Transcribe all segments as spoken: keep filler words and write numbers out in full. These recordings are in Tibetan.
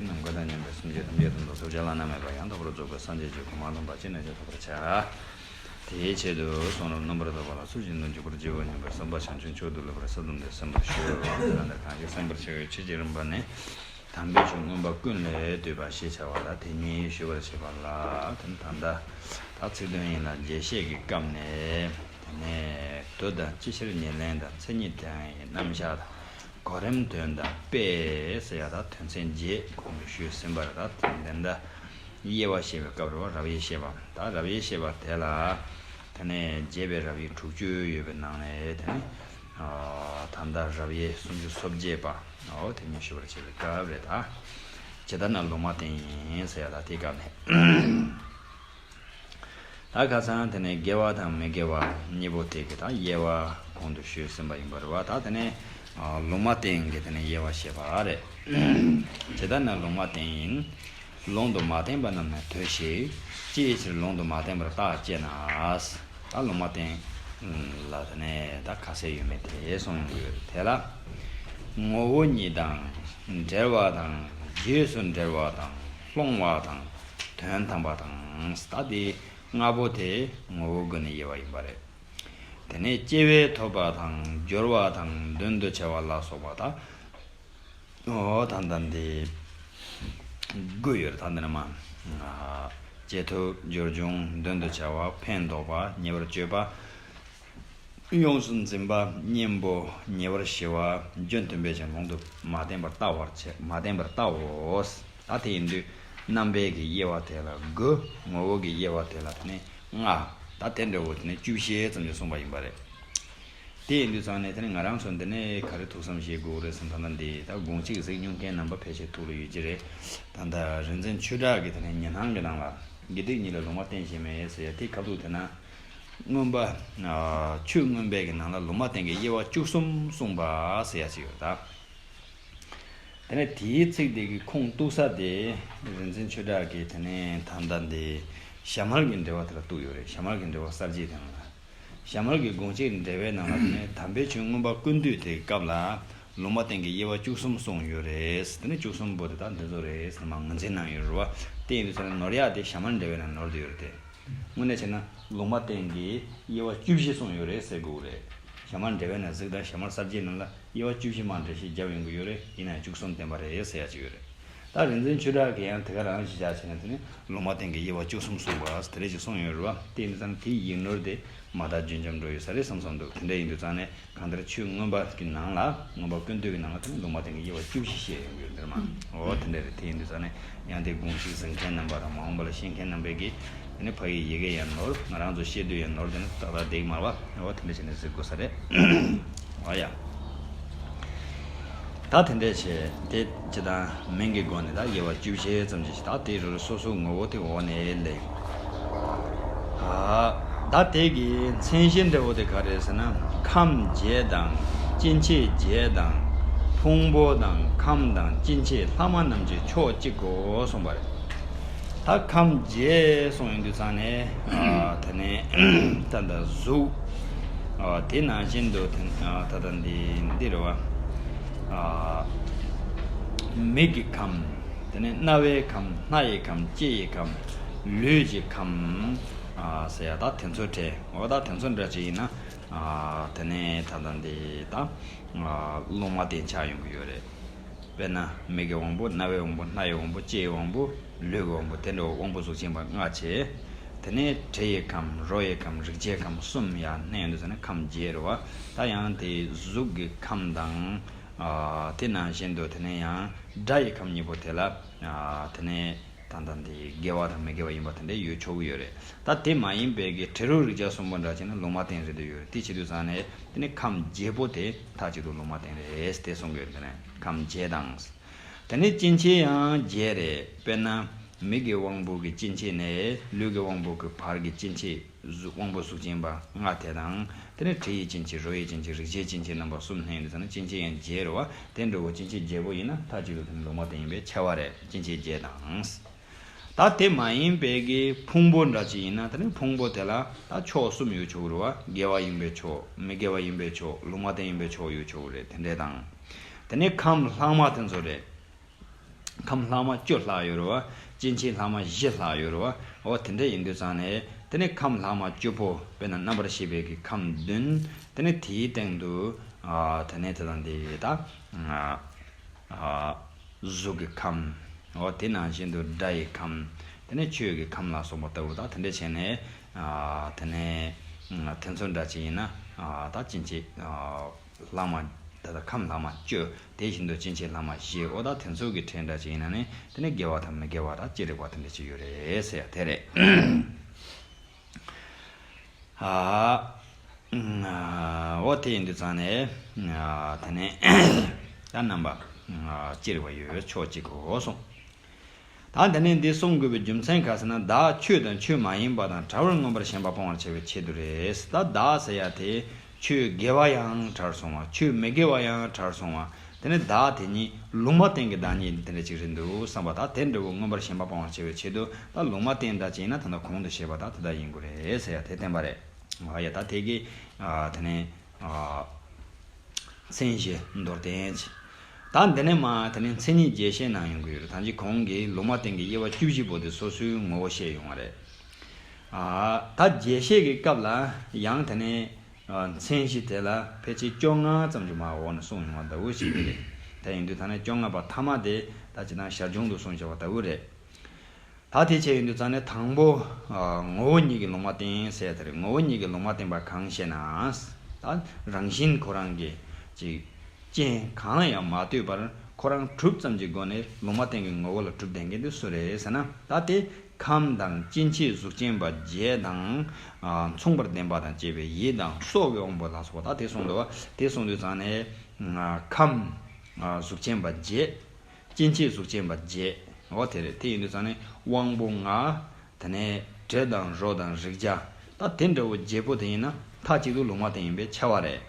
ནམ་མཁའ་དང་མཉམ་པའི་སེམས་ཅན་ཐམས་ཅད་དོན་དུ་ཐོབ་བྱ་བླ་ན་མེད་པ་ཡང་དག་པར་རྫོགས་པའི་སངས་རྒྱས་ཀྱི་གོ་འཕང་ཐོབ་པར་ཅི་ནས་ཀྱང་ཐོབ་པར་བྱ། དེའི་ཆེད་དུ་གསུང་རབ་རྣམ་པར་དག་པ་ལ་ཚུལ་བཞིན་དུ་འཇུག་པར་བགྱི་བར་སྙམ་པའི་བསམ་པ་བྱང་ཆུབ་མཆོག་ཏུ་ལེགས་པར་གསལ་བཏབ་སྟེ་གསན་པར་ཞུ། དེ་ལ་འདིར་གང་ཞིག་གསན་པར་བྱ་བའི་ཆོས་ཀྱི་རིམ་པ་ནི། དམ་པའི་ཆོས་མངོན་པ་ཀུན་ལས་བཏུས་པ་ཞེས་བྱ་བ་ལ་དེ་ཉིད་ཞུ་བར་བྱེད་པ་ལ། དེ་ནི་ད་ལྟ་ད་ཚིག་དོན་ཡན་ལག་རྒྱས་བཤད་ཀྱི་སྐབས་ནས། དེ་ནས་མདོ་དང་སྤྱི་ཕྱིར་ཉེར་ལེན་དང་མཚན་ཉིད་དང་རྣམ་གཞག་དང་། གོ་རིམ་དོན་དང་དཔེ་ཟེར་ཡ་དང་དོན་ཚན་བརྒྱད་གོང་དུ་ཞུས་ཟིན་པ་རེད། ད་དེ་འདི་འདྲ་དབྱེ་བ་བཤད་པའི་སྐབས་རེད་བ། རབ་དབྱེ་བཤད་པ། ད་རབ་དབྱེ་བཤད་པ་དེ་ལ་དེ་ནས་རྒྱས་པའི་རབ་དབྱེ་དྲུག་ཅུ་ཡོད་པའི་ནང་ནས་དེ་ནས་ད་ལྟ་རབ་དབྱེ་སུམ་ཅུ་སོ་བརྒྱད་པ། འོ་དེ་ཉིད་ཞུ་བར་བྱེད་པའི་སྐབས་རེད། ད་ཇི་ལྟར་ན་ལུང་མ་བསྟན་ཡིན་ཟེར་ཡ་ད་དེའི་སྐབས་ནས། ད་ཁ་སང་དེ་ནས་དགེ་བ་དང་མི་དགེ་བ་གཉིས་པོ་དེ་གི་ད་དབྱེ་བ་གོང་དུ་ཞུས་ཟིན་པ་ཡིན་པ་རེད་བ། ད་དེ་ནས་ཨ་ལུང་མ་བསྟན་གྱི་དེ་ནས་དབྱེ་བ་བཤད་པ་རེད། ཇི་ལྟར་ན་ལུང་མ་བསྟན་ཡིན། ལུང་དུ་མ་བསྟན་པ་རྣམས་ནི་ཐོས་ཤིག །ཅིའི་ཕྱིར་ལུང་དུ་མ་བསྟན་པར་བརྟག་ཅེ་ན། ད་ལུང་མ་བསྟན་ལ་དེ་ནས་ད་ཁ་གསལ་ཡོད་མེད་དེ་གསུངས་ཡོད་དེ་ལ། ངོ་བོ་ཉིད་དང་། འབྲེལ་བ་དང་། རྗེས་སུ་འབྲེལ་བ་དང་། སློང་བ་དང་། དོན་དམ་པ་དང་། ད་དེ་ལྔ་པོ་དེ་ངོ་བོ་དགུ་ནས་དབྱེ་བ་ཡིན་པ་རེད། དེ་ནས་སྐྱེ་བས་ཐོབ་པ་དང་། སྦྱོར་བ་དང་། དོན་དུ་འཆར་བ་ལ་སོགས་པ་དང་། འོ་ད་ལྟ་འདི་དགུ་ཡོད་རེད། ད་འདི་ནས་མ། ཨ་སྐྱེ་ཐོབ། སྦྱོར་བྱུང་། དོན་དུ་འཆར་བ། ཕན་འདོགས་པ། ཉེ་བར་སྤྱོད་པ། ཡོངས་སུ་འཛིན་པ། གཉེན་པོ། ཉེ་བར་ཞི་བ། རྒྱུ་མཐུན་པའི་ཕྱིར་ལུང་དུ་མ་བསྟན་པར་བལྟ་བར་བྱེད། མ་བསྟན་པར་བལྟའོ། ད་དེ་ཡིན་དུས་རྣམ་པའི་གི་དབྱེ་བ་དེ་ལ་དགུ། ངོ་བོ་གི་དབྱེ་བ་དེ་ལ་དེ་ནས་ལྔ། ད་དེ་འདྲ་བོ་དེ་ནས་བཅུ་བཞི་ཙམ་ཞིག་གསུངས་པ་ཡིན་པ་རེད། དེ་ཡིན་དུས་ཙང་ནས་དེ་ནས་ང་རང་ཚོ་འདི་ནས་ག་རེ་ཐུགས་བསམ་བཞེས་དགོས་རེད་ཟེར་ན། ད་ལྟ་འདི་ད་དགོངས་གཅིག་གཟིགས་མྱོང་མཁན་རྣམ་པ་ཕལ་ཆེར་ཐུགས་ལ་ཡོད་ཀྱི་རེད། ད་ལྟ་རིག་འཛིན་ཆོས་གྲགས་ཀྱི་དེ་ནས་ཉི་སྣང་གི་ནང་ལ་དགེ་སྡིག་གཉིས་ལ་ལུང་མ་བསྟན་ཞེས་མེད་ཟེར་ཡ་དེ་ཁ་ཐུག་དེ་ན། མངོན་པ། ཨ་ཆོས་མངོན་པའི་གི་ནང་ལ་ལུང་མ་བསྟན་གྱི་དབྱེ་བ་བཅུ་གསུམ་གསུངས་པ་ཟེར་ཡ་ཅིག་ཡོད་རེད་ད། དེ་ནས་དེའི་ཚིག་དེ་གི་ཁུངས་གཏུགས་ས་དེ་རིག་འཛིན་ཆོས་གྲགས་ཀྱིས་དེ་ནས་ད་ལྟ་འདི་ཞྭ་དམར་གྱི་འགྲེལ་པ་དེ་ལ་གཏུགས་ཡོད་རེད། ཞྭ་དམར་གྱི་འགྲེལ་པ་གསར་བརྗེའི་དེ་ནང་ལ། ཞྭ་དམར་གྱི་དགོངས་གཅིག་འགྲེལ་པའི་ནང་ལ་དེ་ནས་དམ་པའི་ཆོས་མངོན་པ་ཀུན་བཏུས་དེའི་སྐབས་ལ་ལུང་མ་བསྟན་གྱི་དབྱེ་བ་བཅུ་གསུམ་གསུངས་ཡོད་རེད། དེ་ནས་བཅུ་གསུམ་པོ་དེ་དག་འདི་ཚོ་རེད་ཟེར་ནས་མར་ངོས་འཛིན་གནང་ཡོད་རེད་བ། དེ་ཡིན་དུས་ཙང་ནས་ནོར་ཡག་དེ་ཞྭ་དམར་འགྲེལ་པའི་ནང་ནོར་བསྡད་ཡོད་རེད་དེ། དངོས་གནས་བྱས་ན་ལུང་མ་བསྟན་གྱི་དབྱེ་བ་བཅུ་བཞི་གསུངས་ཡོད་རེད་ཟེར་དགོས་རེད། ཞྭ་དམར་འགྲེལ་པའི་ནང་གཟིགས་དང་། ཞྭ་དམར་གསར་བརྗེའི་ནང་ལ་དབྱེ་བ་བཅུ་བཞི་མར་འགྲེལ་བཤད་བརྒྱབ་ཡོང་གི་ཡོད་རེད། ཡིན་ན་ཡང་བཅུ་གསུམ་བསྟན་པ་རེད་ཟེར་ཡ་ཅིག་ཡོད་རེད། ད་རིག་འཛིན་ཆོས་གྲགས་ཀྱིས་ཡང་དེ་ག་རང་ཞིག་བྱས་བྱས་ནས་དེ་ནི་ལུང་མ་བསྟན་གྱི་དབྱེ་བ་བཅུ་གསུམ་གསུངས་པ་དེ་འདྲ་ཞིག་གསུངས་ཡོད་རེད་བ། དེ་ཡིན་དུས་ཙང་ནས་དེའི་ཡིག་ནོར་དེ་མ་དག་རྒྱུན་འབྱམས་འགྲོ་ཡོད་ས་རེད་བསམ་བསམ་འདུག་དེ་འདྲ་ཡིན་དུས་ཙང་ནས་གང་ལྟར་ཆོས་མངོན་པ་གི་ནང་ལ་མངོན་པ་ཀུན་བཏུས་ཀྱི་ནང་ལ་དེ་ནི་ལུང་མ་བསྟན་གྱི་དབྱེ་བ་བཅུ་བཞི་བཤད་ཡོང་གི་ཡོད་འདིར་མ། འོ་དེ་འདྲ་རེད། དེ་ཡིན་དུས་ཙང་ནས་ཡང་དེ་དགོངས་གཅིག་གཟིགས་མཁན་རྣམ་པ་དང་མ་འོངས་པ་ལ་ཤེས་མཁན་རྣམ་པས་ཀྱིས་དེ་ནི་ཕ་གིའི་ཡི་གེ་ཡང་ནོར། ང་རང་ཚོ་བཤད་དུས་ཡང་ནོར། དེ་ནི་ཏག་ཏག་བསྡད་ཀྱི་མ་རེད་བ། འོ་དེ་འདྲ་བྱས་ནས་གཟིགས་དགོས་ས་རེད། འོ་ཡ། ད་དེ་འདྲ་བྱས་དེ་ཇི་ལྟར་མིང་གི་སྒོ་ནས་ད་དབྱེ་བ་བཅུ་བཞི་ཙམ་ཅིག་ད་དེ་རུ་རུ་སོ་སོའི་ངོ་བོ་དེ་འོག་ནས་ལེན། ཨ་ད་དེ་གི་མཚན་གཞི་འདྲ་བོ་དེ་ག་རེ་ཟེར་ན། ཁམས་བརྒྱད་དང་། སྐྱེ་མཆེད་བརྒྱད་དང་། ཕུང་པོ་དང་། ཁམས་དང་། སྐྱེ་མཆེད་ལྷག་མ་རྣམས་ཀྱི་ཕྱོགས་གཅིག་གོ་གསུངས་པ་རེད། ད་ཁམས་བརྒྱད་གསུངས་ཡོང་དུས་ཙང་ནས། ཨ་དེ་ནས་ད་ལྟ་གཟུགས། ཨ་དེ་ནང་བཞིན་དུ་དེ་ཨ་ད་ལྟ་འདི་འདི་རེད་བ། ཨ་མིག་གི་ཁམས། དེ་ནས་རྣ་བའི་ཁམས། སྣ་ཡི་ཁམས། ལྕེ་ཡི་ཁམས། ལུས་ཀྱི་ཁམས། ཨ་ཟེར་ཡ་ད་དེ་ཚོ་བྲལ། འོ་ད་དེ་ཚོ་འདྲ་ཅིག་ཡིན་ན། ཨ་དེ་ནས་ད་ལྟ་འདི་ད་ཨ་ལུང་མ་བསྟན་ཆགས་ཡོང་གི་ཡོད་རེད། དཔེར་ན་མིག་གི་དབང་པོ། རྣ་བའི་དབང་པོ། སྣ་ཡི་དབང་པོ། ལྕེ་ཡི་དབང་པོ། ལུས་ཀྱི་དབང་པོ། དེ་འདྲ་བོ་དབང་པོ་གཟུགས་ཅན་པ་ལྔ་བྱས། དེ་ནས་དྲི་ཡི་ཁམས། རོ་ཡི་ཁམས། རེག་བྱའི་ཁམས་གསུམ་ཡར་བསྣན་ཡོང་དུས་ཙང་ནས་ཁམས་བརྒྱད་རེད་བ། ད་ཡང་དེ་གཟུགས་ཀྱི་ཁམས་དང་། ཨ་དེ་ནང་བཞིན་དུ་དེ་ནས་ཡང་སྒྲ་ཡི་ཁམས་གཉིས་པོ་དེ་ལ། ཨ་དེ་ནས་ད་ལྟ་འདི་དགེ་བ་དང་མི་དགེ་བ་ཡིན་པ་དེ་འདྲ་ཡོད་ཆོག་གི་ཡོད་རེད། ད་དེ་མ་ཡིན་པའི་གི་དྲི་རོ་རེག་བྱ་གསུམ་པོ་འདྲ་བྱས་ན་ལུང་མ་བསྟན་རེད་འདོད་ཡོད་རེད། དེ་བྱེད་དུས་ཙང་ནས་དེ་ནི་ཁམས་བརྒྱད་པོ་དེ་མཐའ་གཅིག་ཏུ་ལུང་མ་བསྟན་རེད་དེ་གསུང་གི་ཡོད་རེད། དེ་ནས་ཁམས་བརྒྱད་དང་། དེ་ནས་སྐྱེ་མཆེད་ཡང་བརྒྱད་རེད། དཔེར་ན་མིག་གི་དབང་པོ་གི་སྐྱེ་མཆེད་ནས་ལུས་ཀྱི་དབང་པོ་གི་བར་གྱི་སྐྱེ་མཆེད། གཟུགས་དབང་པོ་གཟུགས་ཅན་པ་ལྔ་དེ་དང་། དེ་ནས་དྲི་ཡི་སྐྱེ་མཆེད། རོ་ཡི་སྐྱེ་མཆེད། རེག་བྱའི་སྐྱེ་མཆེད་རྣམ་པ་གསུམ་བསྣན་ཡོང་དུས་ཙང་ནས་སྐྱེ་མཆེད་ཡང་བརྒྱད་རེད་བ། དེ་འདྲ་བོ་སྐྱེ་མཆེད་བརྒྱད་པོ་ཡིན་ན་མཐའ་གཅིག་ཏུ་དེ་ནི་ལུང་མ་བསྟན་ཡིན་པས་ཁྱབ་པ་རེད། སྐྱེ་མཆེད་བརྒྱད་དང་། ད་དེ་མ་ཡིན་པའི་གི་ཕུང་པོ་འདྲ་ཅིག་ཡིན་ན་དེ་ནི་ཕུང་པོ་དེ་ལ་ད་ཕྱོགས་གསུམ་ཡོད་ཆོག་གི་རེད་བ། དགེ་བ་ཡིན་པའི་ཕྱོགས། མི་དགེ་བ་ཡིན་པའི་ཕྱོགས། ལུང་མ་བསྟན་ཡིན་པའི་ཕྱོགས་ཡོད་ཆོག་གི་རེད། དེ་འདྲས་དང་། དེ་ནས་ཁམས་ལྷག་མ་དེ་ཚོ་རེད། ཁམས་ལྷག་མ་བཅུ་ལྷག་ཡོད་རེད་བ། སྐྱེ་མཆེད་ལྷག་མ་བཞི་ལྷག་ཡོད་རེད་བ། འོ་དེ་འདྲ་ཡིན་དུས་ཙང་ནས་དེ་ནས་ཁམས་ལྷག་མ་བཅུ་པོ་དཔེར་ན་རྣམ་པར་ཤེས་པའི་གི་ཁམས་བདུན། དེ་ནས་དེའི་སྟེང་དུ་ཨ་དེ་ནས་དེ་དང་དེ་ཡི་ད་ཨ་ཨ་གཟུགས་ཀྱི་ཁམས། འོ་དེ་ནང་བཞིན་དུ་སྒྲ་ཡི་ཁམས། དེ་ནས་ཆོས་ཀྱི་ཁམས་ལ་སོགས་པ་ལྟ་བུ་དང་དེ་འདྲ་བྱས་ནས་ཨ་དེ་ནས་ཨ་དེ་ཚོ་འདྲ་ཅིག་ཡིན་ན་ཨ་ད་སྐྱེ་མཆེད་ཨ་ལྷག་མ། ད་ལྟ་ཁམས་ལྷག་མ་བཅུ། དེ་བཞིན་དུ་སྐྱེ་མཆེད་ལྷག་མ་བཞི། འོ་ད་དེ་ཚོ་གི་ཕྲད་འདྲ་ཅིག་ཡིན་ན་ནི་དེ་ནི་དགེ་བ་དང་མི་དགེ་བ་དང་ཅི་རིགས་པ་དེ་འདྲ་ཅིག་ཡོད་རེད་ཟེར་ཡ་དེ་རེད། ཨ། འོ་དེ་ཡིན་དུས་ཙང་ནས་ཨ་དེ་ནས་ད་རྣམ་པ་ཅི་རིགས་པ་ཡོད་ཕྱོགས་གཅིག་གོ་གསུངས། ད་འདི་ནས་འདི་གསུང་དགོས་པའི་རྒྱུ་མཚན་ག་ཟེར་ན། བདག་ཆོས་དང་ཆོས་མ་ཡིན་པ་དང་བྲལ་བར་མངོན་པར་ཞེན་པ་སྤང་བར་བྱ་བའི་ཆེད་དུ་རེད། ད་བདག་ཟེར་ཡ་དེ་ཆོས་དགེ་བ་ཡང་བྲལ་སོང་བ། ཆོས་མི་དགེ་བ་ཡང་བྲལ་སོང་བ། དེ་ནས་བདག་དེ་ཉིད་ལུང་མ་བསྟན་གྱི་བདག་ཉིད་དེ་འདྲ་ཅིག་རེད་འདུག་བསམ་པ། ད་དེ་འདྲ་བོ་མངོན་པར་ཞེན་པ་སྤང་བར་བྱ་བའི་ཆེད་དུ་ད་ལུང་མ་བསྟན་ད་ཅིག་ཡིན་ན་ད་ལྟ་གོང་དུ་བཤད་པ་ད་དེ་ལྟར་ཡིན་དགོས་རེད་ཟེར་ཡ་དེ་བསྟན་པ་རེད། ཨ་ཡ་ད་དེ་གི་ཨ་དེ་ནས་ཨ། མཚན་གཞི་མདོར་བསྟན་ཅིག་ད་འདི་ནས་མ་དེ་ནས་མཚན་ཉིད་རྒྱས་བཤད་གནང་ཡོང་གི་ཡོད་རེད། ད་ཅི་གོང་གི་ལུང་མ་བསྟན་གྱི་དབྱེ་བ་བཅུ་བཞི་པོ་དེ་སོ་སོའི་ངོ་བོ་བཤད་ཡོང་བ་རེད། ཨ་ད་རྒྱས་བཤད་ཀྱི་སྐབས་ལ་ཡང་དེ་ནས་ཨ་མཚན་གཞི་དེ་ལ་ཕལ་ཆེར་བཅོ་ལྔ་ཙམ་གྱི་མ་འོག་ནས་གསུངས་ཡོང་བ་འདྲ་བོ་ཞིག་རེད། དེ་ཡིན་དུས་ད་ནས་བཅོ་ལྔ་པ་ཐ་མ་དེ་ད་ཅི་ན་ཞར་བྱུང་དུ་གསུངས་བཞག་པ་ལྟ་བུ་རེད། ད་དེ་བྱས་ཡོང་དུས་ཙང་ནས་དང་པོ་ཨ་ངོ་བོ་ཉིད་ཀྱི་ལུང་མ་བསྟན་ཟེར་དེ་རེད། ངོ་བོ་ཉིད་ཀྱི་ལུང་མ་བསྟན་པ་གང་ཞེ་ན། ད་རང་བཞིན་ཁོ་རང་གི་ཅིག་རྐྱེན་གང་ལ་ཡང་མ་ལྟོས་པར་ཁོ་རང་གྲུབ་ཙམ་གྱི་སྒོ་ནས་ལུང་མ་བསྟན་གྱི་ངོ་བོ་ལ་གྲུབ་ལྡན་གྱི་འདི་སུ་རེད་ཟེར་ན། ད་དེ་ཁམས་དང་སྐྱེ་མཆེད་གཟུགས་ཅན་པ་བརྒྱད་དང་ཨ་མཚུངས་པར་ལྡན་པ་དང་བཅས་པའི་ཡིད་དང་སྲོག་གི་དབང་པོ་ལ་སོགས་པ། ད་དེ་གསུངས་འདུག་བ། དེ་གསུངས་དུས་ཙང་ནས་ཨ་ཁམས་ཨ་གཟུགས་ཅན་པ་བརྒྱད། སྐྱེ་མཆེད་གཟུགས་ཅན་པ་བརྒྱད། འོ་དེ་རེད། དེ་ཡིན་དུས་ཙང་ནས་དབང་པོ་ལྔ། དེ་ནས་དྲི་དང་རོ་དང་རེག་བྱ། ད་དེ་འདྲ་བོ་བརྒྱད་པོ་དེ་ཡིན་ན་མཐའ་གཅིག་ཏུ་ལུང་མ་བསྟན་ཡིན་པས་ཁྱབ་པ་རེད།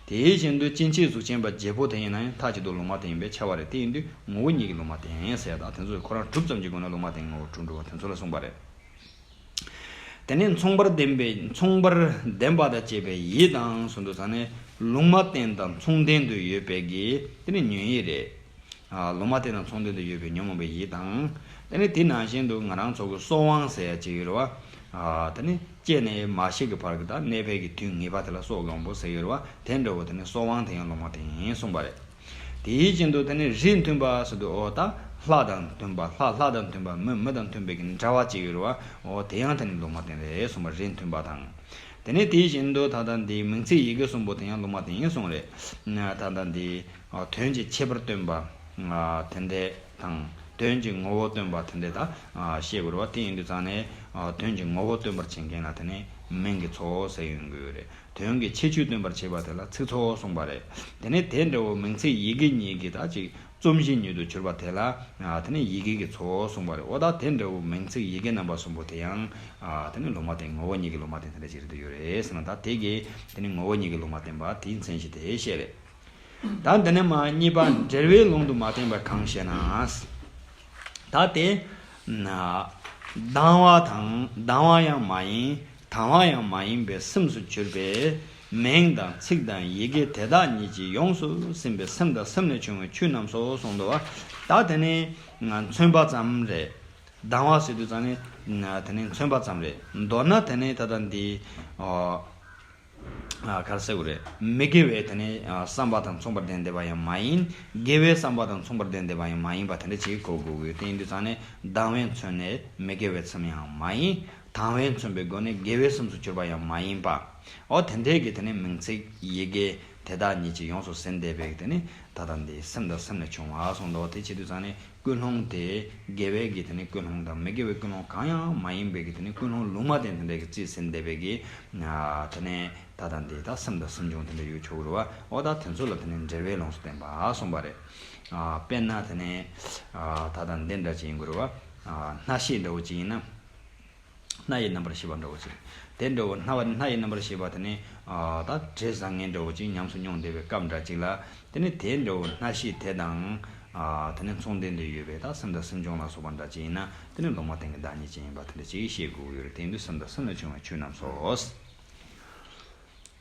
དེ་བཞིན་དུ་སྐྱེ་མཆེད་གཟུགས་ཅན་པ་བརྒྱད་པོ་དེ་ཡིན་ན་ཡང་མཐའ་གཅིག་ཏུ་ལུང་མ་བསྟན་ཡིན་པས་ཁྱབ་པ་རེད། དེ་ཡིན་དུས་ངོ་བོ་ཉིད་ཀྱིས་ལུང་མ་བསྟན་ཟེར། ད་དེ་ཚོ་ཁོ་རང་གྲུབ་ཙམ་གྱི་སྒོ་ནས་ལུང་མ་བསྟན་ངོ་བོ་གྲུབ་འགྲོ་བ་དེ་ཚོ་ལ་གསུངས་པ་རེད། དེ་ནས་མཚུངས་པར་ལྡན་པའི་མཚུངས་པར་ལྡན་པ་དང་བཅས་པའི་ཡིད་དང་གསུངས་དུས་ཙང་ནས་ལུང་མ་བསྟན་དང་མཚུངས་ལྡན་དུ་ཡོད་པའི་གི་དེ་ནི་ཉོན་ཡིད་རེད། ཨ་ལུང་མ་བསྟན་དང་མཚུངས་ལྡན་དུ་ཡོད་པའི་ཉོན་མོངས་པའི་ཡིད་དང་། དེ་ནི་དེ་ནང་བཞིན་དུ་ང་རང་ཚོ་གི་སྲོག་དབང་ཟེར་ཡ་ཅིག་ཡོད་རེད་བ། ཨ་དེ་ནི་སྐྱེས་ནས་མ་ཤི་གི་བར་གི་ད་གནས་པའི་གི་དུས་ངེས་པ་དེ་ལ་སྲོག་གི་དབང་པོ་ཟེར་ཡོད་རེད་བ། དེ་འདྲ་བོ་དེ་ནི་སྲོག་དབང་དེ་ཡང་ལུང་མ་བསྟན་གསུངས་པ་རེད། དེ་བཞིན་དུ་དེ་ནི་རིགས་མཐུན་པ་ཟེར་དུས་འོ་ད་ལྷ་དང་མཐུན་པ། ལྷ་ལྷ་དང་མཐུན་པ། མི་མི་དང་མཐུན་པའི་གི་འདྲ་བ་ཅིག་ཡོད་རེད་བ། འོ་དེ་ཡང་དེ་ནི་ལུང་མ་བསྟན་རེད་གསུངས་པ། རིགས་མཐུན་པ་དང་། དེ་ནས་དེ་བཞིན་དུ་ད་ལྟ་འདི་མིང་ཚིག་ཡི་གེ་གསུམ་པོ་དེ་ཡང་ལུང་མ་བསྟན་གསུངས་རེད། ད་ལྟ་འདི་དོན་གྱི་ཁྱད་པར་སྟོན་པ་དེ་འདྲས་དང་། དོན་གྱི་ངོ་བོ་སྟོན་པ་དེ་འདྲས་ད་བཤད་དགོས་རེད་བ། དེ་ཡིན་དུས་ཙང་ནས་དོན་གྱི་ངོ་བོ་སྟོན་པར་བྱེད་མཁན་ལ་དེ་ནས་མིང་གི་ཚོགས་ཟེར་ཡོང་གི་ཡོད་རེད། དོན་གྱི་ཁྱད་ཆོས་སྟོན་པར་བྱེད་པ་དེ་ལ་ཚིག་ཚོགས་གསུངས་པ་རེད། དེ་ནས་དེ་འདྲ་བོ་མིང་ཚིག་ཡི་གེ་གཉིས་ཀྱི་ད་ཅིག་རྩོམ་གཞི་ཉིད་དུ་གྱུར་པ་དེ་ལ་ཨ་དེ་ནས་ཡི་གེ་གི་ཚོགས་གསུངས་པ་རེད། འོ་ད་དེ་འདྲ་བོ་མིང་ཚིག་ཡི་གེ་རྣམ་པ་གསུམ་པོ་དེ་ཡང་ཨ་དེ་ནས་ལུང་མ་བསྟན། ངོ་བོ་ཉིད་ཀྱིས་ལུང་མ་བསྟན་དེ་འདྲ་ཅིག་རེད་འདུག་ཡོད་རེད་ཟེར་ན། ད་དེ་གིས་དེ་ནས་ངོ་བོ་ཉིད་ཀྱིས་ལུང་མ་བསྟན་པ་དེའི་མཚན་གཞི་དེ་བཤད་རེད། ད་འདི་ནས་མ་གཉིས་པ་འབྲེལ་བའི་ལུང་དུ་མ་བསྟན་པ་གང་ཞེ་ན། ད་དེ་ན་སྡང་བ་དང་སྡང་བ་ཡང་མ་ཡིན། དང་བ་ཡང་མ་ཡིན་པའི་སེམས་སུ་གྱུར་པའི་མིང་དང་ཚིག་དང་ཡི་གེ་དེ་དག་ཉིད་ཀྱིས་ཡོངས་སུ་ཟིན་པའི་སེམས་དང་སེམས་ལས་བྱུང་བའི་ཆོས་རྣམས་སོ་གསུངས་འདུག་བ། ད་དེ་ནི་མཚོན་པ་ཙམ་རེད། སྡང་བ་ཟེར་དུས་ཙང་ནི་དེ་ནི་མཚོན་པ་ཙམ་རེད། མདོར་ན་དེ་ནི་ད་ལྟ་འདི་ཨ་ག་རེ་ཟེར་དགོས་རེད། མི་དགེ་བའི་དེ་ནི་ཨ་བསམ་པ་དང་མཚུངས་པར་ལྡན་བསྡད་པ་ཡང་མ་ཡིན། དགེ་བའི་བསམ་པ་དང་མཚུངས་པར་ལྡན་བསྡད་པ་ཡང་མ་ཡིན་པ་དེ་འདྲ་ཅིག་གོ་དགོས་ཀྱི་ཡོད། དེ་ཡིན་དུས་ཙང་ནི་སྡང་བས་མཚོན་ནས་མི་དགེ་བའི་སེམས་ཡང་མ་ཡིན། དང་བས་མཚོན་པའི་སྒོ་ནས་དགེ་བའི་སེམས་སུ་གྱུར་པ་ཡང་མ་ཡིན་པ། འོ་དེ་འདྲའི་གི་དེ་ནི་མིང་ཚིག་ཡི་གེ་དེ་དག་ཉིད་ཀྱིས་ཡོངས་སུ་ཟིན་བསྡད་པའི་དེ་ནི་ད་ལྟ་འདི་སེམས་དང་སེམས་ལས་བྱུང་བ་གསུངས་འདུག་དེ་བྱེད་དུས་ཙང་ནི་ཀུན་སློང་དེ་དགེ་བའི་གི་དེ་ནི་ཀུན་སློང་དང་མི་དགེ་བའི་ཀུན་སློང་གང་ཡང་མ་ཡིན་པའི་གི་དེ་ནི་ཀུན་སློང་ལུང་མ་བསྟན་དེ་འདྲའི་གི་རྩིས་ཟིན་བསྡད་པའི་གི་དེ་ནི་ད་ལྟ་འདི་ད་སེམས་དང་སེམས་བྱུང་དེ་འདྲ་ཡོད་ཆོག་གི་རེད་བ། འོ་ད་དེ་ཚོ་ལ་དེ་ནི་འབྲེལ་བའི་ལུང་སུ་བསྟན་པ་གསུངས་པ་རེད། དཔེར་ན་དེ་ནི་ད་ལྟ་འདི་འདྲ་ཅིག་ཡིན་དགོས་རེད་བ། སྣ་ཤེས་འདྲ་བོ་ཅིག་ཡིན་ན། སྣ་ཡི་རྣམ་པར་ཤེས་པ་འདྲ་བོ་ཅིག་དེ་འདྲ་བོ་སྣ་བ་སྣ་ཡི་རྣམ་པར་ཤེས་པ་དེ་ནི་ཨ་ད་དྲི་བཟང་ངན་འདྲ་བོ་ཅིག་ཉམས་སུ་མྱོང་བསྡད་པའི་སྐབས་འདྲ་ཅིག་ལ། དེ་ནི་དེ་འདྲ་བོ་སྣ་ཤེས་དེ་དང་ཨ་དེ་ནི་མཚུངས་ལྡན་དུ་ཡོད་པའི་ད་སེམས་དང་སེམས་བྱུང་ལ་སོགས་པ་འདྲ་ཅིག་ཡིན་ན་དེ་ནི་ལུང་མ་བསྟན་གྱི་བདག་ཉིད་ཅན་ཡིན་པ་དེ་འདྲ་ཅིག་ཤེས་དགོས་ཀྱི་ཡོད་རེད། དེ་ཡིན་དུས་སེམས་དང་སེམས་ལས་བྱུང་བའི་ཆོས་རྣམས་སོ།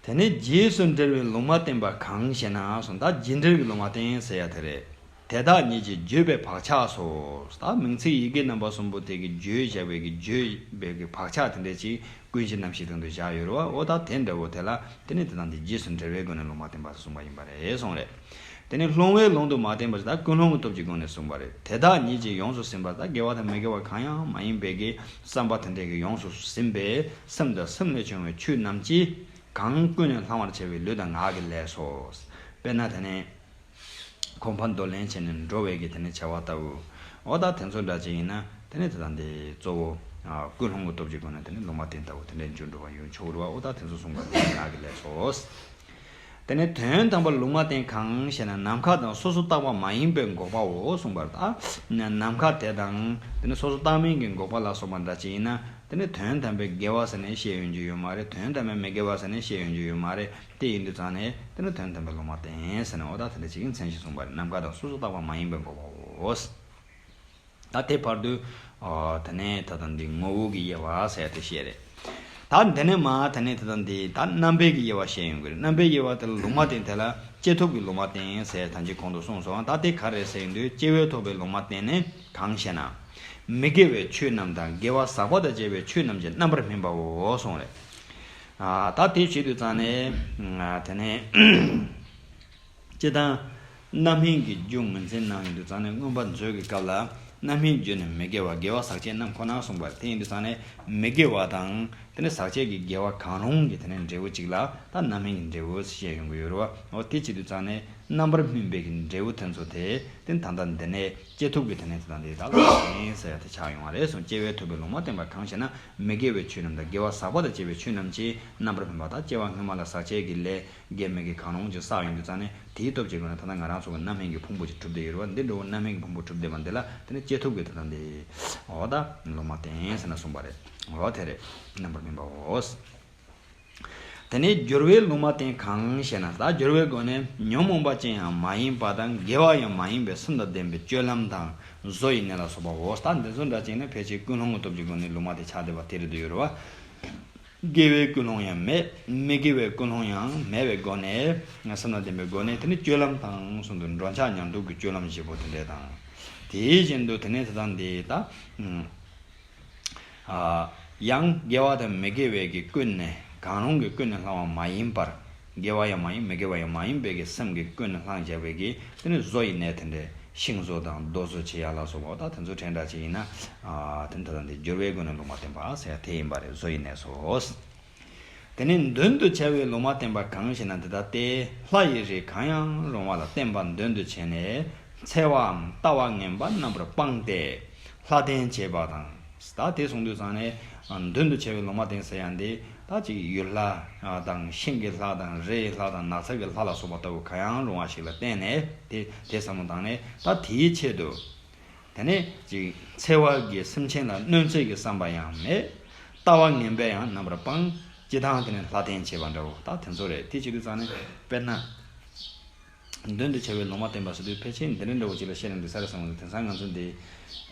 དེ་ནས་རྗེས་སུ་འབྲེལ་བའི་ལུང་མ་བསྟན་པ་གང་ཞེ་ན་གསུངས། ད་རྗེས་འབྲེལ་གྱི་ལུང་མ་བསྟན་ཟེར་ཡ་དེ་རེད། དེ་དག་ཉིད་ཀྱི་བརྗོད་པའི་བག་ཆགས་སོ། ད་མིང་ཚིག་ཡི་གེ་རྣམ་པ་གསུམ་པོ་དེ་གི་བརྗོད་བྱ་བའི་གི་བརྗོད་པའི་གི་བག་ཆགས་དེ་འདྲ་ཅིག་ཀུན་གཞི་རྣམ་ཤེས་སྟེང་དུ་བཞག་ཡོད་རེད་བ། འོ་ད་དེ་འདྲ་བོ་དེ་ལ་དེ་ནི་དེ་དང་དེ་རྗེས་སུ་འབྲེལ་བའི་སྒོ་ནས་ལུང་མ་བསྟན་པ་གསུངས་པ་ཡིན་པ་རེད་གསུངས་རེད། དེ་ནི་སློང་བའི་ལུང་དུ་མ་བསྟན་པ་ཞིག་ད་ཀུན་སློང་གི་སྟོབས་ཀྱི་སྒོ་ནས་གསུངས་པ་རེད། དེ་དག་ཉིད་ཀྱིས་ཡོངས་སུ་ཟིན་པ་ད་དགེ་བ་དང་མི་དགེ་བ་གང་ཡང་མ་ཡིན་པའི་གི་བསམ་པ་དེ་འདྲ་གིས་ཡོངས་སུ་ཟིན་པའི་སེམས་དང་སེམས་ལས་བྱུང་བའི་ཆོས་རྣམས་ཀྱིས་གང་ཀུན་ནས་བསླང་བར་བྱ་བའི་ལུས་དང་ངག་གི་ལས་སོ། དཔེར་ན་དེ་ནི། གོམ་པ་འདོར་ལེན་བྱས་ནས་འགྲོ་བའི་གི་དེ་ནི་བྱ་བ་ལྟ་བུ། འོ་ད་དེ་ཚོ་འདྲ་ཅིག་ཡིན་ན་དེ་ནི་དེ་དང་དེ་གཙོ་བོ། ཀུན་སློང་གི་སྟོབས་ཀྱི་སྒོ་ནས་དེ་ནི་ལུང་མ་བསྟན་ལྟ་བུ་དེ་འདྲའི་འཇུག་འགྲོ་བ་ཡོང་ཆོག་རེད་བ། འོ་ད་དེ་ཚོ་གསུངས་པ་ལུང་ངག་གི་ལས་སོ། དེ་ནི་དོན་དམ་པར་ལུང་མ་བསྟན་གང་ཞེ་ན་ནམ་མཁའ་དང་སོ་སོ་རྟག་པ་མ་ཡིན་པའི་འགོག་པའོ་གསུངས་པར་ད། ནམ་མཁའ་དེ་དང་དེ་ནི་སོ་སོ་རྟག་མིན་གྱི་འགོག་པ་ལ་སོགས་པ་འདྲ་ཅིག་ཡིན་ན་དེ་ནི་དོན་དམ་པའི་དགེ་བ་ཟེར་ནས་བཤད་ཡོང་རྒྱུ་ཡོད་མ་རེད། དོན་དམ་པའི་མི་དགེ་བ་ཟེར་ནས་བཤད་ཡོང་རྒྱུ་ཡོད་མ་རེད། དེ་ཡིན་དུས་ཙང་ནས་དེ་ནི་དོན་དམ་པའི་ལུང་མ་བསྟན་ཟེར་ནས་འོ་ད་དེ་འདྲ་ཅིག་མཚན་གཞི་གསུངས་པ་རེད། ནམ་མཁའ་དང་སོ་སོ་རྟག་པ་མ་ཡིན་པའི་འགོག་པའོ། ད་དེ་བར་དུ། ཨོ། དེ་ནས་ད་ལྟ་འདི་ངོ་བོ་གི་དབྱེ་བ་ཟེར་ཡ་དེ་བཤད་རེད། ད་འདི་ནས་མ་དེ་ནས་ད་ལྟ་འདི་ད་རྣམ་པའི་གི་དབྱེ་བ་བཤད་ཡོང་གི་རེད། རྣམ་པའི་དབྱེ་བ་དེ་ལ་ལུང་མ་བསྟན་དེ་ལ་སྐྱེ་ཐོབ་ཀྱི་ལུང་མ་བསྟན་ཟེར་ཡ་ད་ཅི་གོང་དུ་གསུངས་སོང་། ད་དེ་ག་རེ་ཟེར་ཡོང་དུས་སྐྱེ་བས་ཐོབ་པའི་ལུང་མ་བསྟན་ནས་གང་ཞེ་ན། མི་དགེ་བའི་ཆོས་རྣམས་དང་དགེ་བ་ཟག་པ་དང་བཅས་པའི་ཆོས་རྣམས་ཀྱི་རྣམ་པར་སྨིན་པའོ་གསུངས་རེད། ཨ། ད་དེ་བྱེད་དུས་ཙང་ནས། ཨ། དེ་ནས། སྤྱིར་བཏང་། རྣམ་སྨིན་གྱི་རྒྱུ་ངོས་འཛིན་གནང་ཡོང་དུས་ཙང་ནས་མངོན་པ་མཛོད་ཀྱི་སྐབས་ལ་རྣམ་སྨིན་རྒྱུ་ནི་མི་དགེ་བ་དགེ་བ་ཟག་བཅས་རྣམས་ཁོ་ན་གསུངས་པ་དེ་ཡིན་དུས་ཙང་ནས་མི་དགེ་བ་དང་དེ་ནས་ཟག་བཅས་ཀྱི་དགེ་བ་གང་རུང་གི་དེ་ནས་འབྲས་བུ་གཅིག་ལ་ད་རྣམ་སྨིན་གྱི་འབྲས་བུ་བཤད་ཡོང་གི་ཡོད་རེད་བ། འོ་དེ་བྱེད་དུས་ཙང་ནས་རྣམ་པར་སྨིན་པའི་གི་འབྲས་བུ་དེ་ཚོ་དེ་དེ་ད་ལྟ་འདི་ནས་སྐྱེ་ཐོབ་ཀྱི་དེ་ནས་དེ་དང་དེ་ད་ལ་བརྟེན་ཟེར་ཡ་དེ་ཆགས་ཡོང་བ་རེད་གསུངས། སྐྱེ་བས་ཐོབ་པའི་ལུང་མ་བསྟན་པ་གང་ཞེ་ན་མི་དགེ་བའི་ཆོས་རྣམས་དང་དགེ་བ་ཟག་པ་དང་བཅས་པའི་ཆོས་རྣམས་ཀྱི་རྣམ་པར་སྨིན་པ་དང་སྐྱེ་བ་སྔོན་མ་ལ་ཟག་བཅས་ཀྱི་ལས། དགེ་མི་དགེ་གང་རུང་ཅིག་བསགས་ཡོང་དུས་ཙང་ནས་དེའི་སྟོབས་ཀྱི་སྒོ་ནས་ད་ལྟ་ང་རང་ཚོ་གི་རྣམ་སྨིན་གྱི་ཕུང་པོ་ཅིག་གྲུབ་བསྡད་ཡོད་རེད་བ། འདི་འདྲ་བོ་རྣམ་སྨིན་གྱི་ཕུང་པོ་གྲུབ་བསྡད་པ་འདི་ལ་དེ་ནི་སྐྱེ་ཐོབ་ཀྱི་དེ་དང་དེ། འོ་ད་ལུང་མ་བསྟན་ཟེར་ན་གསུངས་པ་རེད། འོ་དེ་རེད། རྣམ་པར་སྨིན་པའོ། དེ་ནས་སྦྱོར་བའི་ལུང་མ་བསྟན་གང་ཞེ་ན། ད་སྦྱོར་བའི་སྒོ་ནས་ཉོན་མོངས་པ་ཅན་ཡང་མ་ཡིན་པ་དང་དགེ་བ་ཡང་མ་ཡིན་པའི་སེམས་དང་ལྡན་པའི་སྤྱོད་ལམ་དང་བཟོ་ཡི་གནས་ལ་སོགས་པའོ། ད་འདི་ཚོ་འདྲ་ཅིག་ནི་ཕལ་ཆེར་ཀུན་སློང་གི་སྟོབས་ཀྱི་སྒོ་ནས་ལུང་མ་དེ་ཆགས་བསྡད་པ་དེ་རེད་འདུག་ཡོད་རེད་བ། དགེ་བའི་ཀུན་སློང་ཡང་མེད། མི་དགེ་བའི་ཀུན་སློང་ཡང་མེད་པའི་སྒོ་ནས་སེམས་ལ་ལྡན་པའི་སྒོ་ནས་དེ་ནི་སྤྱོད་ལམ་དང་གསུམ་དུ་འགྲོ་འཆག་ཉལ་འདུག་གི་སྤྱོད་ལམ་བཞི་པོ་དེ་འདྲས་དང་། དེ་བཞིན་དུ་དེ་ནས་དེ་དང་འདི་ད། ཨ། ཡང་དགེ་བ་དང་མི་དགེ་བའི་གི་ཀུན་ནས་གང་རུང་གི་ཀུན་ནས་བསླང་བ་མ་ཡིན་པར། དགེ་བ་ཡང་མ་ཡིན་མི་དགེ་བ་ཡང་མ་ཡིན་པའི་གི་སེམས་ཀྱི་ཀུན་ནས་བསླང་བྱ་བའི་གི་དེ་ནི་བཟོ་ཡི་གནས་དེ་འདྲས། ཤིང་བཟོ་དང་རྡོ་བཟོ་བྱེད་ཡ་ལ་སོགས་པ་ད་དེ་ཚོ་དྲན་འདྲ་ཅིག་ཡིན་ན། ཨ། དེ་འདྲ་དང་དེ་སྦྱོར་བའི་སྒོ་ནས་ལུང་མ་བསྟན་པ་ཟེར་ཡ་དེ་ཡིན་པ་རེད། བཟོ་ཡི་གནས་སོ། དེ་ནས་མདུན་དུ་བྱ་བའི་ལུང་མ་བསྟན་པ་གང་ཞེ་ན། འདི་ལྟ་སྟེ། ལྷ་ཡི་རིགས་གང་ཡང་རུང་བ་ལ་བརྟེན་པ་མདུན་དུ་བྱས་ནས་འཚེ་བའམ་ལྟ་བ་ངན་པ་རྣམ་པར་སྤངས་ཏེ་ལྷ་བསྟེན་བྱེད་པ་དང་། ད་དེ་གསུངས་དུས་ཙང་ནས་མདུན་དུ་བྱ་བའི་ལུང་མ་བསྟན་ཟེར་ཡ་འདི་ད་ཅིག་ཡུལ་ལྷ་དང་ཤིང་གི་ལྷ་དང་རི་ཡི་ལྷ་དང་ནགས་ཚལ་གྱི་ལྷ་ལ་སོགས་པ་ལྟ་བུ་གང་ཡང་རུང་བ་ཞིག་ལ་བརྟེན་ནས་དེ་དེ་བསམ་བློ་བཏང་ནས་ད་དེའི་ཆེད་དུ། དེ་ནས་ཅིག་འཚེ་བ་གིས་སེམས་ཅན་ལ་གནོད་འཚེ་གི་བསམ་པ་ཡང་མེད། ལྟ་བ་ངན་པས་ཡང་རྣམ་པར་སྤངས། སྤྱིར་བཏང་དེ་ནས་ལྷ་བསྟེན་བྱེད་པ་འདྲ་བོ་ད་དེ་ཚོ་རེད། དེ་བྱེད་དུས་ཙང་ནས་དཔེར་ན། མདུན་དུ་བྱ་བའི་ལུང་མ་བསྟན་པ་ཟེར་དུས་ཕལ་ཆེར་འདི་འདྲ་འདྲ་བོ་ཅིག་ལ་བཤད་ན་འགྲིག་ས་རེད་བསམ་གི་འདུག་དེང་སང་ང་ཚོ་འདི།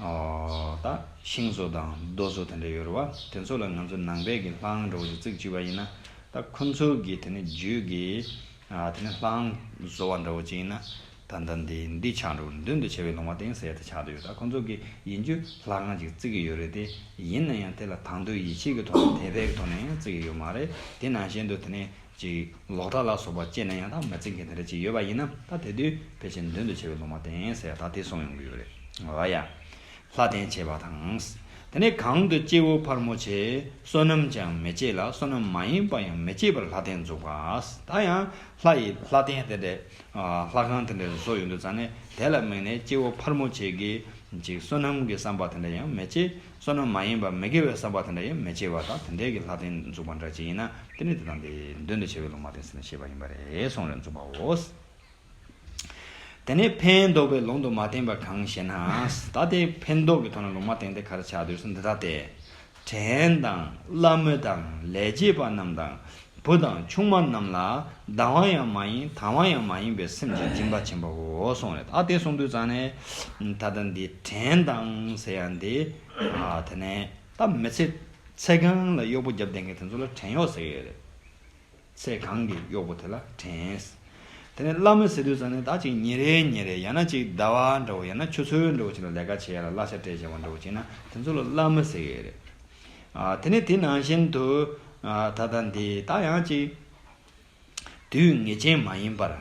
ཨོ། ད་ཤིང་བཟོ་དང་རྡོ་བཟོ་དེ་འདྲ་ཡོད་རེད་བ། དེ་ཚོ་ལ་ང་ཚོ་ནང་པའི་གི་ལྷ་ཁང་འདྲ་བོ་ཅིག་བརྩིགས་བཅུག་པ་ཡིན་ན། ད་ཁོ་ཚོ་གི་དེ་ནས་རྒྱུད་ཀྱི། ཨ། དེ་ནས་ལྷ་ཁང་བཟོ་བ་འདྲ་བོ་ཅིག་ཡིན་ན། ད་ལྟ་འདི་འདི་ཆགས་འགྲོ། མདུན་དུ་བྱ་བའི་ལུང་མ་བསྟན་ཟེར་ཡ་དེ་ཆགས་བསྡད་ཡོད། ད་ཁོང་ཚོ་གི་ཡིན་རྒྱུ་ལྷ་ཁང་ཅིག་བརྩིགས་ཀྱི་ཡོད་རེད་དེ། ཡིན་ན་ཡང་དེ་ལ་དང་དོད་ཡིད་ཆེས་ཀྱི་ཐོག་ནས་དད་པའི་ཐོག་ནས་ཡང་བརྩིགས་ཀྱི་ཡོད་མ་རེད། དེ་ནང་བཞིན་དུ་དེ་ནས་ཅིག་ལོག་ལྟ་ལ་སོགས་པ་སྐྱེས་ན་ཡང་ད་མི་བརྩིགས་མཁན་དེ་འདྲ་ཅིག་ཡོད་པ་ཡིན་ན། ད་དེ་དུས་ཕལ་ཆེར་མདུན་དུ་བྱ་བའི་ལུང་མ་བསྟན་ཟེར་ཡ་ད་དེ་གསུངས་ཡོང་གི་ཡོད་རེད། འོ་ཡ། ལྷ་བསྟེན་བྱེད་པ་དང་། དེ་ནས་གང་དུ་སྐྱེ་བོ་ཕལ་མོ་ཆེ་བསོད་ནམས་ཀྱང་མི་བྱེད་ལ་བསོད་ནམས་མ་ཡིན་པ་ཡང་མི་བྱེད་པར་ལྷ་བསྟེན་འཛུགས་པ། ད་ཡང་ལྷ་ཡི་ལྷ་བསྟེན་དེ་འདྲས། ལྷ་ཁང་དེ་འདྲས་བཟོ་ཡོང་དུས་ཙང་ནས་དེ་ལ་དམིགས་ནས་སྐྱེ་བོ་ཕལ་མོ་ཆེ་གིས་ཅིག་བསོད་ནམས་ཀྱི་བསམ་པ་དེ་འདྲ་ཡང་མི་བྱེད། བསོད་ནམས་མ་ཡིན་པ་མི་དགེ་བའི་བསམ་པ་དེ་འདྲ་ཡང་མི་བྱེད་པ་དང་དེ་འདྲས་ཀྱི་ལྷ་བསྟེན་འཛུགས་པ་འདྲ་ཅིག་ཡིན་ན་དེ་ནི་དེ་དང་དེ་མདུན་དུ་བྱ་བའི་ལུང་མ་བསྟན་ཟེར་ནས་བཤད་པ་ཡིན་པ་རེད་གསུངས་རེད། འཛུགས་པའོ། དེ་ནས་ཕན་འདོགས་པའི་ལུང་དུ་མ་བསྟན་པ་གང་ཞེ་ན། ད་དེ་ཕན་འདོགས་ཀྱི་ཐོག་ནས་ལུང་མ་བསྟན་ཏེ་ག་རེ་ཆགས་འདུག་ཟེར་ན། འདི་ལྟ་སྟེ། བྲན་དང་བླ་མེད་དང་ལས་བྱེད་པ་རྣམས་དང་བུ་དང་ཆུང་མ་རྣམས་ལ་སྡང་བ་ཡང་མ་ཡིན་དང་བ་ཡང་མ་ཡིན་པའི་སེམས་ཀྱིས་སྦྱིན་པ་བྱིན་པའོ་གསུངས་རེད། ད་དེ་གསུངས་དུས་ཙང་ནས་ད་ལྟ་འདི་བྲན་དང་ཟེར་ཡ་འདི། ཨ། དེ་ནས་ད་མི་ཚེ་ཚེ་གང་ལ་གཡོག་པོ་རྒྱབ་བསྡད་མཁན་དེ་ཚོ་ལ་བྲན་གཡོག་ཟེར་གྱི་ཡོད་རེད། ཚེ་གང་གི་གཡོག་པོ་དེ་ལ་བྲན། དེ་ནས་བླ་མ་ཟེར་དུས་ཙང་ནས་ད་ཅིག་ཉིན་རེ་ཉིན་རེ་ཡང་ན་ཅིག་ཟླ་བ་འདྲ་བོ་ཡང་ན་ཆུ་ཚོད་འདྲ་བོ་ཅིག་ལ་ལས་ཀ་བྱེད་ཡ་ལ་གླ་ཆ་སྤྲད་བྱས་པ་འདྲ་བོ་བྱས་ན་དེ་ཚོ་ལ་བླ་མ་ཟེར་གི་རེད། ཨ། དེ་ནས་དེ་ནང་བཞིན་དུ། ཨ། ད་ལྟ་འདི་ད་ཡང་ཅིག་དུས་ངེས་ཅན་མ་ཡིན་པར།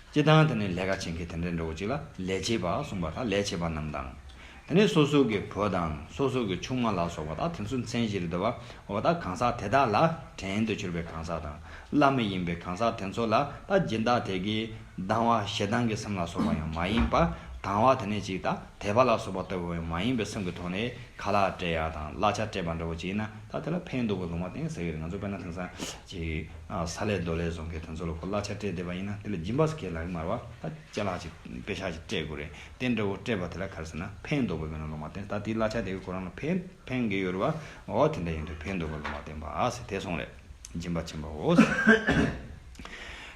སྤྱི་བཏང་དེ་ནས་ལས་ཀ་བྱེད་མཁན་དེ་འདྲ་འདྲ་བོ་ཅིག་ལ་ལས་བྱེད་པ་གསུངས་པ་དང་ལས་བྱེད་པ་རྣམས་དང་། དེ་ནས་སོ་སོ་གི་བུ་དང་སོ་སོ་གི་ཆུང་མ་ལ་སོགས་པ་དང་དེ་ཚོ་མཚན་གཞིར་འདུ་བ། འོ་ད་གང་ཟག་དེ་དག་ལ་བྲན་དུ་གྱུར་པའི་གང་ཟག་དང་བླ་མ་ཡིན་པའི་གང་ཟག་དེ་ཚོ་ལ་ད་སྦྱིན་བདག་དེ་གིས་སྡང་བ་ཞེ་སྡང་གི་སེམས་ལ་སོགས་པ་ཡང་མ་ཡིན་པ། དང་བ་དེ་ནས་ཅིག་ད་དད་པ་ལ་སོགས་པ་ལྟ་བུ་ཡང་མ་ཡིན་པའི་སེམས་ཀྱི་ཐོག་ནས་ཁ་ལག་སྤྲད་ཡ་དང་གླ་ཆ་སྤྲད་པ་འདྲ་བོ་ཅིག་ཡིན་ན་ད་དེ་ལ་ཕན་འདོགས་པའི་ལུང་པ་བསྟན་ཟེར་གི་རེད། ང་ཚོ་དཔེར་ན་དེང་སང་ཅིག་ས་ལས་རྡོ་ལས་བཟོ་མཁན་དེ་ཚོ་ལ་ཁོ་གླ་ཆ་སྤྲད་བསྡད་པ་ཡིན་ན་དེ་ལ་སྦྱིན་པ་ཟེར་མཁན་ལབ་ཀྱི་མ་རེད་བ། ད་ཅ་ལག་ཅིག་པེ་ཤག་ཅིག་སྤྲད་དགོས་རེད། དེ་འདྲ་བོ་སྤྲད་པ་དེ་ལ་ག་རེ་ཟེར་ན་ཕན་འདོགས་པའི་མེད་ན་ལུང་པ་བསྟན། ད་དེའི་གླ་ཆ་དེ་གི་ཁོ་རང་ལ་ཕན་ཕན་གི་ཡོད་རེད་བ། འོ་དེ་འདྲ་ཡིན་དུས་ཕན་འདོགས་པའི་ལུང་པ་བསྟན་པ་ཟེར་དེ་གསུངས་རེད། སྦྱིན་པ་ཆེན་པོའོ།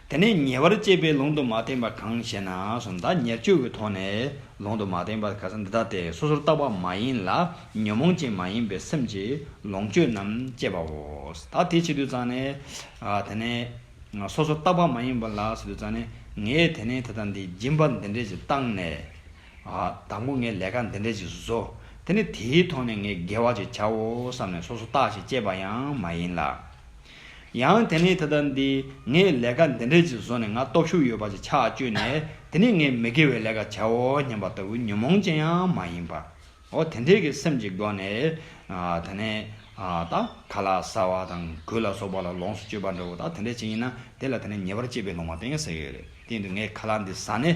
དེ་ནས་ཉེ་བར་སྤྱད་པའི་ལུང་དུ་མ་བསྟན་པ་གང་ཞེ་ན་གསུངས། ད་ཉེར་སྤྱོད་ཀྱི་ཐོག་ནས་ལུང་དུ་མ་བསྟན་པ་ག་ས་འདི་ལྟ་སྟེ་སོ་སོར་བརྟག་པ་མ་ཡིན་ལ་ཉོན་མོངས་ཅན་མ་ཡིན་པའི་སེམས་ཀྱི་ལོངས་སྤྱོད་རྣམས་སྤྱད་པའོ། ད་དེ་བྱེད་དུས་ཙང་ནས། ཨ། དེ་ནས་སོ་སོར་བརྟག་པ་མ་ཡིན་པ་ལ་ཟེར་དུས་ཙང་ནས་ངས་དེ་ནས་ད་ལྟ་འདི་སྦྱིན་པ་འདི་འདྲས་ཅིག་བཏང་ནས། ཨ། དང་པོ་ངས་ལས་ཀ་འདི་འདྲས་ཅིག་བཟོ། དེ་ནས་དེའི་ཐོག་ནས་ངས་དགེ་བ་ཅིག་བྱའོ་བསམ་ནས་སོ་སོ་བརྟག་ཅིག་བྱས་པ་ཡང་མ་ཡིན་ལ། ཡང་དེ་ནས་ད་ལྟ་འདི་ངས་ལས་ཀ་འདི་འདྲས་ཅིག་བཟོ་ནས་ང་སྟོབས་ཤུགས་ཡོད་པ་ཅིག་ཆགས་བཅུག་ནས་དེ་ནས་ངས་མི་དགེ་བའི་ལས་ཀ་བྱའོ་སྙམ་པ་ལྟ་བུའི་ཉོན་མོངས་ཅན་ཡང་མ་ཡིན་པ། འོ་དེ་འདྲས་ཀྱི་སེམས་ཀྱི་སྒོ་ནས། ཨ། དེ་ནས། ཨ། ད་ཁ་ལག་ཟ་བ་དང་གོས་ལ་སོགས་པ་ལ་ལོངས་སུ་སྤྱོད་པ་འདྲ་བོ་ད་དེ་འདྲས་ཅིག་ཡིན་ན་དེ་ལ་དེ་ནས་ཉེ་བར་སྤྱད་པའི་ལུང་པ་བསྟན་ཟེར་གྱི་ཡོད་རེད། དེ་ཡིན་དུས་ངས་ཁ་ལག་འདི་ཟ་ནས།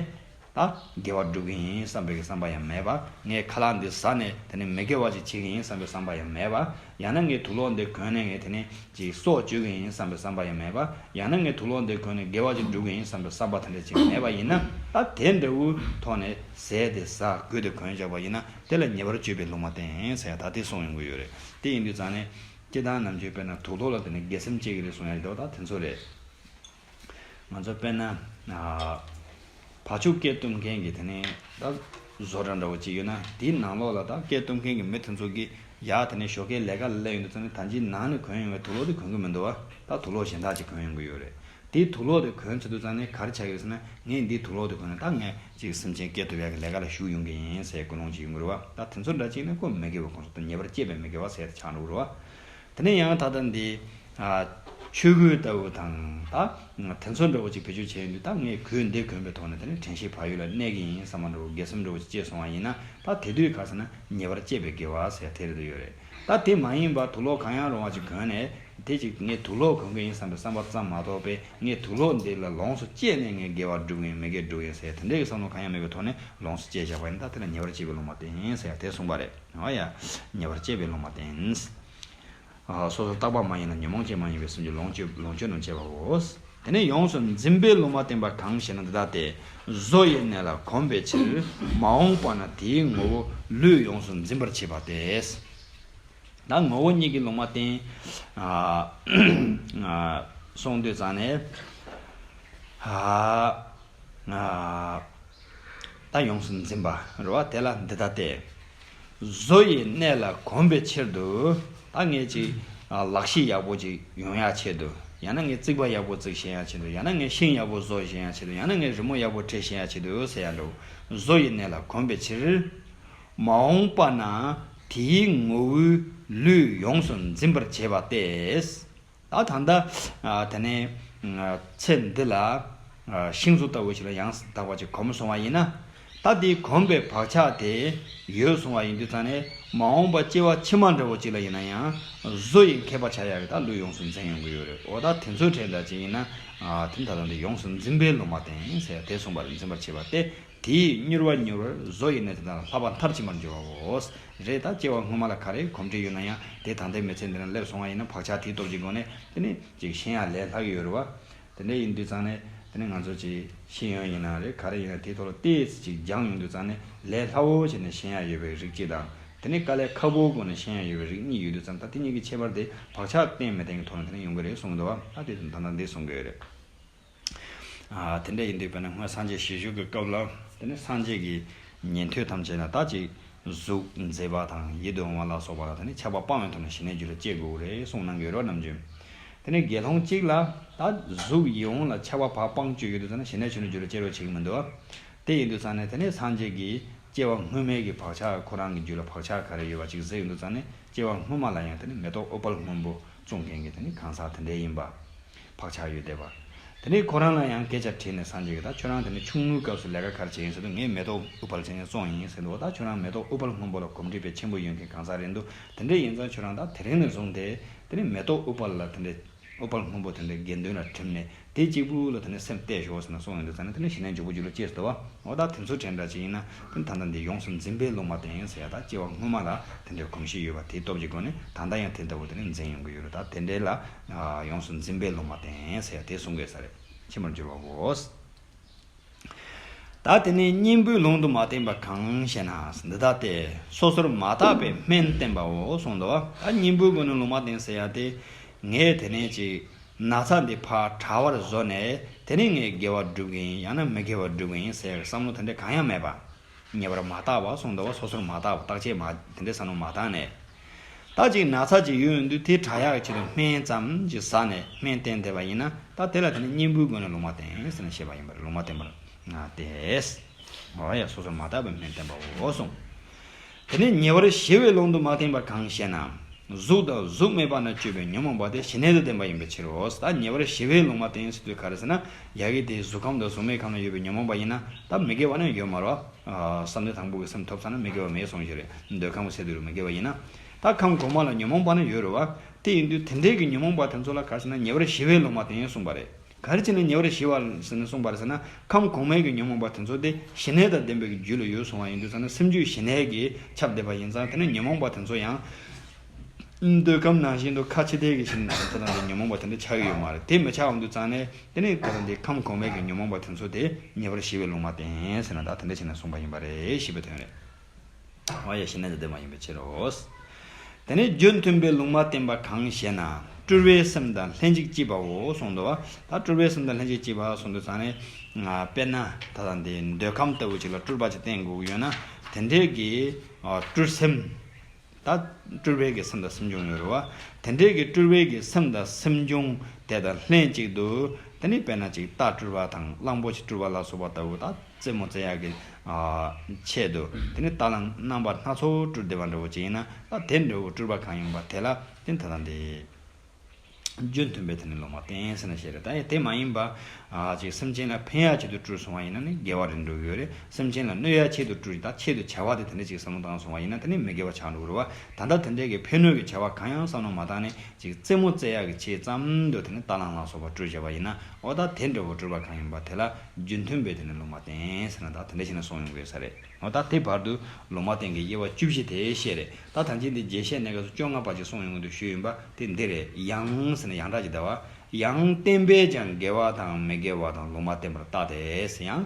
ད་དགེ་བ་སྒྲུབ་ཀྱི་ཡིན་བསམ་པའི་བསམ་པ་ཡང་མེད་པ། ངས་ཁ་ལག་འདི་ཟ་ནས་དེ་ནས་མི་དགེ་བ་ཅིག་བྱེད་ཀྱི་ཡིན་བསམ་པའི་བསམ་པ་ཡང་མེད་པ། ཡང་ན་ངས་དུག་ལོག་འདི་གོན་ནས་ངས་དེ་ནས་ཅིག་སྲོག་གཅོད་ཀྱི་ཡིན་བསམ་པའི་བསམ་པ་ཡང་མེད་པ། ཡང་ན་ངས་དུག་ལོག་འདི་གོན་ནས་དགེ་བ་ཅིག་སྒྲུབ་ཀྱི་ཡིན་བསམ་པའི་བསམ་པ་དེ་འདྲ་ཅིག་མེད་པ་ཡིན་ན། ད་དེ་འདྲ་བོའི་ཐོག་ནས་ཟས་དེ་ཟ་གོས་དེ་གོན་བཞག་པ་ཡིན་ན་དེ་ལ་ཉེ་བར་སྤྱོད་པའི་ལུང་མ་བསྟན་ཟེར་ཡ་ད་དེ་གསུངས་ཡོང་གི་ཡོད་རེད། དེ་ཡིན་དུས་ཙང་ནས་སྤྱིར་བཏང་ནམ་རྒྱུན་དཔེར་ན་དུག་ལོག་ལ་དེ་ནས་དགེ་སེམས་སྐྱེ་གི་རེད་གསུང་ཡ་རེད་དོ། ད་དེ་ཚོ་རེད། ང་ཚོ་དཔེར་ན། ཨ། བ་ཕྱུགས་སྐྱེ་གཏུབ་མཁན་གྱི་དེ་ནས་ད་བཟོ་གྲྭ་འདྲ་བོ་ཅིག་ཡོད་ན་དེའི་ནང་ལོགས་ལ་ད་སྐྱེ་གཏུབ་མཁན་གྱི་མི་དེ་ཚོ་གིས་ཡ་དེ་ནས་ཞོགས་ཀས་ལས་ཀ་ལ་སླེབས་ཡོང་དུས་ཙང་ནས་ད་ཅིག་ནང་ནས་གོན་ཡོང་བའི་དུག་ལོག་དེ་གོན་གི་མི་འདུག་བ། ད་དུག་ལོག་གཞན་དག་ཅིག་གོན་ཡོང་གི་ཡོད་རེད། དེའི་དུག་ལོག་དེ་གོན་ཚར་དུས་ཙང་ནས་ག་རེ་ཆགས་ཀྱི་རེད་ཟེར་ན་ངས་འདིའི་དུག་ལོག་དེ་གོན་ནས་ད་ངས་ཅིག་སེམས་ཅན་སྐྱེ་ཐུབ་ཡག་གི་ལས་ཀ་ལ་ཞུགས་ཡོང་གི་ཡིན་ཟེར་ཀུན་སློང་ཅིག་ཡོང་གི་རེད་བ། ད་དེ་ཚོ་འདྲ་ཅིག་ནི་ཁོ་མི་དགེ་བའི་ཁོངས་སུ་ཉེ་བར་སྤྱད་པའི་མི་དགེ་བ་ཟེར་དེ་ཆགས་འགྲོ་གི་རེད་བ། དེ་ནས་ཡང་ད་ལྟ་འདི། ཨ། ཆོས་གོས་ལྟ་བུ་དང་ད་དེ་ཚོ་འདྲ་བོ་ཅིག་བེད་སྤྱོད་བྱས་ཡོང་དུས་ད་ངས་གོས་འདི་གོན་པའི་ཐོག་ནས་དེ་ནས་དྲན་ཤེས་བག་ཡོད་ལ་གནས་ཀྱི་ཡིན་བསམ་པ་འདྲ་བོ་དགེ་སེམས་འདྲ་བོ་ཅིག་སྐྱེས་སོང་བ་ཡིན་ན་ད་དེ་དུས་ག་ཟེར་ན་ཉེ་བར་སྤྱད་པའི་དགེ་བ་ཟེར་དེ་རེད་དུ་ཡོད་རེད། ད་དེ་མ་ཡིན་པར་དུག་ལོག་གང་ཡང་རུང་བ་ཅིག་གོན་ནས་དེ་ཅིག་ངས་དུག་ལོག་གོན་གི་ཡིན་བསམ་པའི་བསམ་པ་ཙམ་མ་གཏོགས་པས་ངས་དུག་ལོག་འདི་ལ་ལོངས་སུ་སྤྱད་ནས་ངས་དགེ་བ་སྒྲུབ་ཀྱི་ཡིན་མི་དགེ་སྒྲུབ་ཀྱི་ཡིན་ཟེར་དེ་འདྲའི་བསམ་བློ་གང་ཡང་མེད་པའི་ཐོག་ནས་ལོངས་སུ་སྤྱད་བཞག་པ་ཡིན་ད་དེ་ལ་ཉེ་བར་སྤྱད་པའི་ལུང་མ་བསྟན་ཟེར་དེ་གསུངས་པ་རེད། འོ་ཡ། ཉེ་བར་སྤྱད་པའི་ལུང་མ་བསྟན། ཨ། སོ་སོར་བརྟག་པ་མ་ཡིན་ལ་ཉོན་མོངས་ཅན་མ་ཡིན་པའི་སེམས་ཀྱི་ལོངས་སྤྱོད་ལོངས་སྤྱོད་རྣམས་བྱེད་པའོ། དེ་ནས་ཡོངས་སུ་འཛིན་པའི་ལུང་མ་བསྟན་པ་གང་ཞེ་ན་འདི་ལྟ་སྟེ། བཟོ་ཡི་གནས་ལ་གོམས་པའི་ཕྱིར་མ་འོངས་པ་ན་དེའི་ངོ་བོ་ལུས་ཡོངས་སུ་འཛིན་པར་བྱེད་པ་སྟེ། ད་ངོ་བོ་ཉིད་ཀྱི་ལུང་མ་བསྟན། ཨ། ཨ། གསུངས་དུས་ཙང་ནས། ཨ། ཨ། ད་ཡོངས་སུ་འཛིན་པ་རེད་བ། དེ་ལ་འདི་ལྟ་སྟེ། བཟོ་ཡི་གནས་ལ་གོམས་པའི་ཕྱིར་དུ། ད་ངས་ཅིག་ཨ། ལག་ཤེས་ཡག་པོ་ཅིག་ཡོང་ཡག་ཆེད་དུ། ཡང་ན་ངས་རྩིག་པ་ཡག་པོ་རྩིག་ཤེས་ཡག་ཆེད་དུ། ཡང་ན་ངས་ཤིང་ཡག་པོ་བཟོ་ཤེས་ཡག་ཆེད་དུ། ཡང་ན་ངས་རི་མོ་ཡག་པོ་བྲིས་ཤེས་ཡག་ཆེད་དུ་ཟེར་ཡག་འདྲ་བོ། བཟོ་ཡི་གནས་ལ་གོམས་པའི་ཕྱིར། མ་འོངས་པ་ན་དེའི་ངོ་བོའི་ལུས་ཡོངས་སུ་འཛིན་པར་བྱེད་པ་སྟེ། ད་ད་ལྟ། ཨ། དེ་ནས། ཨ། ཚེ་འདི་ལ། ཨ། ཤིང་བཟོ་ལྟ་བུ་ཞིག་ལ་ཡང་དག་པ་ཅིག་གོམས་སོང་བ་ཡིན་ན། ད་དེའི་གོམས་པའི་བག་ཆགས་དེ་ཡོད་སོང་བ་ཡིན་དུས་ཙང་ནས་མ་འོངས་པ་སྐྱེ་བ་ཕྱི་མ་འདྲ་བོ་ཅིག་ལ་ཡིན་ན་ཡང་བཟོ་ཡི་མཁས་པ་ཆགས་ཡག་གི་ད་ལུས་ཡོངས་སུ་འཛིན་ཡོང་གི་ཡོད་རེད། འོ་ད་དེ་ཚོའི་གྲས་འདྲ་ཅིག་ཡིན་ན། ཨ། དེ་ད་ལྟ་འདི་ཡོངས་སུ་འཛིན་པའི་ལུང་མ་བསྟན་ཟེར་དེ་གསུངས་པ་རེད། འཛིན་པར་བྱེད་པ་སྟེ། དེས་མྱུར་བ་མྱུར་བར་བཟོ་ཡི་གནས་དེ་དག་ལ་ལྷག་པ་མཐར་ཕྱིན་པར་འགྱུར་བའོ། རེད། ད་སྐྱེ་བ་སྔོན་མ་ལ་ག་རེ་གོམས་འདྲིས་ཡོད་ན་ཡང་དེ་ད་ལྟའི་མི་ཚེ་འདི་ན་སླེབས་སོང་བ་ཡིན་ན་བག་ཆགས་དེའི་སྟོབས་ཀྱི་སྒོ་ནས་དེ་ནི་ཅིག་ཤེས་ཡག་ལས་སླ་གི་ཡོད་རེད་བ། དེ་འདྲ་ཡིན་དུས་ཙང་ནས་དེ་ནི་ང་ཚོ་ཅིག་ཤེས་ཡོན་ཡིན་ན་རེད། ག་རེ་ཡིན་ན་དེའི་ཐོག་ལ་ཏོག་ཙམ་ཅིག་སྦྱངས་ཡོང་དུས་ཙང་ནས་ལས་སླ་བོ་བྱས་ནས་ཤེས་ཡག་ཡོད་པའི་རིགས་གཅིག་དང་། དེ་ནི་དཀའ་ལས་ཁག་པོའི་སྒོ་ནས་ཤེས་ཡག་ཡོད་པའི་རིགས་གཉིས་ཡོད་དུས་ཙང་ད་དེ་གཉིས་ཀྱི་ཁྱད་པར་དེ་བག་ཆགས་གཏན་མི་གཏན་གྱི་ཐོག་ནས་དེ་ནི་ཡོང་གི་རེད་གསུངས་འདུག་བ། ད་དེ་ད་ལྟ་འདི་གསུང་གི་ཡོད་རེད། ཨ། དེ་འདྲ་ཡིན་དུས་དཔེར་ན་སྔོན་སངས་རྒྱས་བྱེད་ཞུགས་ཀྱི་སྐབས་ལ་དེ་ནི་སངས་རྒྱས་ཀྱི་ཉན་ཐོས་ཐམས་ཅད་ལ་ད་ཅིག་གཟུགས་མཛེས་པ་དང་ཡིད་དུ་འོང་བ་ལ་སོགས་པ་ལ་དེ་ནི་ཆགས་པ་སྤང་བའི་ཐོག་ནས་ཞི་གནས་རྒྱུད་ལ་སྐྱེ་དགོས་རེད་གསུངས་གནང་གི་ཡོད་རེད་བ། ནམ་རྒྱུན་ དེ་ནས་དགེ་སློང་གཅིག་ལ་ད་གཟུགས་ཡིད་འོང་ལ་ཆགས་པ་བག་སྤང་བཅུག་ཡོད་དུས་ཙང་ན་ཞི་གནས་ཆོས་ནི་རྒྱུད་ལ་སྐྱེ་རོགས་བྱེད་ཀྱི་མི་འདུག་དེ་ཡིན་དུས་ཙང་ནས་དེ་ནས་སངས་རྒྱས་ཀྱིས་སྐྱེ་བ་སྔོན་མའི་གི་བག་ཆགས་ཁོ་རང་གི་རྒྱུད་ལ་བག་ཆགས་ག་རེ་ཡོད་པ་ཅིག་གཟིགས་ཡོང་དུས་ཙང་ནས་སྐྱེ་བ་སྔོན་མ་ལ་ཡང་དེ་ནས་མེ་ཏོག་ཨུཏྤལ་སྔོན་པོ་བཙོང་མཁན་གྱི་དེ་ནས་གང་ཟག་དེ་འདྲ་ཡིན་པ། བག་ཆགས་ཡོད་བསྡད་པ། དེ་ནས་ཁོ་རང་ལ་ཡང་སྐད་ཆ་དྲིས་ནས་སངས་རྒྱས་ཀྱིས་ད་ཁྱོད་རང་དེ་ནས་ཆུང་ངུའི་སྐབས་སུ་ལས་ཀ་ག་རེ་བྱས་ཡིན་ཟེར་དུས་ངས་མེ་ཏོག་ཨུཏྤལ་ཅན་བཙོང་ཡིན་ཟེར་འདུག་ད་ཁྱོད་རང་མེ་ཏོག་ཨུཏྤལ་སྔོན་པོ་ལ་གོམས་འདྲིས་དཔེ་ཆེན་པོ་ཡོད་མཁན་གང་ཟག་རེད་འདུག་དེ་འདྲ་ཡིན་ཙང་ཁྱོད་རང་ད་དེ་རིང་ནས་བཟུང་སྟེ་དེ་ནས་མེ་ཏོག་ཨུཏྤལ་ལ་དེ་འདྲ་ཨུཏྤལ་སྔོན་པོ་དེ་འདྲ་དགེ་འདུན་ལ་བྲིམས་ནས་དེ་གཅིག་པུ་ལ་དེ་ནས་སེམས་གཏད་ཤོག་ཟེར་ནས་གསུངས་ཡོང་དུས་ཙང་ནས་དེ་ནས་ཞི་གནས་འཇུག་པའི་རྒྱུད་ལ་སྐྱེས་སོང་བ། འོ་ད་དེ་ཚོ་དྲན་འདྲ་ཅིག་ཡིན་ན་དེ་ད་ལྟ་འདི་ཡོངས་སུ་འཛིན་པའི་ལུང་མ་བསྟན་ཟེར་ཡ་ད་སྐྱེ་བ་སྔོན་མ་ལ་དེ་འདྲའི་གོམས་གཤིས་ཡོད་པ་དེའི་སྟོབས་ཀྱི་སྒོ་ནས་ད་ལྟ་ཡང་དེ་ལྟ་བུ་དེ་ནས་འཛིན་ཡོང་གི་ཡོད་རེད། ད་དེ་འདྲའི་ལ་ཡོངས་སུ་འཛིན་པའི་ལུང་མ་བསྟན་ཟེར་ཡ་དེ་གསུང་དགོས་ས་རེད། ཕྱི་མར་འགྱུར་བའོ། ད་དེ་ནས་གཉེན་པོའི་ལུང་དུ་མ་བསྟན་པ་གང་ཞེ་ན། འདི་ལྟ་སྟེ། སོ་སོར་མ་བརྟགས་པའི་སྨན་བསྟེན་པའོ་གསུངས་འདུག་ད་གཉེན་པོའི་སྒོ་ནས་ལུང་མ་བསྟན་ཟེར་ཡ་དེ། ངས་དེ་ནས་ཅིག་ན་ཚ་འདི་ཕར་དྲག་པར་བཟོ་ནས་དེ་ནས་ངས་དགེ་བ་སྒྲུབ་ཀྱི་ཡིན་ཡང་ན་མི་དགེ་བ་སྒྲུབ་ཀྱི་ཡིན་ཟེར་བསམ་བློ་དེ་འདྲ་གང་ཡང་མེད་པ། ཉེ་བར་མ་བརྟགས་པ་གསུངས་འདུག་བ། སོ་སོར་མ་བརྟགས་པ་བརྟག་དཔྱད་མ་དེ་འདྲའི་བསམ་བློ་མ་བཏང་ནས། ད་ཅིག་ན་ཚ་ཅིག་ཡོད་ཡོང་དུས་དེ་དྲག་ཡག་གི་ཆེད་དུ་སྨན་ཙམ་ཅིག་ཟ་ནས་སྨན་བསྟེན་བསྡད་པ་ཡིན་ན་ད་དེ་ལ་དེ་ནི་གཉེན་པོའི་སྒོ་ནས་ལུང་མ་བསྟན་ཟེར་ནས་བཤད་པ་ཡིན་པ་རེད། ལུང་མ་བསྟན་པར་ང་སྟེ། འོ་ཡ་སོ་སོར་མ་བརྟགས་པའི་སྨན་བསྟེན་པའོ་གསུངས། དེ་ནས་ཉེ་བར་ཞི་བའི་ལུང་དུ་མ་བསྟན་པ་གང་ཞེ་ན། གཟུགས་དང་གཟུགས་མེད་པ་ན་སྤྱོད་པའི་ཉོན་མོངས་པ་དེ་ཞི་གནས་དུ་ལྡན་པ་ཡིན་པའི་ཕྱིར་རོ། ད་ཉེ་བར་ཞི་བའི་ལུང་མ་བསྟན་ཟེར་དུས་ག་རེ་ཟེར་ན། ཡ་གི་དེ་གཟུགས་ཁམས་དང་གཟུགས་མེད་ཁམས་ན་ཡོད་པའི་ཉོན་མོངས་པ་ཡིན་ན་ད་མི་དགེ་བ་ནི་ཡོད་མ་རེད་བ། བསམ་གཏན་དང་པོ་གི་སེམས་ཐོབ་ཚར་ན་མི་དགེ་བ་མེད་གསུངས་ཤིག་རེད། འདོད་ཁམས་སད་དུས་རུ་མི་དགེ་བ་ཡིན་ན། ད་ཁམས་གོང་མ་ལ་ཉོན་མོངས་པ་ནི་ཡོད་རེད་བ། དེ་ཡིན་དུས་དེ་འདྲའི་གི་ཉོན་མོངས་པ་དེ་ཚོ་ལ་ག་རེ་ཟེར་ན་ཉེ་བར་ཞི་བའི་ལུང་མ་བསྟན་གསུངས་པ་རེད། ག་རེ་བྱས་ནས་ཉེ་བར་ཞི་བ་ཟེར་ནས་གསུངས་པ་རེད་ཟེར་ན། ཁམས་གོང་མའི་གི་ཉོན་མོངས་པ་དེ་ཚོ་དེ་ཞི་གནས་དང་ལྡན་པའི་གི་རྒྱུད་ལ་ཡོད་སོང་བ་ཡིན་དུས་ཙང་ན་སེམས་རྒྱུད་ཞི་གནས་ཀྱིས་ཁྱབ་བསྡད་པ་ཡིན་ཙང་དེ་ནི་ཉོན་མོངས་པ་དེ་ཚོ་ཡང་། འདོད་ཁམས་ནང་བཞིན་དུ་ཁ་ཕྱི་བལྟས་ཀྱི་ཕྱིར་དེ་དང་དེ་ཉོན་མོངས་པ་དེ་འདྲ་ཆགས་ཀྱི་ཡོད་མ་རེད། དེ་མི་ཆགས་འོང་དུས་ཙང་ནས་དེ་ནི་དེ་དང་དེ་ཁམས་གོང་མའི་གི་ཉོན་མོངས་པ་དེ་ཚོ་དེ་ཉེ་བར་ཞི་བའི་ལུང་མ་བསྟན་ཟེར་ན་ད་དེ་འདྲ་བྱས་ནས་གསུངས་པ་ཡིན་པ་རེད་ཞེས་པའི་དོན་རེད། འོ་ཡ་ཞི་གནས་དང་ལྡན་པ་ཡིན་པའི་ཕྱིར་རོ། དེ་ནས་རྒྱུ་མཐུན་པའི་ལུང་མ་བསྟན་པ་གང་ཞེ་ན། སྤྲུལ་པའི་སེམས་དང་ལྷན་ཅིག་སྐྱེས་པའོ་གསུངས་འདུག་བ། ད་སྤྲུལ་པའི་སེམས་དང་ལྷན་ཅིག་སྐྱེས་པ་གསུངས་དུས་ཙང་ནས། དཔེར་ན་ད་ལྟ་འདི་འདོད་ཁམས་ལྟ་བུ་ཅིག་ལ་སྤྲུལ་པ་ཅིག་བསྟན་དགོས་ཀྱི་ཡོད་ན་དེ་འདྲའི་གི་སྤྲུལ་སེམས། ད་སྤྲུལ་པའི་གི་སེམས་དང་སེམས་བྱུང་ཡོད་རེད་བ། དེ་འདྲའི་གི་སྤྲུལ་པའི་གི་སེམས་དང་སེམས་བྱུང་དེ་དང་ལྷན་ཅིག་ཏུ་དེ་ནི་དཔེར་ན་ཅིག་རྟ་སྤྲུལ་པ་དང་གླང་པོ་ཆེ་སྤྲུལ་པ་ལ་སོགས་པ་ལྟ་བུ་ད་རྩེད་མོ་རྩེ་ཡག་གི་ཆེད་དུ་དེ་ནི་རྟ་གླང་རྣམ་པ་སྣ་ཚོགས་སྤྲུལ་བསྡད་པ་འདྲ་བོ་ཅིག་ཡིན་ན་ད་དེ་འདྲ་བོ་སྤྲུལ་པ་གང་ཡིན་པ་དེ་ལ་དེ་ད་ལྟ་འདི། རྒྱུ་མཐུན་པའི་དེ་ནི་ལུང་མ་བསྟན་ཟེར་ན་ཞེས་རེད། ད་ཡང་དེ་མ་ཡིན་པ། ཅིག་སེམས་ཅན་ལ་ཕན་ཡག་ཆེད་དུ་སྤྲུལ་སོང་བ་ཡིན་ན་ནི་དགེ་བ་རེད་འགྲོ་གི་ཡོད་རེད། སེམས་ཅན་ལ་གནོད་ཡག་ཆེད་དུ་སྤྲུལ་ད་ཆེད་དུ་བྱ་བ་དེ་དེ་འདྲ་ཅིག་བསམ་བློ་བཏང་སོང་བ་ཡིན་ན་དེ་ནི་མི་དགེ་བ་ཆགས་འགྲོ་གི་རེད་བ། ད་ལྟ་དེ་འདྲའི་གི་ཕན་གནོད་ཀྱི་བྱ་བ་གང་ཡང་བསམ་བློ་མ་བཏང་ནས་ཅིག་རྩེད་མོ་རྩེ་ཡག་གི་ཆེད་ཙམ་དུ་དེ་ནི་རྟ་གླང་ལ་སོགས་པ་སྤྲུལ་བྱས་པ་ཡིན་ན་འོ་ད་དེ་འདྲ་བོ་སྤྲུལ་པ་གང་ཡིན་པ་དེ་ལ་རྒྱུ་མཐུན་པའི་དེ་ནི་ལུང་མ་བསྟན་ཟེར་ན་ད་དེ་འདྲ་བྱས་ན་གསུངས་ཡོང་གི་ཡོད་ས་རེད། འོ་ད་དེ་བར་དུ་ལུང་མ་བསྟན་གྱི་དབྱེ་བ་བཅུ་བཞི་དེ་བཤད་རེད། ད་ཐམས་ཅད་འདི་རྒྱས་བཤད་གནས་སྐབས་སུ་བཅོ་ལྔ་པ་ཅིག་གསུངས་ཡོང་གི་འདུག་ཞུས་ཡིན་པ་དེ་འདི་རེད། ཡང་ཟེར་ན་ཡང་དག་ཅིག་ད་བ། ཡང་བསྟན་པས་ཀྱང་དགེ་བ་དང་མི་དགེ་བ་དང་ལུང་མ་བསྟན་པར་བརྟགས་ཏེ་ཟེར་ཡང་།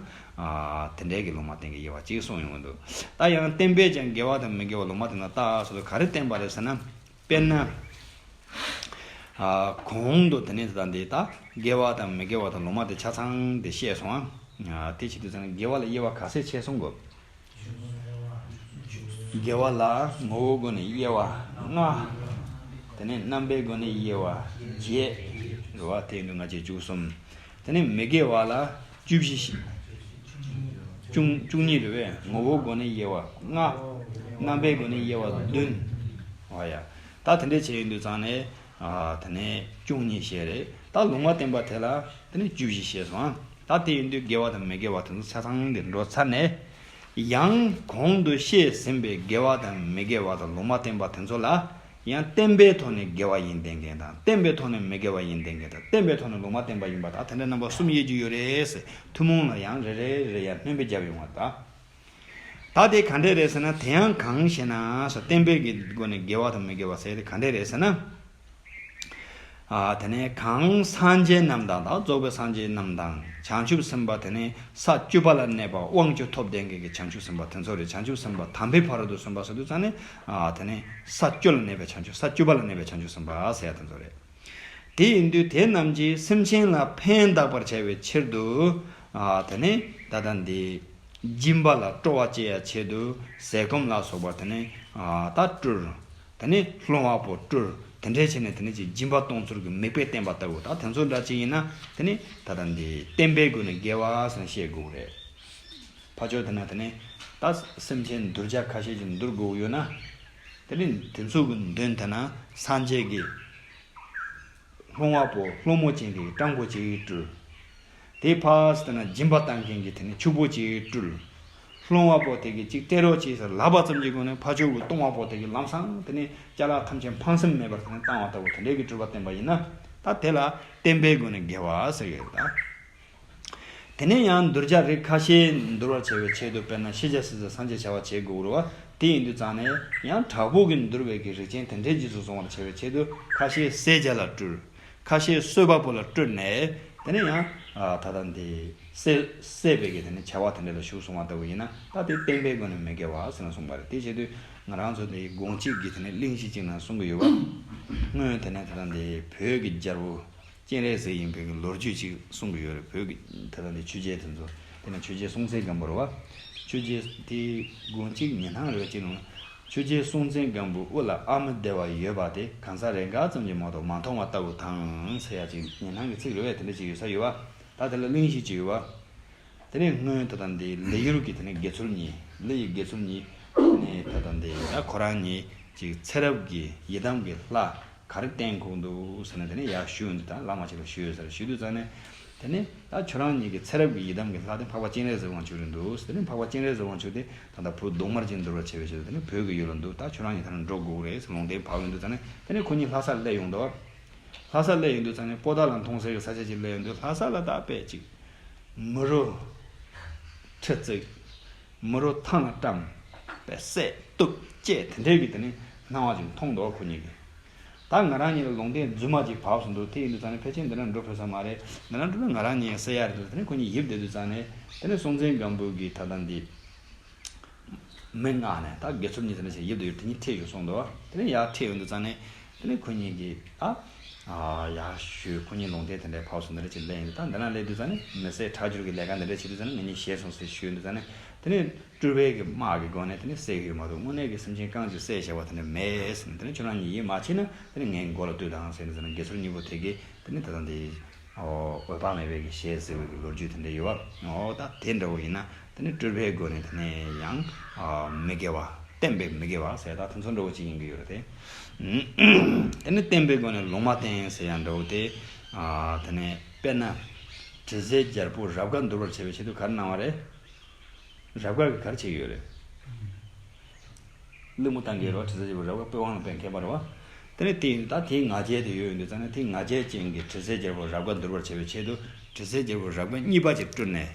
དེ་འདྲའི་གི་ལུང་མ་བསྟན་གྱི་དབྱེ་བ་ཅིག་གསུངས་ཡོང་གི་འདུག་ད་ཡང་བསྟན་པས་ཀྱང་དགེ་བ་དང་མི་དགེ་བ་ལུང་མ་བསྟན་པར་བརྟགས་ཟེར་དུས་ག་རེ་བསྟན་པ་རེད་ཟེར་ན། དཔེར་ན། གོང་དུ་དེ་ནས་ད་འདི་ད་དགེ་བ་དང་མི་དགེ་བ་དང་ལུང་མ་དེ་ཆ་ཚང་དེ་བཤད་སོང་ཨ། དེ་བྱེད་དུས་ཙང་དགེ་བ་ལ་དབྱེ་བ་ག་ཚད་ཕྱེ་སོང་གོ། དགེ་བ་ལ་ངོ་བོའི་སྒོ་ནས་དབྱེ་བ་ལྔ། དེ་ནས་རྣམ་པའི་སྒོ་ནས་དབྱེ་བ་བརྒྱད། རེད་བ་དེ་ཡིན་དུས་ལྔ་བཅུ་ཞེ་གསུམ། དེ་ནས་མི་དགེ་བ་ལ་བཅུ་བཞི་ཞེ་བཅུ་བཅུ་གཉིས་རེད་བས་ངོ་བོའི་སྒོ་ནས་དབྱེ་བ་ལྔ། རྣམ་པའི་སྒོ་ནས་དབྱེ་བ་བདུན། འོ་ཡ། ད་དེ་འདྲས་བྱས་ཡོང་དུས་ཙང་ནས། དེ་ནས་བཅུ་གཉིས་བཤད་རེད། ད་ལུང་མ་བསྟན་པ་དེ་ལ་དེ་ནས་བཅུ་བཞི་བཤད་སོང་ཨ། ད་དེ་ཡིན་དུས་དགེ་བ་དང་མི་དགེ་བ་དེ་ཚོ་ཆ་ཚང་དེ་འགྲོ་ཚར་ནས། ཡང་གོང་དུ་བཤད་ཟིན་པའི་དགེ་བ་དང་མི་དགེ་བ་དང་ལུང་མ་བསྟན་པ་དེ་ཚོ་ལ། ཡང་བསྟན་པའི་ཐོག་ནས་དགེ་བ་ཡིན་བསྟན་མཁན་དང་བསྟན་པའི་ཐོག་ནས་མི་དགེ་བ་ཡིན་བསྟན་མཁན་དང་བསྟན་པའི་ཐོག་ནས་ལུང་མ་བསྟན་པ་ཡིན་པ་དང་དེ་འདྲ་རྣམ་པ་གསུམ་དབྱེ་རྒྱུ་ཡོད་རེད་ཟེར་ཐུན་མོང་ལ་ཡང་རེ་རེ་རེ་ཡང་སྣོན་པ་བརྒྱབ་ཡོང་བ་དང་། ད་དེ་ག་འདྲས་རེད་ཟེར་ན་དེ་ཡང་གང་ཞེ་ན་སོ་བསྟན་པའི་གི་སྒོ་ནས་དགེ་བ་དང་མི་དགེ་བ་ཟེར་དེ་ག་འདྲས་རེད་ཟེར་ན། དེ་ནས་གང་སངས་རྒྱས་རྣམས་དང་ད་རྫོགས་པའི་སངས་རྒྱས་རྣམས་དང་བྱང་ཆུབ་སེམས་དཔའ་དེ་ནས་ས་བཅུ་པ་ལ་གནས་པ་དབང་བཅུ་ཐོབ་ལྡན་གྱི་བྱང་ཆུབ་སེམས་དཔའ་དེ་ཚོ་རེད། བྱང་ཆུབ་སེམས་དཔའ་དམ་པའི་ཕ་རོལ་ཏུ་སོན་པ་ཟེར་དུས་ཙང་ནས་དེ་ནས་ས་བཅུ་ལ་གནས་པའི་བྱང་ཆུབ་ས་བཅུ་པ་ལ་གནས་པའི་བྱང་ཆུབ་སེམས་དཔའ་ཟེར་ཡ་དེ་ཚོ་རེད། དེ་ཡིན་དུས་དེ་རྣམས་ཀྱིས་སེམས་ཅན་ལ་ཕན་བཏགས་པར་བྱ་བའི་ཕྱིར་དུ། དེ་ནས་ད་ལྟ་འདི་སྦྱིན་པ་ལ་སྤྲོ་བ་སྐྱེ་ཡ་ཆེད་དུ་ཟས་སྐོམ་ལ་སོགས་པ་དེ་ནས་ད་སྤྲུལ། དེ་ནས་ལྷུང་བ་པོ་སྤྲུལ། དེ་འདྲའི་བྱས་ནས་དེ་ནི་ཅིག་སྦྱིན་པ་གཏོང་ཚུལ་གྱི་མིག་དཔེ་བསྟན་པ་ལྟ་བུ། ད་དེ་ཚོ་འདྲ་ཅིག་ཡིན་ན་དེ་ནི་ད་ལྟ་འདི་བསྟན་པའི་སྒོ་ནས་དགེ་བ་ཟེར་ནས་བཤད་དགོས་རེད། ཕར་ཕྱོགས་དེ་ན་དེ་ནི་ད་སེམས་ཅན་གདུལ་བྱ་ཁ་ཤས་ཅིག་འདུལ་དགོས་ཡོད་ན། དེ་ནི་དེ་ཚོ་གི་མདུན་དེ་ན་སངས་རྒྱས་ཀྱི་སློང་བ་པོ་སློང་མོ་ཅན་གྱི་སྤྲང་པོ་ཅིག་སྤྲུལ། དེ་ཕར་ཟེར་ན་སྦྱིན་པ་བཏང་མཁན་གྱི་དེ་ནི་ཕྱུག་པོ་ཅིག་སྤྲུལ། སློང་བ་པོ་དེ་གིས་ཅིག་སྟེར་རོགས་གྱིས་ཟེར་ལབ་པ་ཙམ་གྱི་སྒོ་ནས་ཕར་ཕྱོགས་ཀྱི་གཏོང་བ་པོ་དེ་གིས་ལམ་སང་དེ་ནི་ཅ་ལག་ཐམས་ཅད་ཕངས་སེམས་མེད་པར་དེ་ནི་བཏང་བ་ལྟ་བུ་དེ་འདྲའི་གི་སྤྲུལ་པ་བསྟན་པ་ཡིན་ན། ད་དེ་ལ་བསྟན་པའི་སྒོ་ནས་དགེ་བ་ཟེར་གྱི་ཡོད་ད། དེ་ནས་ཡང་གདུལ་བྱ་རིགས་ཁ་ཤས་འདུལ་བར་བྱ་བའི་ཆེད་དུ། དཔེར་ན་ཤེས་བྱ་སྲིད་རྩེ་སངས་རྒྱས་བྱ་བ་བྱེད་དགོས་རེད་བ། དེ་ཡིན་དུས་ཙང་ནས་ཡང་དྲག་པོ་གིས་འདུལ་བའི་གི་རིགས་ཅན་དེ་འདྲའི་རྗེས་སུ་བཟུང་བར་བྱ་བའི་ཆེད་དུ་ཁ་ཤས་བསད་བྱ་ལ་སྤྲུལ། ཁ་ཤས་གསོད་པ་པོ་ལ་སྤྲུལ་ནས་དེ་ནས་ཡང་ད་ལྟ་འདི་བསད་བསད་པའི་གི་དེ་ནས་བྱ་བ་དེ་འདྲ་ལ་ཞུགས་སོང་བ་ལྟ་བུ་ཡིན་ན། ད་དེ་བསྟན་པའི་སྒོ་ནས་མི་དགེ་བ་ཟེར་ན་གསུངས་པ་རེད། དེ་བྱེད་དུས་ང་རང་ཚོ་དེ་དགོངས་གཅིག་གི་དེ་ནས་གླེང་གཞི་གཅིག་ནང་གསུང་གི་ཡོད་པ། སྔོན་དེ་ནས་ད་ལྟ་འདི་བོད་ཀྱི་རྒྱལ་པོ་སྤྱན་རས་གཟིགས་ཡིན་པའི་གི་ལོ་རྒྱུས་ཅིག་གསུང་གི་ཡོད་རེད། བོད་ཀྱི་ད་ལྟ་འདི་ཆོས་རྒྱལ་དེ་ཚོ། དེ་ནས་ཆོས་རྒྱལ་སྲོང་བཙན་སྒམ་པོ་རེད་བ། ཆོས་རྒྱལ་དེའི་དགུང་གཅིག་ཉི་སྣང་རེ་བ་ཅིག་ནང་། ཆོས་རྒྱལ་སྲོང་བཙན་སྒམ་པོའི་དབུ་ལ་ཨ་མི་བདེ་བ་ཡོད་པ་དེ་གང་ཟག་རེ་འགའ་ཙམ་གྱིས་མ་གཏོགས་མ་མཐོང་བ་ལྟ་བུ་དང་ཟེར་ཡ་ཅིག་ཉི་སྣང་གི་ཚིག་རེ་བས་དེ་འདྲ་ཅིག་ཡོད་ས་ཡོད་བ། ད་དེ་ལ་གླེང་གཞི་ཅིག་ཡོད་བ། དེ་ནས་སྔོན་ད་ལྟ་འདི་ལི་ཡུལ་གྱི་དེ་ནས་དགེ་ཚུལ་གཉིས། ལི་ཡི་དགེ་ཚུལ་གཉིས། དེ་ནས་ད་ལྟ་འདི་ཡ་ཁོ་རང་གཉིས་ཅིག་ཚེ་རབས་ཀྱི་ཡི་དམ་གྱི་ལྷ་ག་རེ་བསྟེན་དགོས་འདུག་ཟེར་ནས་དེ་ནས་ཡར་ཞུས་འདུག་ད་བླ་མ་ཅིག་ལ་ཞུས་ཟེར་ཞུས་དུས་ཙང་ནས། དེ་ནས་ད་ཁྱོད་རང་གཉིས་ཀྱི་ཚེ་རབས་ཀྱི་ཡི་དམ་གྱི་ལྷ་དེ་འཕགས་པ་སྤྱན་རས་གཟིགས་དབང་ཕྱུག་རེད་འདུག་དེ་ནས་འཕགས་པ་སྤྱན་རས་གཟིགས་དབང་ཕྱུག་དེ་ད་ལྟ་བོད་གདོང་དམར་ཅན་འདུལ་བར་བྱེད་པའི་ཆེད་དུ་དེ་ནས་བོད་ཀྱི་ཡུལ་ལ་འདུག་ད་ཁྱོད་རང་གཉིས་ད་ནས་འགྲོ་དགོས་རེད་ཟེར་ལུང་བསྟན་ཕབ་ཡོང་དུས་ཙང་ནས། དེ་ནས་ཁོ་གཉིས་ལྷ་སར་སླེབས་ཡོང་འདུག་ལྷ་སར་སླེབས་ཡོང་དུས་ཙང་ནས་པོ་ཏཱ་ལ་མཐོང་སའི་ས་ཆ་ཅིག་སླེབས་ཡོང་དུས། ལྷ་ས་ལ་ད་དཔེ་ཅིག་མི་རོ་ཁྲི་བརྩིགས། མི་རོ་ཐང་ལ་བཀྲམ། དཔེ་བསད་གཏུབ་བཅད་དེ་འདྲའི་གི་དེ་ནས་སྣང་བ་ཅིག་མཐོང་འདུག་ཁོ་གཉིས་ཀྱིས། ད་ང་རང་གཉིས་ལ་ལུང་བསྟན་རྫུན་མ་ཅིག་བབས་སོང་འདུག་དེ་ཡིན་དུས་ཙང་ནས་ཕལ་ཆེར་འདི་ན་འགྲོ་ཕོད་ས་མ་རེད། འདི་ན་འགྲོ་ན་ང་རང་གཉིས་བསད་ཡ་རེད་འདུག་དེ་ནས་ཁོ་གཉིས་ཡིབ་བསྡད་དུས་ཙང་ནས། དེ་ནས་སྲོང་བཙན་སྒམ་པོ་གི་ད་ལྟ་འདི་མི་མངགས་ནས་ད་དགེ་ཚུལ་གཉིས་དེ་འདྲ་ཞིག་ཡིབ་བསྡད་ཡོད། དེ་གཉིས་ཁྲིད་ཡོང་སོང་འདུག་དེ་ནས་ཡར་ཁྲིད་ཡོང་དུས་ཙང་ནས། དེ་ནས་ཁོ་གཉིས་ཀྱིས་ད་ཡར་ཞུས། ཁོ་གཉིས་ལུང་བསྟན་དེ་འདྲའི་ཕབ་སོང་། འདི་འདྲ་ཅིག་སླེབས་ཡོང་དུས། ད་འདི་ན་སླེབས་དུས་ཙང་ནས་མི་བསད་ཁྲག་སྦྱོར་གྱི་ལས་ཀ་འདི་འདྲ་བྱེད་དུས་ཙང་ནས་ང་གཉིས་ཞེད་སོང་ཟེར་ཞུས་ཡོང་དུས་ཙང་ནས། དེ་ནས་སྤྲུལ་པའི་གི་དམག་གི་སྒོ་ནས་དེ་ནས་བསད་ཡོད་མ་གཏོགས་དངོས་གནས་ཀྱི་སེམས་ཅན་རྐང་གཅིག་བསད་བཞག་པ་དེ་འདྲ་མེད་ཟེར་ནས། དེ་ནས་ཁྱོད་རང་གཉིས་ཡིད་མ་ཆེས་ན་དེ་ནས་ངའི་མགོ་ལ་གཏུགས་དང་ཟེར་ནས། ཟེར་ན་དགེ་ཚུལ་གཉིས་པོ་དེ་གིས་དེ་ནས་ད་ལྟ་འདི་འོ་འོད་དཔག་མེད་པའི་གི་ཞལ་གཟིགས་པའི་གི་ལོ་རྒྱུས་དེ་འདྲ་ཡོད་བ། འོ་ད་དེ་འདྲ་བོ་ཡིན་ན་དེ་ནས་སྤྲུལ་པའི་སྒོ་ནས་དེ་ནས་ཡང་མི་དགེ་བ། བསྟན་པའི་མི་དགེ་བ་ཟེར་ད་དེ་ཚོ་འདྲ་བོ་ཅིག་ཡིན་གི་ཡོད་རེད་དེ། དེ་ནས་བསྟན་པའི་སྒོ་ནས་ལུང་མ་བསྟན་ཟེར་ཡང་འདྲ་བོ་དེ། དེ་ནས་དཔེར་ན་དྲི་ཟའི་རྒྱལ་པོ་རབ་དགའ་འདུལ་བར་བྱེད་པའི་ཆེད་དུ་ག་རེ་གནང་བ་རེད། རབ་དགའ་གིས་ག་རེ་བྱེད་ཀྱི་ཡོད་རེད། གླེང་མོ་བཏང་གི་རེད་བ། དྲི་ཟ་བྱེད་པའི་རབ་དགའ་པི་ཝང་ལ་ཕེབས་མཁན་པ་རེད་བ། དེ་ནས་དེ་ཡིན་དུས་ད་དེའི་ང་རྒྱལ་དེ་ཡོད་ཡོང་དུས་ཙང་ནས། དེའི་ང་རྒྱལ་ཅན་གྱིས་དྲི་ཟའི་རྒྱལ་པོ་རབ་དགའ་འདུལ་བར་བྱེད་པའི་ཆེད་དུ་དྲི་ཟའི་རྒྱལ་པོ་རབ་དགའ་གཉིས་པ་ཅིག་སྤྲུལ་ནས།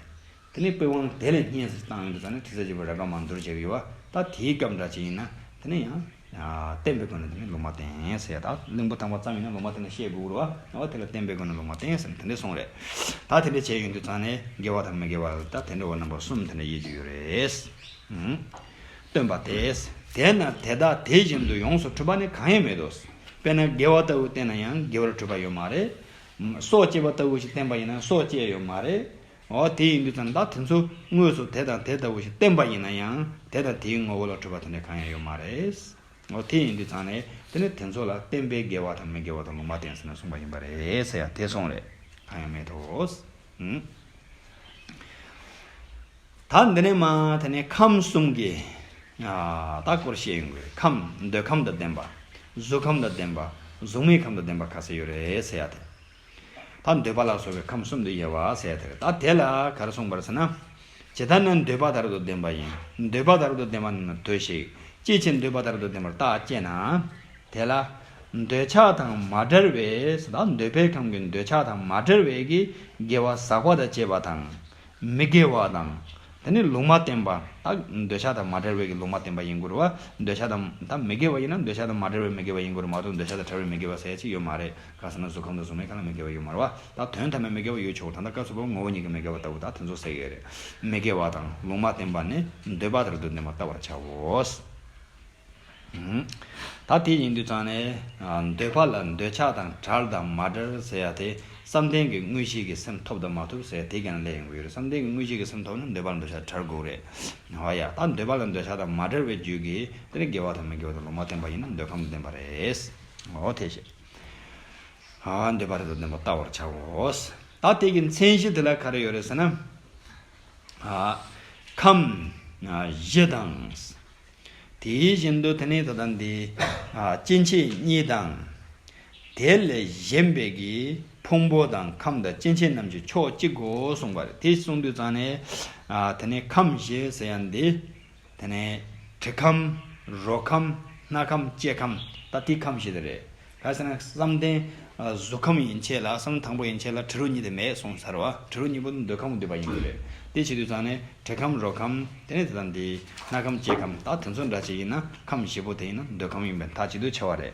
དེ་ནས་པི་ཝང་དེ་ལས་སྙན་ཟེར་བཏང་ཡོང་དུས་ཙང་ནས་དྲི་ཟའི་རྒྱལ་པོ་རབ་དགའ་མར་འདུལ་བྱེད་ཀྱི་ཡོད་བ། ད་དེའི་སྐབས་འདྲ་ཅིག་ཡིན་ན་དེ་ནས་ཡང་བསྟན་པའི་སྒོ་ནས་དེ་ནས་ལུང་མ་བསྟན་ཟེར་ཡ། ད་གླེང་པོ་བཏང་པ་ཙམ་ཡིན་ན་ལུང་མ་བསྟན་ན་བཤད་དགོས་རེད་བ། འོ་དེ་ལ་བསྟན་པའི་སྒོ་ནས་ལུང་མ་བསྟན་ཟེར་ནས་དེ་འདྲས་གསུངས་རེད། ད་དེ་འདྲས་བྱས་ཡོང་དུས་ཙང་ནས་དགེ་བ་དང་མི་དགེ་བ་ལ་ད་དེ་འདྲ་བོ་རྣམ་པ་གསུམ་དེ་འདྲ་དབྱེ་རྒྱུ་ཡོད་རེད། སྟོན་པ་སྟེ། དེས་ན་དེ་དག་དེ་བཞིན་དུ་ཡོངས་སུ་གྲུབ་པ་ནི་གང་ཡང་མེད་དོ། དཔེར་ན་དགེ་བ་ལྟ་བུ་བསྟན་ན་ཡང་དགེ་བར་གྲུབ་པ་ཡོད་མ་རེད། སྲོག་བཅད་པ་ལྟ་བུ་ཞིག་བསྟན་པ་ཡིན་ན་སྲོག་བཅད་ཡོད་མ་རེད། འོ་དེ་ཡིན་དུས་ཙང་ད་དེ་ཚོ་དངོས་སུ་དེ་དང་དེ་ལྟ་བུ་ཞིག་བསྟན་པ་ཡིན་ན་ཡང་དེ་དང་དེའི་ངོ་བོ་ལ་གྲུབ་པ་དེ་འདྲ་གང་ཡང་ཡོད་མ་རེད། འོ་དེ་ཡིན་དུས་ཙང་ནས་དེ་ནི་དེ་ཚོ་ལ་བསྟན་པའི་དགེ་བ་དང་མི་དགེ་བ་དང་ལུང་མ་བསྟན་ཟེར་ནས་གསུངས་པ་ཡིན་པ་རེད་ཟེར་ཡ་དེ་གསུངས་རེད། གང་ཡང་མེད་དོ། ཨུ། ད་འདི་ནས་མ་དེ་ནས་ཁམས་གསུམ་གྱི་ད་སྐོར་བཤད་ཡོང་གི། ཁམས། འདོད་ཁམས་དང་ལྡན་པ། གཟུགས་ཁམས་དང་ལྡན་པ། གཟུགས་མེད་ཁམས་དང་ལྡན་པ་ཁ་ཤས་ཡོད་རེད་ཟེར་ཡ་དེ། ད་འདོད་པ་ལ་སོགས་པའི་ཁམས་གསུམ་དུ་དབྱེ་བ་ཟེར་ཡ་དེ་རེད། ད་དེ་ལ་ག་རེ་གསུངས་པ་རེད་ཟེར་ན། ཇི་ལྟར་ན་འདོད་པ་དང་རབ་ཏུ་ལྡན་པ་ཡིན། འདོད་པ་དང་རབ་ཏུ་ལྡན་པ་རྣམས་ལ་ལྟོས་ཤིག་ཅི་ཕྱིར་འདོད་པ་དང་རབ་ཏུ་ལྡན་པར་བརྟག་ཅེ་ན། དེ་ལ་འདོད་ཆགས་དང་མ་བྲལ་བའི། ད་འདོད་པའི་ཁམས་ཀྱི་འདོད་ཆགས་དང་མ་བྲལ་བའི་གི་དགེ་བ་ཟག་པ་དང་བཅས་པ་དང་། མི་དགེ་བ་དང་། དེ་ནི་ལུང་མ་བསྟན་པ། ད་འདོད་ཆགས་དང་མ་བྲལ་བའི་གི་ལུང་མ་བསྟན་པ་ཡིན་དགོས་རེད་བ། འདོད་ཆགས་དང་ད་མི་དགེ་བ་ཡིན་ན་འདོད་ཆགས་དང་མ་བྲལ་བའི་མི་དགེ་བ་ཡིན་དགོས་རེད་མ་གཏོགས་འདོད་ཆགས་དང་བྲལ་བའི་མི་དགེ་བ་ཟེར་ཡ་ཅིག་ཡོད་མ་རེད། ག་ཟེར་ན་གཟུགས་ཁམས་དང་གཟུགས་མེད་ཁམས་ལ་མི་དགེ་བ་ཡོད་མ་རེད་བ། ད་དོན་དམ་པའི་མི་དགེ་བ་ཡོད་ཆོག་ད་ལྟ་སྐབས་སུ་བབ་ངོ་བོ་ཉིད་ཀྱི་མི་དགེ་བ་ལྟ་བུ་ད་དེ་ཚོ་ཟེར་གི་རེད། མི་དགེ་བ་དང་ལུང་མ་བསྟན་པ་ནི་འདོད་པ་དང་རབ་ཏུ་ལྡན་པར་བལྟ་བར་བྱའོ། ད་དེ་ཡིན་དུས་ཙང་ནས་འདོད་པ་ལ་འདོད་ཆགས་དང་བྲལ་དང་མ་བྲལ་ཟེར་ཡ་དེ་བསམ་གཏན་གྱི་དངོས་གཞི་གི་སེམས་ཐོབ་དང་མ་ཐོབ་ཟེར་དེ་གང་ལས་ཡོང་གི་ཡོད་རེད། བསམ་གཏན་གྱི་དངོས་གཞི་གི་སེམས་ཐོབ་ན་འདོད་པ་ལ་འདོད་ཆགས་བྲལ་དགོས་རེད། ཧོ་ཡ། ད་འདོད་པ་ལ་འདོད་ཆགས་དང་མ་བྲལ་བའི་རྒྱུད་ཀྱི་དེ་ནི་དགེ་བ་དང་མི་དགེ་བ་དང་ལུང་མ་བསྟན་པ་ཡིན་ན་འདོད་ཁམས་ལྡན་པ་རེད། འོ་དེ་བྱས། ཨ་འདོད་པ་རབ་ཏུ་ལྡན་པ་བལྟ་བར་བྱའོ། ད་དེ་གི་མཚན་གཞི་དེ་ལ་ག་རེ་ཡོད་རེད་ཟེར་ན། ཨ་ཁམས་ཨ་བཞི་དང་། དེ་བཞིན་དུ་དེ་ནས་ད་ལྟ་འདི་ཨ་སྐྱེ་མཆེད་གཉིས་དང་། དེ་ལས་གཞན་པའི་གི་ཕུང་པོ་དང་ཁམས་དང་སྐྱེ་མཆེད་རྣམས་ཀྱི་ཕྱོགས་གཅིག་གོ་གསུངས་པ་རེད། དེ་གསུངས་དུས་ཙང་ནས་ཨ་དེ་ནས་ཁམས་བཞི་ཟེར་ཡ་འདི། དེ་ནས་དྲི་ཁམས། རོ་ཁམས། སྣ་ཁམས། ལྕེ་ཁམས། ད་དེ་ཁམས་བཞི་དེ་རེད། ག་ཟེར་ན་བསམ་གཏན་ཨ་གཟུགས་ཁམས་ཡན་ཆད་ལ། བསམ་གཏན་དང་པོ་ཡན་ཆད་ལ་དྲི་རོ་གཉིས་དེ་མེད་གསུངས་ཚར་བ། དྲི་རོ་གཉིས་པོ་འདོད་ཁམས་འདོད་པ་ཡིན་དགོས་རེད། དེ་བྱེད་དུས་ཙང་ནས་དྲི་ཁམས། རོ་ཁམས། དེ་ནས་དེ་དང་དེ་སྣ་ཁམས། ལྕེ་ཁམས། ད་དེ་ཚོ་འདྲ་ཅིག་ཡིན་ན་ཁམས་བཞི་པོ་དེ་ཡིན་ན་འདོད་ཁམས་ཡིན་པའི་མཐའ་གཅིག་ཏུ་ཆགས་པ་རེད།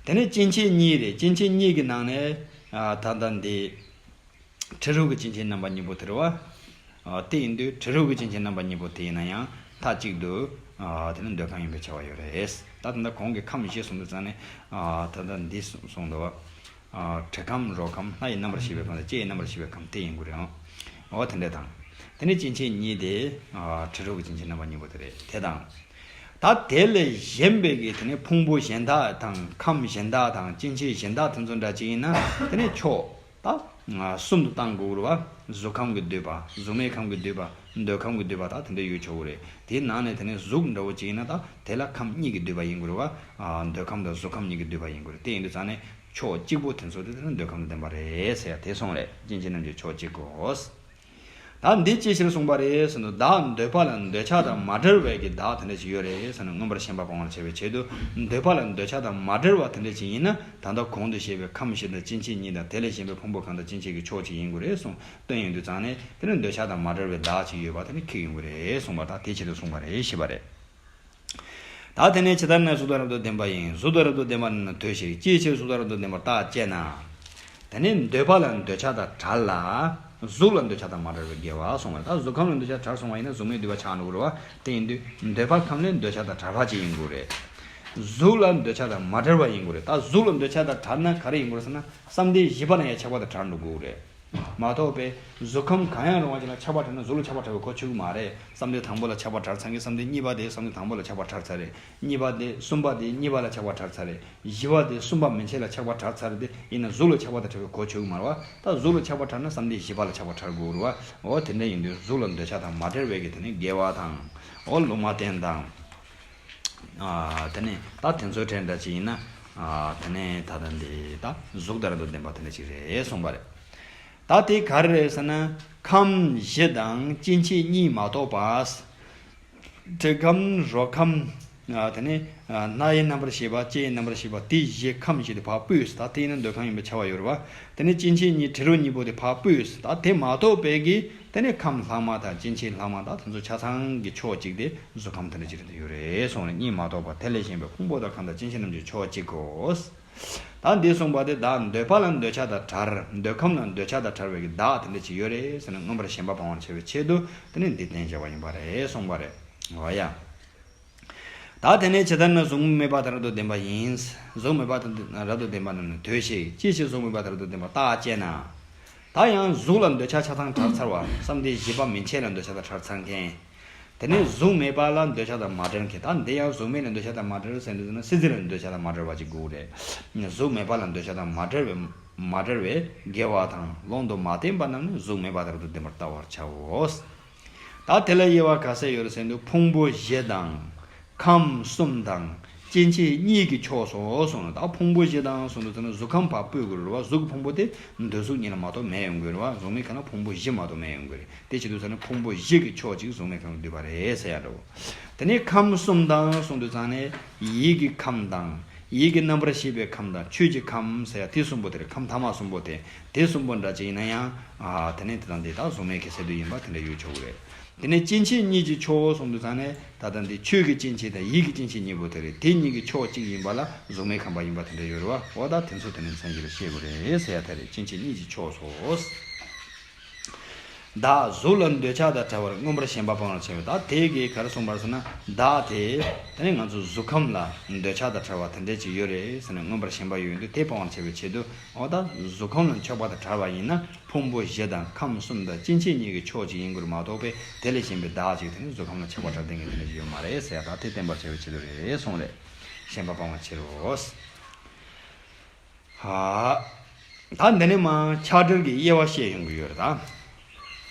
དེ་ནས་སྐྱེ་མཆེད་གཉིས་རེད། སྐྱེ་མཆེད་གཉིས་ཀྱི་ནང་ནས་ཨ་ད་ལྟ་འདི། དྲི་རོ་གི་སྐྱེ་མཆེད་རྣམ་པ་གཉིས་པོ་དེ་རེད་བ། ཨ་དེ་ཡིན་དུས་དྲི་རོ་གི་སྐྱེ་མཆེད་རྣམ་པ་གཉིས་པོ་དེ་ཡིན་ན་ཡང་མཐའ་གཅིག་ཏུ་ཨ་དེ་ནི་འདོད་ཁམས་ཡིན་པའི་ཆ་བ་ཡོད་རེད། ད་ད་ལྟ་གོང་གི་ཁམས་བཞི་གསུངས་དུས་ཙང་ནས་ཨ་ད་ལྟ་འདི་གསུངས་འདུག་བ། ཨ་དྲི་ཁམས། རོ་ཁམས། སྣ་ཡི་རྣམ་པར་ཤེས་པའི་ཁམས་དང་། ལྕེ་ཡི་རྣམ་པར་ཤེས་པའི་ཁམས་དེ་ཡིན་དགོས་རེད་ཨང་། འོ་དེ་འདྲ་དང་། དེ་ནས་སྐྱེ་མཆེད་གཉིས་དེ་ཨ་དྲི་རོ་གི་སྐྱེ་མཆེད་རྣམ་པ་གཉིས་པོ་དེ་རེད། དེ་དང་། ད་དེ་ལས་གཞན་པའི་གི་དེ་ནས་ཕུང་པོ་གཞན་དག་དང་། ཁམས་གཞན་དག་དང་། སྐྱེ་མཆེད་གཞན་དག་དེ་ཚོ་འདྲ་ཅིག་ཡིན་ན་དེ་ནས་ཕྱོགས་ད་གསུམ་དུ་བཏང་དགོས་རེད་བ། གཟུགས་ཁམས་ཀྱི་འདོད་པ། གཟུགས་མེད་ཁམས་ཀྱི་འདོད་པ། འདོད་ཁམས་ཀྱི་འདོད་པ། ད་དེ་འདྲ་ཡོད་ཆོག་གི་རེད། དེའི་ནང་ནས་དེ་ནས་གཟུགས་འདྲ་བོ་ཅིག་ཡིན་ན་ད་དེ་ལ་ཁམས་གཉིས་ཀྱི་འདོད་པ་ཡིན་དགོས་རེད་བ། འདོད་ཁམས་དང་གཟུགས་ཁམས་གཉིས་ཀྱི་འདོད་པ་ཡིན་དགོས་རེད། དེ་ཡིན་དུས་ཙང་ནས་ཕྱོགས་གཅིག་པོ་དེ་ཚོ་དེ་དེ་ནས་འདོད་ཁམས་དང་ལྡན་པ་རེད་ཟེར་ཡ་དེ་གསུངས་རེད། སྐྱེ་མཆེད་རྣམས་ཀྱི་ཕྱོགས་གཅིག་གོ། ད་འདི་ཅི་ཕྱིར་གསུངས་པ་རེད་ཟེར་ན། བདག་འདོད་པ་ལ་འདོད་ཆགས་དང་མ་བྲལ་བའི་གི་བདག་དེ་འདྲ་ཞིག་ཡོད་རེད་ཟེར་ན། མངོན་པར་ཞེན་པ་སྤང་བར་བྱ་བའི་ཆེད་དུ། འདོད་པ་ལ་འདོད་ཆགས་དང་མ་བྲལ་བ་དེ་འདྲ་ཞིག་ཡིན་ན། ད་ལྟ་གོང་དུ་བཤད་པའི་ཁམས་བཞི་དང་སྐྱེ་མཆེད་གཉིས་དང་། དེ་ལས་གཞན་པའི་ཕུང་པོ་ཁམས་དང་སྐྱེ་མཆེད་ཀྱི་ཕྱོགས་གཅིག་ཡིན་དགོས་རེད་གསུངས་སྟོན་ཡོང་དུས་ཙང་ནས། དེ་ནི་འདོད་ཆགས་དང་མ་བྲལ་བའི་བདག་ཅིག་ཡོད་པ་དེ་ནི་ཁེགས་ཡོང་གི་རེད་གསུངས་པ། ད་དེ་ཆེད་དུ་གསུངས་པ་རེད་ཞེས་པ་རེད། ད་དེ་ནས་ཇི་ལྟར་ན་གཟུགས་དང་རབ་ཏུ་ལྡན་པ་ཡིན། གཟུགས་དང་རབ་ཏུ་ལྡན་པ་རྣམས་ལ་ལྟོས་ཤིག་ཅིའི་ཕྱིར་གཟུགས་དང་རབ་ཏུ་ལྡན་པར་བརྟག་ཅེ་ན། དེ་ནས་འདོད་པ་ལ་འདོད་ཆགས་དང་བྲལ་ལ། གཟུགས་ལ་འདོད་ཆགས་དང་མ་བྲལ་བའི་དགེ་བ་གསུངས་པ་རེད། ད་གཟུགས་ཁམས་ལ་འདོད་ཆགས་བྲལ་སོང་བ་ཡིན་ན་གཟུགས་མེད་འདོད་པ་ཆགས་འགྲོ་གི་རེད་བ། དེ་ཡིན་དུས་འདོད་པ་ཁམས་ལས་འདོད་ཆགས་དང་བྲལ་བ་ཅིག་ཡིན་དགོས་རེད། གཟུགས་ལ་འདོད་ཆགས་དང་མ་བྲལ་བ་ཡིན་དགོས་རེད། ད་གཟུགས་ལ་འདོད་ཆགས་དང་བྲལ་ན་ག་རེ་ཡིན་དགོས་རེད་ཟེར་ན། བསམ་གཏན་བཞི་པ་ལ་ཡང་ཆགས་པ་དང་བྲལ་འགྲོ་དགོས་རེད། མ་གཏོགས་པའི་གཟུགས་ཁམས་གང་ཡང་རུང་བ་ཅིག་ལ་ཆགས་པ་བྲལ་ན་གཟུགས་ལ་ཆགས་པ་བྲལ་བའི་གོ་ཆོད་ཀྱི་མ་རེད། བསམ་གཏན་དང་པོ་ལ་ཆགས་པ་བྲལ་ཚར་མཁན། བསམ་གཏན་གཉིས་པ་དེ་བསམ་གཏན་དང་པོ་ལ་ཆགས་པ་བྲལ་ཚར་རེད། གཉིས་པ་དེ་གསུམ་པ་དེ་གཉིས་པ་ལ་ཆགས་པ་བྲལ་ཚར་རེད། བཞི་པ་དེ་གསུམ་པ་མན་ཆད་ལ་ཆགས་པ་བྲལ་ཚར་རེད། དེ་ཡིན་ན་གཟུགས་ལ་ཆགས་པ་དང་བྲལ་བའི་གོ་ཆོད་ཀྱི་མ་རེད་བ། ད་གཟུགས་ལ་ཆགས་པ་བྲལ་ན་བསམ་གཏན་བཞི་པ་ལ་ཆགས་པ་བྲལ་དགོས་རེད་བ། འོ་དེ་འདྲ་ཡིན་དུས་གཟུགས་ལ་འདོད་ཆགས་དང་མ་བྲལ་བའི་གི་དེ་ནི་དགེ་བ་དང་། འོ་ལུང་མ་བསྟན་དང་། ཨ་དེ་ནས་ད་དེ་ཚོའི་གྲས་འདྲ་ཅིག་ཡིན་ན། ཨ་དེ་ནས་ད་ལྟ་འདི་ད་གཟུགས་དང་རབ་ཏུ་ལྡན་པ་དེ་འདྲ་ཅིག་རེད་གསུངས་པ་རེད། ད་དེ་ག་རེ་རེད་ཟེར་ན། ཁམས་བཞི་དང་སྐྱེ་མཆེད་གཉིས་མ་གཏོགས་པ། དྲི་ཁམས། རོ་ཁམས། ཨ་དེ་ནས་ཨ་སྣ་ཡི་རྣམ་པར་ཤེས་པ། ལྕེ་ཡི་རྣམ་པར་ཤེས་པ། དེ་བཞི་ཁམས་བཞི་དེ་ཕར་སྤོས། ད་དེ་ཡིན་ན་འདོད་ཁམས་ཡིན་པའི་ཆ་བ་ཡོད་རེད་བ། དེ་ནས་སྐྱེ་མཆེད་གཉིས། དྲི་རོ་གཉིས་པོ་དེ་ཕར་སྤོས། ད་དེ་མ་གཏོགས་པའི་གི་དེ་ནས་ཁམས་ལྷག་མ་དང་སྐྱེ་མཆེད་ལྷག་མ་དང་དེ་ཚོ་ཆ་ཚང་གི་ཕྱོགས་གཅིག་དེ་གཟུགས་ཁམས་དེ་འདྲ་ཅིག་རེད་ཡོད་རེད་གསུངས་རེད། གཉིས་མ་གཏོགས་པ། དེ་ལས་གཞན་པའི་ཕུང་པོ་དང་ཁམས་དང་སྐྱེ་མཆེད་རྣམས་ཀྱི་ཕྱོགས་གཅིག་གོ། ད་འདི་གསུངས་པ་དེ་བདག་འདོད་པ་ལ་འདོད་ཆགས་དང་བྲལ། འདོད་ཁམས་ལ་འདོད་ཆགས་དང་བྲལ་བའི་གི་བདག་དེ་འདྲ་ཅིག་ཡོད་རེད་ཟེར་ནས་མངོན་པར་ཞེན་པ་སྤང་བར་བྱ་བའི་ཆེད་དུ་དེ་ནི་འདི་བསྟན་བྱ་བ་ཡིན་པ་རེད་གསུངས་པ་རེད། འོ་ཡ། ད་དེ་ནས་ཇི་ལྟར་ན་གཟུགས་མེད་པ་དང་རབ་ཏུ་ལྡན་པ་ཡིན། གཟུགས་མེད་པ་དང་རབ་ཏུ་ལྡན་པ་རྣམས་ལ་ལྟོས་ཤིག་ཅིའི་ཕྱིར་གཟུགས་མེད་པ་དང་རབ་ཏུ་ལྡན་པར་བརྟག་ཅེ་ན། ད་ཡང་གཟུགས་ལ་འདོད་ཆགས་ཆ་ཚང་བྲལ་ཚར་བ། བསམ་གཏན་བཞི་པ་མན་ཆད་ལ་འདོད་ཆགས་དང་བྲལ་ཚར་མཁན། དེ་ནས་གཟུགས་མེད་པ་ལ་འདོད་ཆགས་དང་མ་བྲལ་མཁན། ད་འདི་ཡང་གཟུགས་མེད་ལ་འདོད་ཆགས་དང་མ་བྲལ་ཟེར་འདུག་ན། སྲིད་རྩེ་ལ་འདོད་ཆགས་དང་མ་བྲལ་བ་ཅིག་དགོས་རེད། གཟུགས་མེད་པ་ལ་འདོད་ཆགས་དང་མ་བྲལ་བའི་མ་བྲལ་བའི་དགེ་བ་དང་ལུང་དུ་མ་བསྟན་པ་རྣམས་ནི་གཟུགས་མེད་པ་དང་རབ་ཏུ་ལྡན་པར་བལྟ་བར་བྱའོ། ད་དེ་ལ་དབྱེ་བ་ག་ཚད་ཡོད་རེད་ཟེར་འདུག་ཕུང་པོ་བཞི་དང་། ཁམས་གསུམ་དང་། སྐྱེ་མཆེད་གཉིས་ཀྱི་ཕྱོགས་སོ་གསུངས་ནས། ད་ཕུང་པོ་བཞི་དང་གསུངས་འདུག་ཟེར་ན་གཟུགས་ཁམས་ཕར་སྤོས་དགོས་རེད་བ། གཟུགས་ཀྱི་ཕུང་པོ་དེ་འདོད་གཟུགས་གཉིས་ལ་མ་གཏོགས་མེད་ཡོང་དགོས་རེད་བ། གཟུགས་མེད་ཁམས་ལ་ཕུང་པོ་བཞི་མ་གཏོགས་མེད་ཡོང་དགོས་རེད། དེ་བྱེད་དུས་ཙམ་ནས་ཕུང་པོ་བཞི་གི་ཕྱོགས་གཅིག་གཟུགས་མེད་ཁམས་ཀྱིས་བསྡུས་པ་རེད་ཟེར་ཡ་འདྲ་བོ། དེ་ནས་ཁམས་གསུམ་དང་གསུངས་དུས་ཙམ་ནས་ཡིད་ཀྱི་ཁམས་དང་། ཡིད་ཀྱི་རྣམ་པར་ཤེས་པའི་ཁམས་དང་། ཆོས་ཀྱི་ཁམས་ཟེར་ཡ་དེ་གསུམ་པོ་དེ་རེད། ཁམས་ཐ་མ་གསུམ་པོ་དེ། དེ་གསུམ་པོ་འདྲ་ཅིག་ཡིན་ན་ཡང་། ཨ་དེ་ནས་དེ་དང་དེ་དག་གཟུགས་མེད་ཀྱིས་བསྡུས་ཡིན་པ་དེ་འདྲ་ཡོད་ཆོག་གི་རེད། དེ་ནས་སྐྱེ་མཆེད་གཉིས་ཀྱི་ཕྱོགས་གསུངས་དུས་ཙམ་ནས་ད་ལྟ་འདི་ཆོས་ཀྱི་སྐྱེ་མཆེད་དང་ཡིད་ཀྱི་སྐྱེ་མཆེད་གཉིས་པོ་དེ་རེད། དེ་གཉིས་ཀྱི་ཕྱོགས་གཅིག་ཡིན་པ་ལ་གཟུགས་མེད་ཁམས་པ་ཡིན་པ་དེ་འདྲ་ཡོད་རེད་བ། འོ་ད་དེ་ཚོ་དེ་ནས་མཚན་གཞི་ལ་བཤད་དགོས་རེད་ཟེར་ཡ་དེ་རེད། སྐྱེ་མཆེད་གཉིས་ཀྱི་ཕྱོགས་སོ། བདག་གཟུགས་ལ་འདོད་ཆགས་དང་བྲལ་བར་མངོན་པར་ཞེན་པ་སྤང་བར་བྱ་བའི། ད་དེ་གིས་ག་རེ་གསུངས་པ་རེད་ཟེར་ན། བདག་དེ་དེ་ནས་ང་ཚོ་གཟུགས་ཁམས་ལ་འདོད་ཆགས་དང་བྲལ་བ་དེ་འདྲས་ཅིག་ཡོད་རེད་ཟེར་ནས་མངོན་པར་ཞེན་པ་ཡོད་དུས་དེ་སྤང་བར་བྱ་བའི་ཆེད་དུ། འོ་ད་གཟུགས་ཁམས་ལ་འཆགས་པ་དང་བྲལ་བ་ཡིན་ན། ཕུང་པོ་བཞི་དང་ཁམས་གསུམ་དང་སྐྱེ་མཆེད་གཉིས་ཀྱི་ཕྱོགས་གཅིག་ཡིན་དགོས་རེད་མ་གཏོགས་པའི་དེ་ལས་གཞན་པའི་བདག་ཅིག་དེ་ནི་གཟུགས་ཁམས་ལ་ཆགས་པ་བྲལ་བསྡད་མཁན་དེ་འདྲ་ཞིག་ཡོད་མ་རེད་ཟེར་ཡ། ད་དེ་བསྟན་པར་བྱ་བའི་ཆེད་དུ་རེད་གསུངས་རེད། ཞེན་པ་སྤང་བའི་ཕྱིར་རོ། ཨ། ད་འདི་ནས་མར་ཆགས་བྲལ་གྱི་དབྱེ་བ་བཤད་ཡོང་གི་ཡོད་རེད་ད།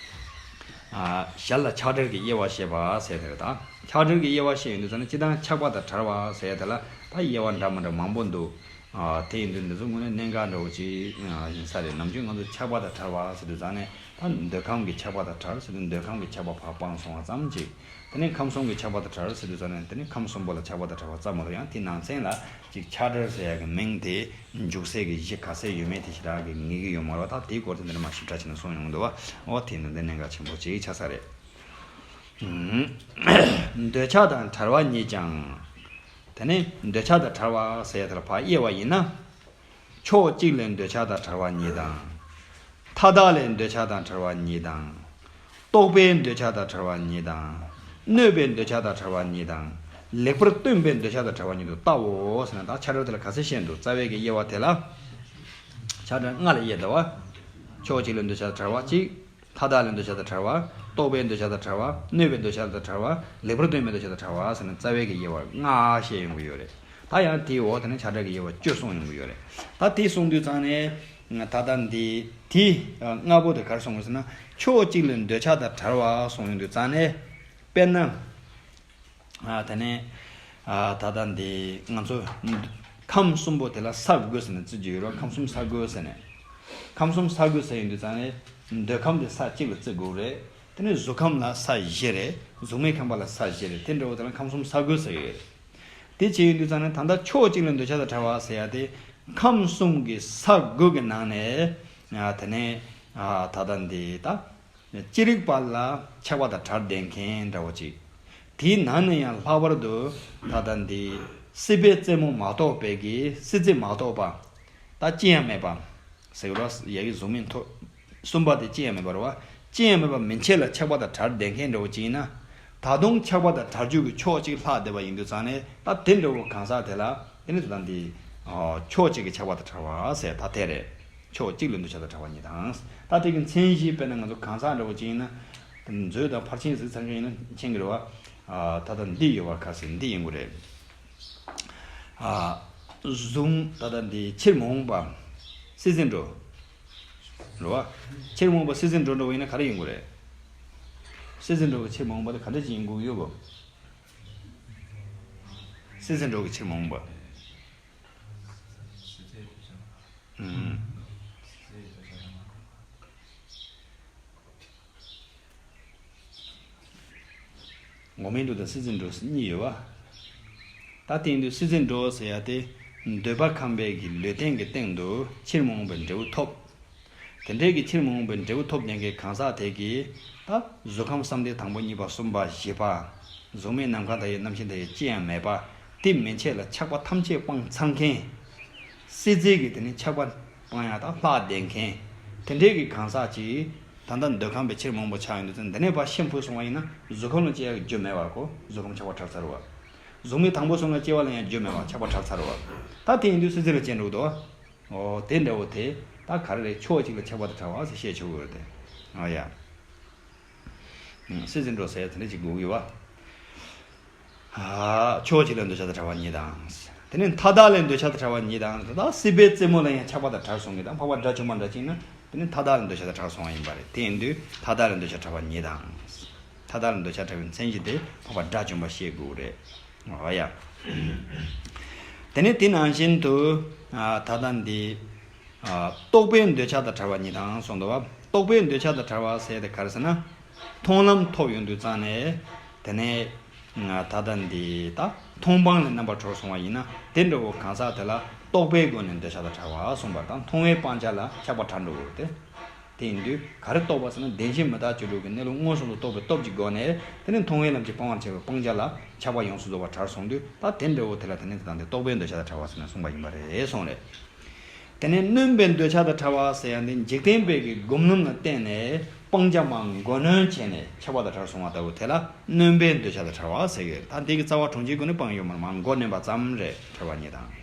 ཨ། ཞར་ལ་ཆགས་བྲལ་གྱི་དབྱེ་བ་བཤད་པ་ཟེར་དེ་རེད་ད། ཆགས་བྲལ་གྱི་དབྱེ་བ་བཤད་ཡོང་དུས་ཙམ་ནས་སྤྱིར་བཏང་ཆགས་པ་དང་བྲལ་བ་ཟེར་དེ་ལ་ད་དབྱེ་བ་འདྲ་མི་འདྲ་མང་པོ་འདུག་ཨ། དེ་ཡིན་དུས་འདི་ཚོ་དངོས་གནས་གནད་འགག་འདྲ་བོ་ཅིག་ཨ། ཡིན་ས་རེད། ནམ་རྒྱུན་ང་ཚོ་ཆགས་པ་དང་བྲལ་བ་ཟེར་དུས་ཙམ་ནས་ད་འདོད་ཁམས་ཀྱི་ཆགས་པ་དང་བྲལ་ཟེར་དུས་འདོད་ཁམས་ཀྱི་ཆགས་པ་ཕར་སྤངས་སོང་བ་ཙམ་ཅིག་དེ་ནས་ཁམས་གསུམ་གྱི་ཆགས་པ་དང་བྲལ་ཟེར་དུས་ཙམ་ནས་དེ་ནས་ཁམས་གསུམ་པོ་ལ་ཆགས་པ་དང་བྲལ་བ་ཙམ་མ་གཏོགས། ཡང་དེའི་ནང་ཚན་ལ་ཅིག་ཆགས་བྲལ་ཟེར་ཡག་གི་མིང་དེ་འཇུག་སའི་གི་གཞི་ག་ཚད་ཡོད་མེད་དེ་ཞེ་དྲག་གི་ངེས་ཀྱི་ཡོད་མ་རེད་བ། ད་དེའི་སྐོར་དེ་འདི་ནས་མར་ཞིབ་ཕྲ་བྱས་ནས་གསུངས་ཡོང་གི་འདུག་བ། འོ་དེ་ནི་འདི་གནད་འགག་ཆེན་པོ་ཅིག་ཆགས་ས་རེད། ཨུམ། འདོད་ཆགས་དང་བྲལ་བ་ཉིད་ཀྱང་། དེ་ནས་འདོད་ཆགས་དང་བྲལ་བ་ཟེར་ཡག་དེ་ལ་ཕར་དབྱེ་བ་ཡིན་ན། ཕྱོགས་གཅིག་ལས་འདོད་ཆགས་དང་བྲལ་བ་ཉིད་དང་། མཐའ་དག་ལས་འདོད་ཆགས་དང་བྲལ་བ་ཉིད་དང་། རྟོག་པའི་འདོད་ཆགས་དང་བྲལ་བ་ཉིད་དང་། གནོད་པའི་འདོད་ཆགས་དང་བྲལ་བ་ཉིད་དང་། ལེགས་པར་སྟོན་པའི་འདོད་ཆགས་དང་བྲལ་བ་ཉིད་དུ་བལྟའོ་ཟེར་ན། ད་ཆགས་བྲལ་དེ་ལ་ག་ཚད་བཤད་འདུག་རྩ་བའི་གི་དབྱེ་བ་དེ་ལ། ཆགས་བྲལ་ལྔ་ལ་དབྱེ་འདུག་བ། ཕྱོགས་གཅིག་ལས་འདོད་ཆགས་དང་བྲལ་བ་གཅིག་མཐའ་དག་ལས་འདོད་ཆགས་དང་བྲལ་བ། རྟོག་པའི་འདོད་ཆགས་དང་བྲལ་བ། གནོད་པའི་འདོད་ཆགས་དང་བྲལ་བ། ལེགས་པར་སྟོན་པའི་འདོད་ཆགས་དང་བྲལ་བ་ཟེར་ནས་རྩ་བའི་གི་དབྱེ་བ་ལྔ་བཤད་ཡོང་གི་ཡོད་རེད། ད་ཡང་དེའི་འོག་དེ་ནས་ཆགས་བྲལ་གྱི་དབྱེ་བ་བཅུ་གསུངས་ཡོང་གི་ཡོད་རེད། ད་དེ་གསུངས་དུས་ཙང་ནས་ད་ལྟ་འདི་དེ་ལྔ་པོ་དེ་ག་རེ་གསུངས་ཡོད་ཟེར་ན། ཕྱོགས་གཅིག་ལས་འདོད་ཆགས་དང་བྲལ་བ་གསུངས་ཡོང་དུས་ཙང་ནས། དཔེར་ན། ཨ། དེ་ནས། ཨ། ད་ལྟ་འདི་ང་ཚོ་ཁམས་གསུམ་པོ་དེ་ལ་ས་དགུ་ཟེར་ནས་བརྩི་རྒྱུ་ཡོད་རེད། ཁམས་གསུམ་ས་དགུ་ཟེར་ནས། ཁམས་གསུམ་ས་དགུ་ཟེར་ཡོང་དུས་ཙང་ནས། འདོད་ཁམས་དེ་ས་གཅིག་ལ་བརྩི་དགོས་རེད། དེ་ནས་གཟུགས་ཁམས་ལ་ས་བཞི་རེད། གཟུགས་མེད་ཁམས་པ་ལ་ས་བཞི་རེད། དེ་འདྲ་བོ་དེ་ལ་ཁམས་གསུམ་ས་དགུ་ཟེར་ཡོད་རེད། དེ་བྱས་ཡོང་དུས་ཙང་ནས་ད་ལྟ་ཕྱོགས་གཅིག་ལས་འདོད་ཆགས་དང་བྲལ་བ་ཟེར་ཡ་དེ། ཁམས་གསུམ་གྱི་ས་དགུ་གི་ནང་ནས། ཨ། དེ་ནས། ཨ། ད་ལྟ་འདི་ད། ཅི་རིགས་པ་ལ་ཆགས་པ་དང་བྲལ་བསྡད་མཁན་འདྲ་བོ་ཅིག་དེའི་ནང་ནས་ཡང་ལྷག་པར་དུ་ད་ལྟ་འདི་སྲིད་པའི་རྩེ་མོ་མ་གཏོགས་པའི་གི་སྲིད་རྩེ་མ་གཏོགས་པ། ད་ཅི་ཡང་མེད་པ། ཟེར་བ་ཡ་གི་གཟུགས་མེད་མཐོ། གསུམ་པ་དེ་ཅི་ཡང་མེད་པ་རེད་བ། ཅི་ཡང་མེད་པ་མན་ཆད་ལ་ཆགས་པ་དང་བྲལ་བསྡད་མཁན་འདྲ་བོ་ཅིག་ཡིན་ན། ད་དུང་ཆགས་པ་དང་བྲལ་རྒྱུ་གི་ཕྱོགས་གཅིག་ལྷག་བསྡད་པ་ཡིན་དུས་ཙང་ནས། ད་དེ་འདྲ་བོ་གང་ཟག་དེ་ལ་དེ་ནི་ད་ལྟ་འདི་ཕྱོགས་གཅིག་གི་ཆགས་པ་དང་བྲལ་བ་ཟེར་ད་དེ་རེད། ཕྱོགས་གཅིག་ལས་འདོད་ཆགས་དང་བྲལ་བ་ཉིད་དང་། ད་དེ་གི་མཚན་གཞི་དཔེར་ན་ང་ཚོ་གང་ཟག་འདྲ་བོ་ཅིག་ཡིན་ན། མཛོད་དང་ཕར་ཕྱིན་གཟིགས་ཚར་མཁན་ཡིན་ན་མཁྱེན་གྱི་རེད་བ། ཨ། ད་ལྟ་འདི་ཡོད་པ་ཁ་ཟེར་འདི་ཡིན་དགོས་རེད། ཨ། གཟུགས་ད་ལྟ་འདི་ཕྱིར་མ་འོངས་པ། སྲིད་རྩེར་འགྲོ། རེད་བ། ཕྱིར་མ་འོངས་པ་སྲིད་རྩེར་འགྲོ་འགྲོ་བ་ཡིན་ན་ག་རེ་ཡིན་དགོས་རེད། སྲིད་རྩེར་འགྲོ་བ་ཕྱིར་མ་འོངས་པ་དེ་ག་འདྲ་ཅིག་ཡིན་དགོས་ཡོད་གོ། སྲིད་རྩེར་འགྲོ་གི་ཕྱིར་མ་འོངས་པ། ཨུམ། འོག་མིན་འགྲོ་དང་སྲིད་རྩེར་འགྲོ་གཉིས་ཡོད་པ། ད་དེ་ཡིན་དུས་སྲིད་རྩེར་འགྲོ་ཟེར་ཡ་དེ། འདོད་པ་ཁམས་པའི་གི་ལུས་རྟེན་གྱི་སྟེང་དུ་ཕྱིར་མ་འོངས་པའི་འབྲས་བུ་ཐོབ། དེ་འདྲའི་གི་ཕྱིར་མ་འོངས་པའི་འབྲས་བུ་ཐོབ་ལྡན་གྱི་གང་ཟག་དེ་གིས་ད་གཟུགས་ཁམས་བསམ་གཏན་དང་པོ་གཉིས་པ་གསུམ་པ་བཞི་པ། གཟུགས་མེད་ནམ་མཁའ་དང་ཡི་རྣམ་ཤེས་དང་ཡི་ཅི་ཡང་མེད་པ། དེ་མན་ཆད་ལ་ཆགས་པ་ཐམས་ཅད་སྤངས་ཚར་མཁན། སྲིད་རྩེ་གི་དེ་ནི་ཆགས་པ་སྤང་ཡག་དང་ལྷག་བསྡད་མཁན། དེ་འདྲའི་གི་གང་ཟག་ཅིག་ད་ལྟ་འདོད་ཁམས་པའི་ཕྱིར་མ་འོངས་པ་ཆགས་ཡོང་དུས་ཙང་འདི་ནས་ཕར་ཤེས་འཕོས་སོང་བ་ཡིན་ན་གཟུགས་ཁམས་ལ་སྐྱེ་ཡག་གི་རྒྱུ་མེད་པ་གོ། གཟུགས་ཁམས་ཆགས་པ་བྲལ་ཚར་བ། གཟུགས་མེད་དང་པོ་གསུམ་ལ་སྐྱེ་བ་ལ་ཡང་རྒྱུ་མེད་པ་ཆགས་པ་བྲལ་ཚར་བ། ད་དེ་ཡིན་དུས་སྲིད་རྩེ་ལ་སྐྱེ་འགྲོ་གི་འདུག་བ། འོ་དེ་འདྲ་བོ་དེ་ད་ག་རེ་རེད། ཕྱོགས་གཅིག་ལ་ཆགས་པ་དང་བྲལ་བ་ཟེར་བཤད་ཆོག་གི་རེད་དེ། ཨ་ཡ། སྲིད་རྩེར་འགྲོ་ཟེར་དེ་འདྲ་ཅིག་དགོས་ཀྱི་ཡོད་པ། ཕྱོགས་གཅིག་ལས་འདོད་ཆགས་དང་བྲལ་བ་ཉིད་དང་། དེ་ནས་མཐའ་དག་ལས་འདོད་ཆགས་དང་བྲལ་བ་ཉིད་དང་། ད་སྲིད་པའི་རྩེ་མོ་ལ་ཡང་ཆགས་པ་དང་བྲལ་སོང་གི། ད་འཕགས་པ་དགྲ་བཅོམ་པ་འདྲ་ཅིག་ན་དེ་ནི་མཐའ་དག་ལས་འདོད་ཆགས་དང་བྲལ་སོང་བ་ཡིན་པ་རེད། དེ་ཡིན་དུས་མཐའ་དག་ལས་འདོད་ཆགས་བྲལ་བ་ཉིད་དང་། མཐའ་དག་ལས་འདོད་ཆགས་བྲལ་བའི་མཚན་གཞི་དེ་འཕགས་པ་དགྲ་བཅོམ་པ་ཤེས་དགོས་རེད། འོ་ཡ། དེ་ནས་དེ་ནང་བཞིན་དུ། ད་ལྟ་འདི། རྟོག་པའི་འདོད་ཆགས་དང་བྲལ་བ་ཉིད་དང་གསུངས་འདུག་བ། རྟོག་པའི་འདོད་ཆགས་དང་བྲལ་བ་ཟེར་དེ་ག་རེ་ཟེར་ན། མཐོང་ལམ་ཐོབ་ཡོང་དུས་ཙང་ནས། དེ་ནས། ད་ལྟ་འདི་ད་མཐོང་སྤང་ལས་རྣམ་པར་གྲོལ་སོང་བ་ཡིན་ན། དེ་འདྲ་བོ་གང་ཟག་དེ་ལ་རྟོག་པའི་སྒོ་ནས་འདོད་ཆགས་དང་བྲལ་བ་གསུངས་པ་དང་། མཐོང་བའི་སྤང་བྱ་ལ་ཆགས་པ་བྲལ་འགྲོ་གི་རེད་དེ། དེ་ཡིན་དུས་ག་རེ་རྟོགས་པ་ཟེར་ན། བདེན་བཞི་མི་རྟག་བཅུ་དྲུག་གི་གནས་ལུགས་མངོན་སུམ་དུ་རྟོགས་པའི་སྟོབས་ཀྱི་སྒོ་ནས། དེ་ནི་མཐོང་བའི་ལམ་གྱིས་སྤང་བར་བྱ་བའི་སྤང་བྱ་ལ་ཆགས་པ་ཡོངས་སུ་རྫོགས་པ་བྲལ་སོང་དུས། ད་དེ་འདྲ་བོ་དེ་ལ་དེ་ནི་དེ་དང་དེ་རྟོག་པའི་འདོད་ཆགས་དང་བྲལ་བ་ཟེར་ནས་གསུངས་པ་ཡིན་པ་རེད་གསུངས་རེད། དེ་ནས་སྣོན་པའི་འདོད་ཆགས་དང་བྲལ་བ་ཟེར་ཡ་འདི་འཇིག་རྟེན་པའི་གི་སྒོམ་ལམ་ལ་བརྟེན་ནས་སྤང་བྱ་མར་མགོ་གནོན་བྱས་ནས་ཆགས་པ་དང་བྲལ་སོང་བ་ལྟ་བུ་དེ་ལ་སྣོན་པའི་འདོད་ཆགས་དང་བྲལ་བ་ཟེར་གི། ད་འདི་གི་རྩ་བ་གྲོང་ཁྱེར་སྒོ་ནས་སྤངས་ཡོད་མ་རེད། མར་མགོ་གནོན་པ་ཙམ་རེད། བྲལ་བ་ཉིད་དང་།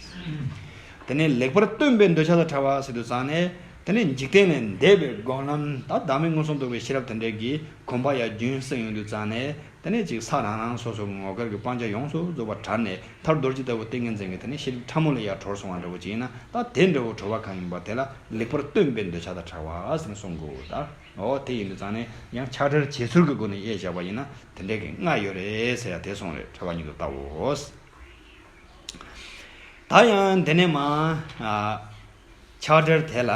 དེ་ནས་ལེགས་པར་སྟོན་པའི་འདོད་ཆགས་དང་བྲལ་བ་ཟེར་དུས་ཙང་ནས། དེ་ནས་འཇིག་རྟེན་ལས་འདས་པའི་སྒོམ་ལམ། ད་བདག་མེད་མངོན་སུམ་རྟོགས་པའི་ཤེས་རབ་དེ་འདྲའི་གི་གོམས་པ་ཡར་རྒྱུན་བསྲིངས་ཡོང་དུས་ཙང་ནས། དེ་ནས་ཅིག་ས་རང་རང་སོ་སོའི་ངོ་དཀར་གྱི་སྤང་བྱ་ཡོངས་སུ་རྫོགས་པ་བྲལ་ནས། མཐར་རྡོ་རྗེ་ལྟ་བུ་ཏིང་ངེ་འཛིན་གྱི་དེ་ནས་ཤེས་རིག་ཕྲ་མོ་ལ་ཡར་གྲོལ་སོང་བ་འདྲ་བོ་ཅིག་ཡིན་ན། ད་དེ་འདྲ་བོ་གྲོལ་བ་གང་ཡིན་པ་དེ་ལ་ལེགས་པར་སྟོན་པའི་འདོད་ཆགས་དང་བྲལ་བ་ཟེར་ནས་གསུང་དགོས་ད། འོ་དེ་ཡིན་དུས་ཙང་ནས་ཡང་ཕྱག་བྲལ་བྱེད་ཚུལ་གྱི་སྒོ་ནས་དབྱེ་བཞག་པ་ཡིན་ན། དེ་འདྲའི་གི་ལྔ་ཡོད་རེད་ཟེར་ཡ་དེ་གསུངས་རེད། ཕྲེང་བ་ཉིད་དུ་བལྟའོ། ད་ཡང་འདི་ནས་མ། ཨ། ཕྱག་བྲལ་དེ་ལ་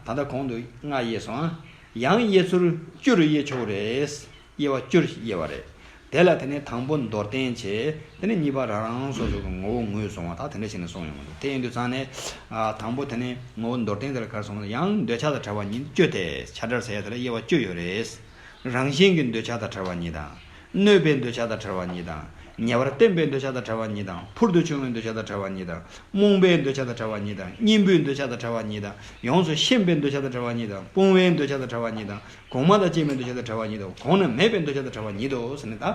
ད་ལྟ་གོང་དུ་ལྔ་དབྱེ་སོང་ཨ། ཡང་དབྱེ་ཚུལ་བཅུ་རུ་དབྱེ་ཆོག་རེད། དབྱེ་བ་བཅུར་དབྱེ་བ་རེད། དེ་ལ་དེ་ནས་དང་པོ་མདོར་བསྟན་བྱས། དེ་ནས་གཉིས་པ་རང་རང་སོ་སོ་གི་ངོ་བོ་ངོས་བཟུང་བ་དང་དེ་འདྲ་བྱས་ནས་གསུངས་ཡོང་གི་འདུག་དེ་ཡིན་དུས་ཙང་ནས། ཨ། དང་པོ་དེ་ནས་ངོ་བོ་མདོར་བསྟན་དེ་ལ་ག་རེ་གསུངས་ན། ཡང་འདོད་ཆགས་དང་བྲལ་བ་ཉིད་བཅུ་སྟེ། ཕྱག་བྲལ་ཟེར་ཡ་དེ་ལ་དབྱེ་བ་བཅུ་ཡོད་རེད། རང་བཞིན་གྱི་འདོད་ཆགས་དང་བྲལ་བ་ཉིད་དང་། གནོད་པའི་འདོད་ཆགས་དང་བྲལ་བ་ཉིད་དང་། ཉེ་བར་བསྟན་པའི་འདོད་ཆགས་དང་བྲལ་བ་ཉིད་དང་། ཕུལ་དུ་བྱུང་བའི་འདོད་ཆགས་དང་བྲལ་བ་ཉིད་དང་། རྨོངས་པའི་འདོད་ཆགས་དང་བྲལ་བ་ཉིད་དང་། གཉེན་པོའི་འདོད་ཆགས་དང་བྲལ་བ་ཉིད་དང་། ཡོངས་སུ་ཤེས་པའི་འདོད་ཆགས་དང་བྲལ་བ་ཉིད་དང་། སྤོང་བའི་འདོད་ཆགས་དང་བྲལ་བ་ཉིད་དང་། གོང་མ་དང་བཅས་པའི་འདོད་ཆགས་དང་བྲལ་བ་ཉིད་དོ། གོང་ན་མེད་པའི་འདོད་ཆགས་དང་བྲལ་བ་ཉིད་དོ་ཟེར་ནས། ད་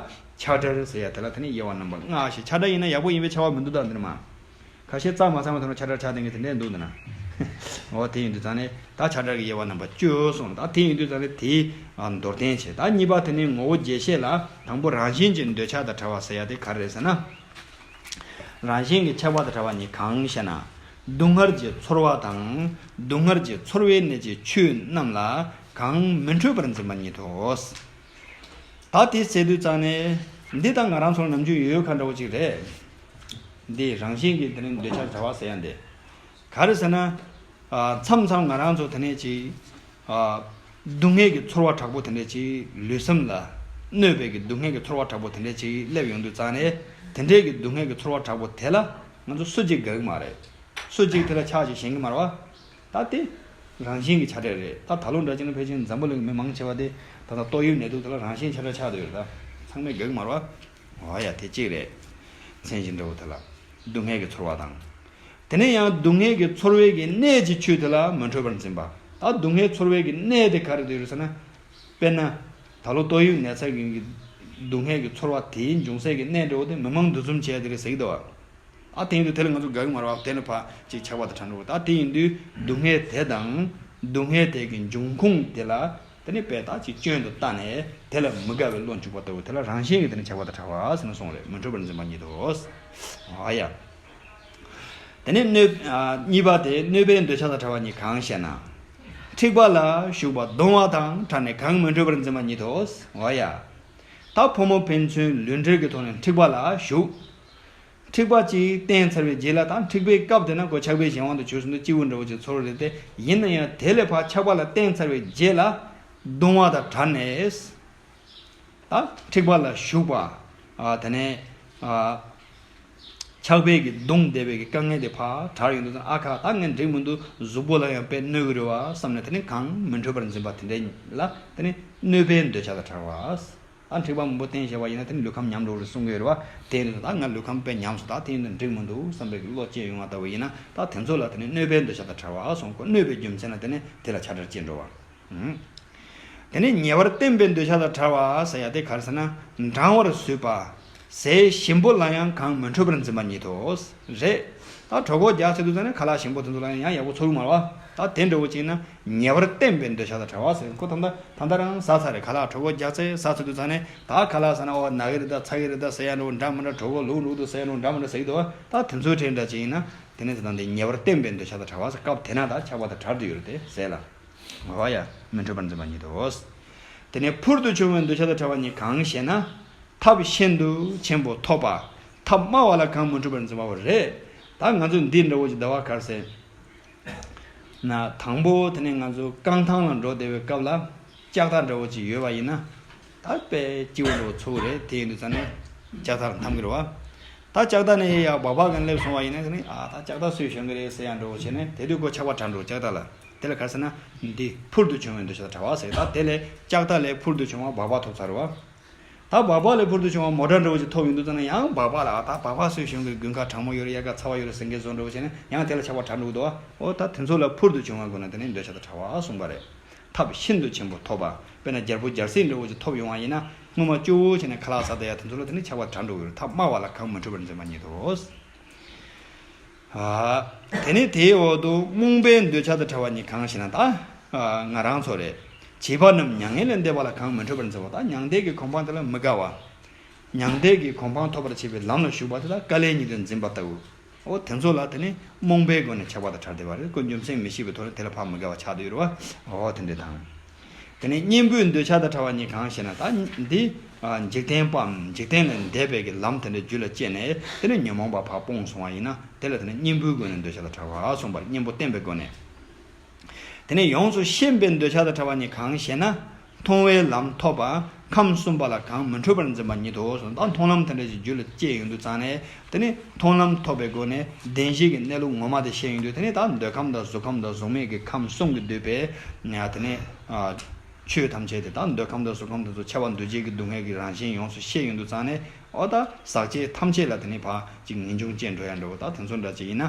ཕྱག་བྲལ་ཟེར་ཡ་དེ་ལ་དེ་ནས་དབྱེ་བ་རྣམ་པ་ལྔ་ཞིག་ཕྱག་བྲལ་ཡིན་ན་ཡག་པོ་ཡིན་པའི་ཁྱབ་པ་མི་འདུག་ད་འདིར་མ། ཁ་ཤས་རྩ་མ་ཚང་བའི་ཐོག་ནས་ཕྱག་བྲལ་ཆགས་བསྡད་མཁན་དེ་འདྲས་འདུག་འདི་ན། འོ་དེ་ཡིན་དུས་ཙང་ནས་ད་ཕྱག་བྲལ་གྱི་དབྱེ་བ་རྣམ་པ་བཅུ་སོང་། ད་དེ་ཡིན་དུས་ཙང་ནས་དེའི་མདོར་བསྟན་བྱས། ད་གཉིས་པ་དེ་ནས་ངོ་བོ་རྒྱས་བཤད་ལ། དང་པོ་རང་བཞིན་གྱི་འདོད་ཆགས་དང་བྲལ་བ་ཟེར་ཡ་དེ་ག་རེ་རེད་ཟེར་ན། རང་བཞིན་གྱི་ཆགས་པ་དང་བྲལ་བ་ཉིད་གང་ཞེ་ན། སྡུག་བསྔལ་གྱི་ཚོར་བ་དང་། སྡུག་བསྔལ་གྱི་ཚོར་བའི་གནས་ཀྱི་ཆོས་རྣམས་ལ་གང་མི་འཕྲོད་པར་འཛིན་པ་ཉིད་དོ། ད་དེ་ཟེར་དུས་ཙང་ནས་འདི་ད་ང་རང་ཚོར་ནམ་རྒྱུན་ཡོད་ཁ་འདྲ་བོ་ཅིག་རེད། འདི་རང་བཞིན་གྱི་དེ་ནི་འདོད་ཆགས་བྲལ་བ་ཟེར་ཡ་འདི། ག་རེ་ཟེར་ན། ཨ། མཚམས་མཚམས་ང་རང་ཚོ་དེ་ནས་ཅིག་ཨ། སྡུག་བསྔལ་གྱི་ཚོར་བ་དྲག་པོ་དེ་འདྲས་ཅིག་ལུས་སེམས་ལ་གནོད་པའི་གི་སྡུག་བསྔལ་གྱི་ཚོར་བ་དྲག་པོ་དེ་འདྲས་ཅིག་སླེབས་ཡོང་དུས་ཙང་ནས། དེ་འདྲས་ཀྱི་སྡུག་བསྔལ་གྱི་ཚོར་བ་དྲག་པོ་དེ་ལ་ང་ཚོ་སུ་གཅིག་དགའ་གི་མ་རེད། སུ་གཅིག་དེ་ལ་ཆགས་ཅིག་ཞེན་གི་མ་རེད་བ། ད་དེ་རང་བཞིན་གྱི་ཆགས་བྲལ་རེད། ད་ད་ལོ་འདྲ་ཅིག་ན་ཕལ་ཆེར་འཛམ་བུ་གླིང་གི་མི་མང་ཆེ་བ་དེ་ད་ལྟ་ཏོག་དབྱིབས་ནད་དུག་དེ་ལ་རང་བཞིན་ཆགས་བྲལ་ཆགས་བསྡད་ཡོད་རེད། ད་ཚང་མས་དགའ་གི་མ་རེད་བ། འོ་ཡ། དེ་གཅིག་རེད། མཚན་གཞི་འདྲ་བོ་དེ་ལ་སྡུག་བསྔལ་གྱི་ཚོར་བ་དང་། དེ་ནས་ཡང་སྡུག་བསྔལ་གྱི་ཚོར་བའི་གི་གནས་ཀྱི་ཆོས་དེ་ལ་མི་འཕྲོད་པར་འཛིན་པ། ད་སྡུག་བསྔལ་ཚོར་བའི་གི་གནས་དེ་ག་རེ་དེ་རེད་ཟེར་ན། དཔེར་ན། ད་ལོ་ཏོག་དབྱིབས་ནད་ཚ་གི་སྡུག་བསྔལ་གྱི་ཚོར་བ་དེའི་འབྱུང་སའི་གི་གནས་འདྲ་བོ་དེ་མི་མང་འདུ་འཛོམས་བྱས་དེ་རེད་ཟེར་གི་འདུག་བ། ཨ། དེ་ཡིན་དུས་དེ་ལ་ང་ཚོ་དགའ་གི་མ་རེད་བ། དེ་ལ་ཕར་ཅིག་ཆགས་པ་དང་བྲལ་འགྲོ་གི། ད་དེ་ཡིན་དུས་སྡུག་བསྔལ་དེ་དང་སྡུག་བསྔལ་དེ་གི་འབྱུང་ཁུངས་དེ་ལ་དེ་ནི་དཔེ་ད་ཅིག་སྐྱོན་དུ་བལྟས་ནས་དེ་ལ་མི་དགའ་བའི་བློ་འཇུག་པ་ལྟ་བུ་དེ་ལ་རང་བཞིན་གྱིས་དེ་ནི་ཆགས་པ་དང་བྲལ་བ་ཟེར་ནས་གསུངས་རེད། མི་འཕྲོད་པར་འཛིན་པ་ཉིད་དོ། ཨ་ཡ། དེ་ནས་གནོད། ཨ། གཉིས་པ་དེ་གནོད་པའི་འདོད་ཆགས་དང་བྲལ་བ་ཉིད་གང་ཞེ་ན། འཁྲིག་པ་ལ་ཞུགས་པ་གདུང་བ་དང་བྲལ་ནས་གང་མི་འཕྲོད་པར་འཛིན་པ་ཉིད་དོ། འོ་ཡ། ད་ཕོ་མོ་ཕན་ཚུན་ལུས་འབྲེལ་གྱི་ཐོག་ནས་འཁྲིག་པ་ལ་ཞུགས། འཁྲིག་པ་ཅིག་བསྟན་ཚར་བའི་རྗེས་ལ། ད་འཁྲིག་པའི་སྐབས་དེ་ན་ཁོ་ཆགས་པའི་གཞན་དབང་དུ་གྱུར་སོང་དུས་སྐྱིད་པོ་འདྲ་བོ་ཅིག་ཚོར་རེད་དེ། ཡིན་ན་ཡང་དེ་ལས་ཕར་ཆགས་པ་ལ་བསྟན་ཚར་བའི་རྗེས་ལ་གདུང་བ་དང་བྲལ་ནས། ད་འཁྲིག་པ་ལ་ཞུགས་པ། ཨ། དེ་ནས། ཨ། ཆགས་པའི་གི་གདུང་བསྡད་པའི་གི་དཀའ་ངལ་དེ་ཕར་བྲལ་ཡོང་དུས་ཙང་། ཨ་ཁ། ད་ངས་འགྲིག་མི་འདུག་གཟུགས་པོ་ལ་ཡང་དཔེ་གནོད་གི་རེད་བ་བསམ་ནས་དེ་ནི་གང་མི་འཕྲོད་པར་འཛིན་པ་དེ་འདྲ་ལ་དེ་ནི་གནོད་པའི་འདོད་ཆགས་དང་བྲལ་བ། ད་འཁྲིག་པ་མང་པོ་བསྟན་བྱས་པ་ཡིན་ན་དེ་ནི་ལུས་ཁམས་ཉམས་འགྲོ་རེད་གསུང་གི་ཡོད་རེད་བ། དེ་ཡིན་དུས་ད་ང་ལུས་ཁམས་དཔེ་ཉམས་སོང་། ད་དེ་ཡིན་དུས་འགྲིག་མི་འདུག་བསམ་པའི་གི་བློ་སྐྱེ་ཡོང་བ་ལྟ་བུ་ཡིན་ན། ད་དེ་ཚོ་ལ་དེ་ནི་གནོད་པའི་འདོད་ཆགས་དང་བྲལ་བ་གསུངས། ཁོ་གནོད་པའི་རྒྱུ་མཚན་ལ་དེ་ནི་དེ་ལ་ཆགས་བྲལ་སྐྱེ་འགྲོ་བ། དེ་ནས་ཉེ་བར་བསྟན་པའི་འདོད་ཆགས་དང་བྲལ་བ་ཟེར་ཡ་དེ་ག་རེ་ཟེར་ན། འགྲང་བར་བཟོད་པ། ཟས་ཞིམ་པོ་ལ་ཡང་གང་མི་འཕྲོད་པར་འཛིན་པ་ཉིད་དོ། རེད། ད་གྲོད་ཁོག་རྒྱགས་ཚར་དུས་ཙང་ནས་ཁ་ལག་ཞིམ་པོ་དེ་ཚོ་ལ་ཡང་ཡག་པོ་ཚོར་གི་མ་རེད་བ། ད་དེ་འདྲ་བོ་ཅིག་ན་ཉེ་བར་བསྟན་པའི་འདོད་ཆགས་དང་བྲལ་བ་ཟེར། ཁོ་ད་ལྟ་ད་ལྟ་རང་ཟ་ཚར་རེད། ཁ་ལག་གྲོད་ཁོག་རྒྱགས་ཚར། ཟ་ཚར་དུས་ཙང་ནས་ད་ཁ་ལག་ཟ་ན་འོ་ན་གི་རེད་ད་ཚ་གི་རེད་ད་ཟེར་ཡ་འདྲ་བོ་འདྲ་མི་འདྲ། གྲོད་ཁོག་ལུག་ལུག་འདུག་ཟེར་ཡ་འདྲ་བོ་འདྲ་མི་འདྲ་ཟེར་གི་འདུག་བ། ད་དེ་ཚོའི་གྲས་འདྲ་ཅིག་ཡིན་ན། དེ་ནས་དེ་དང་དེ་ཉེ་བར་བསྟན་པའི་འདོད་ཆགས་དང་བྲལ་བ་ཟེར། སྐབས་དེ་ན་ད་ཆགས་པ་དང་བྲལ་དུ་ཡོད་རེད་དེ་ཟེར་ལ། འོ་ཡ། མི་འཕྲོད་པར་འཛིན་པ་ཉིད་དོ། དེ་ནས་ཕུལ་དུ་བྱུང་བའི་འདོད་ཆགས་དང་བྲལ་བ་ཉིད་གང་ཞེ་ན། ཐབས་ཤིན་ཏུ་ཆེན་པོ་ཐོབ་པ། ཐབས་དམའ་བ་ལ་གང་མི་འཕྲོད་པར་འཛིན་པའོ། རེད། ད་ང་ཚོ་འདི་འདྲ་བོ་ཞིག་ཟླ་བ་གར་ཟེར་ན། དང་པོ་དེ་ནས་ང་ཚོ་རྐང་ཐང་ལ་འགྲོ་བསྡད་པའི་སྐབས་ལ་ལྕགས་ཐག་འདྲ་བོ་ཅིག་ཡོད་པ་ཡིན་ན། ད་དཔེ་སྐྱིད་པོ་འདྲ་བོ་ཚོར་གི་རེད། དེ་ཡིན་དུས་ཙང་ནས་ལྕགས་ཐག་ལ་འཐམ་གི་རེད་བ། ད་ལྕགས་ཐག་ནས་ཡར་སྦག་སྦག་གིན་སླེབས་སོང་བ་ཡིན་ན། དེ་ནས་ཨ་ད་ལྕགས་ཐག་སུས་ཞོན་གི་རེད་ཟེར་ཡ་འདྲ་བོ་བྱས་ནས་དེ་དུས་ཁོ་ཆགས་པ་དྲག་འགྲོ་ལྕགས་ཐག་ལ། དེ་ལ་ག་རེ་ཟེར་ན། འདི་ཕུལ་དུ་བྱུང་བའི་འདོད་ཆགས་དང་བྲལ་བ་ཟེར། ད་དེ་ལས་ལྕགས་ཐག་ལས་ཕུལ་དུ་བྱུང་བ་སྦག་སྦག་ཐོབ་ཚར་བ། ད་སྦག་སྦག་ལས་ཕུལ་དུ་བྱུང་བ་མོ་ཊ་འདྲ་བོ་ཞིག་ཐོབ་ཡོང་དུས་ཙང་ན་ཡང་སྦག་སྦག་ལ་ཨ་ད་སྦག་སྦག་སུས་ཞོན་གི། དགུན་ཁ་གྲང་མོ་ཡོད་རེད། དབྱར་ཁ་ཚ་བ་ཡོད་རེད་ཟེར་མཁན་བཟོ་འདྲ་བོ་བྱས་ནས་ཡང་དེ་ལ་ཆགས་པ་དྲག་འགྲོ་གི་འདུག་བ། ཨོ་ད་དེ་ཚོ་ལ་ཕུལ་དུ་བྱུང་བ་ཀུན་ནས་དེ་ནི་འདོད་ཆགས་དང་བྲལ་བ་གསུངས་པ་རེད། ཐབས་ཤིན་ཏུ་ཆེན་པོ་ཐོབ་པ། དཔེར་ན་རྒྱལ་པོ་རྒྱལ་སྲིད་འདྲ་བོ་ཞིག་ཐོབ་ཡོང་བ་ཡིན་ན། སྔོན་མ་སྐྱོ་བོ་བྱས་ནས་ཁ་ལག་ཟ་བསྡད་ཡ་དེ་ཚོ་ལ་དེ་ནི་ཆགས་པ་དྲག་འགྲོ་གི་རེད། ཐབས་དམའ་བ་ལ་གང་མི་འཕྲོད་པར་འཛིན་པ་ཉིད་དོ། ཨ། དེ་ནས་དེའི་འོག་ཏུ་རྨོངས་པའི་འདོད་ཆགས་དང་བྲལ་བ་ཉིད་གང་ཞེ་ན། ད་ང་རང་ཚོ་རེད། བྱིས་པ་རྣམས་མྱ་ངན་ལས་འདས་པ་ལ་གང་མི་འཕྲོད་པར་འཛིན་པ། ད་མྱང་འདས་ཀྱི་གོ་འཕང་དེ་ལ་མི་དགའ་བ། མྱང་འདས་ཀྱི་གོ་འཕང་ཐོབ་པར་བྱེད་པའི་ལམ་ལ་ཞུགས་པ་དེ་དག་དཀའ་ལས་ཉིད་དུ་འཛིན་པ་ལྟ་བུ། འོ་དེ་ཚོ་ལ་དེ་ནི་རྨོངས་པའི་སྒོ་ནས་ཆགས་པ་དང་བྲལ་བསྡད་པ་རེད། ཁོ་རྒྱུ་མཚན་མི་ཤེས་པའི་ཐོག་ནས་དེ་ལ་ཕར་མི་དགའ་བ་ཆགས་བསྡད་ཡོད་རེད་བ། འོ་དེ་འདྲ་དང་། དེ་ནས་གཉེན་པོའི་འདོད་ཆགས་དང་བྲལ་བ་གཉིས་གང་ཞེ་ན། ད་འདི་འཇིག་རྟེན་པའམ་འཇིག་རྟེན་ལས་འདས་པའི་གི་ལམ་དེ་འདྲ་རྒྱུད་ལ་སྐྱེས་ནས་དེ་ནས་ཉོན་མོངས་པ་ཕར་སྤོང་སོང་བ་ཡིན་ན། དེ་ལ་དེ་ནས་གཉེན་པོའི་སྒོ་ནས་འདོད་ཆགས་དང་བྲལ་བ་གསུངས་པ་རེད། གཉེན་པོ་བསྟེན་པའི་སྒོ་ནས། དེ་ནས་ཡོངས་སུ་ཤེས་པའི་འདོད་ཆགས་དང་བྲལ་བ་གཉིས་གང་ཞེ་ན། མཐོང་བའི་ལམ་ཐོབ་པ་ཁམས་གསུམ་པ་ལ་གང་མི་འཕྲོད་པར་འཛིན་པ་ཉིད་དོ་གསུངས། ད་མཐོང་ལམ་དེ་འདྲ་ཞིག་རྒྱུད་ལ་སྐྱེས་ཡོང་དུས་ཙང་ནས། དེ་ནས་མཐོང་ལམ་ཐོབ་པའི་སྒོ་ནས་བདེན་བཞི་གི་གནས་ལུགས་ངོ་མ་དེ་ཤེས་ཡོང་དུས། དེ་ནས་ད་འདོད་ཁམས་དང་གཟུགས་ཁམས་དང་གཟུགས་མེད་ཀྱི་ཁམས་གསུམ་གྱིས་བསྡུས་པའི་ཡ་དེ་ནས་ཆོས་ཐམས་ཅད་དེ། ད་འདོད་ཁམས་དང་གཟུགས་ཁམས་དེ་ཚོ་ཁྱབ་པ་འདུ་བྱེད་ཀྱི་སྡུག་བསྔལ་གྱི་རང་བཞིན་ཡོངས་སུ་ཤེས་ཡོང་དུས་ཙང་ནས། འོ་ད་ཟག་བཅས་ཐམས་ཅད་ལ་དེ་ནས་ཕར་ཅིག་ངེས་འབྱུང་སྐྱེ་འགྲོ་ཡ་འདྲ་བོ། ད་དེ་ཚོ་འདྲ་ཅིག་ཡིན་ན།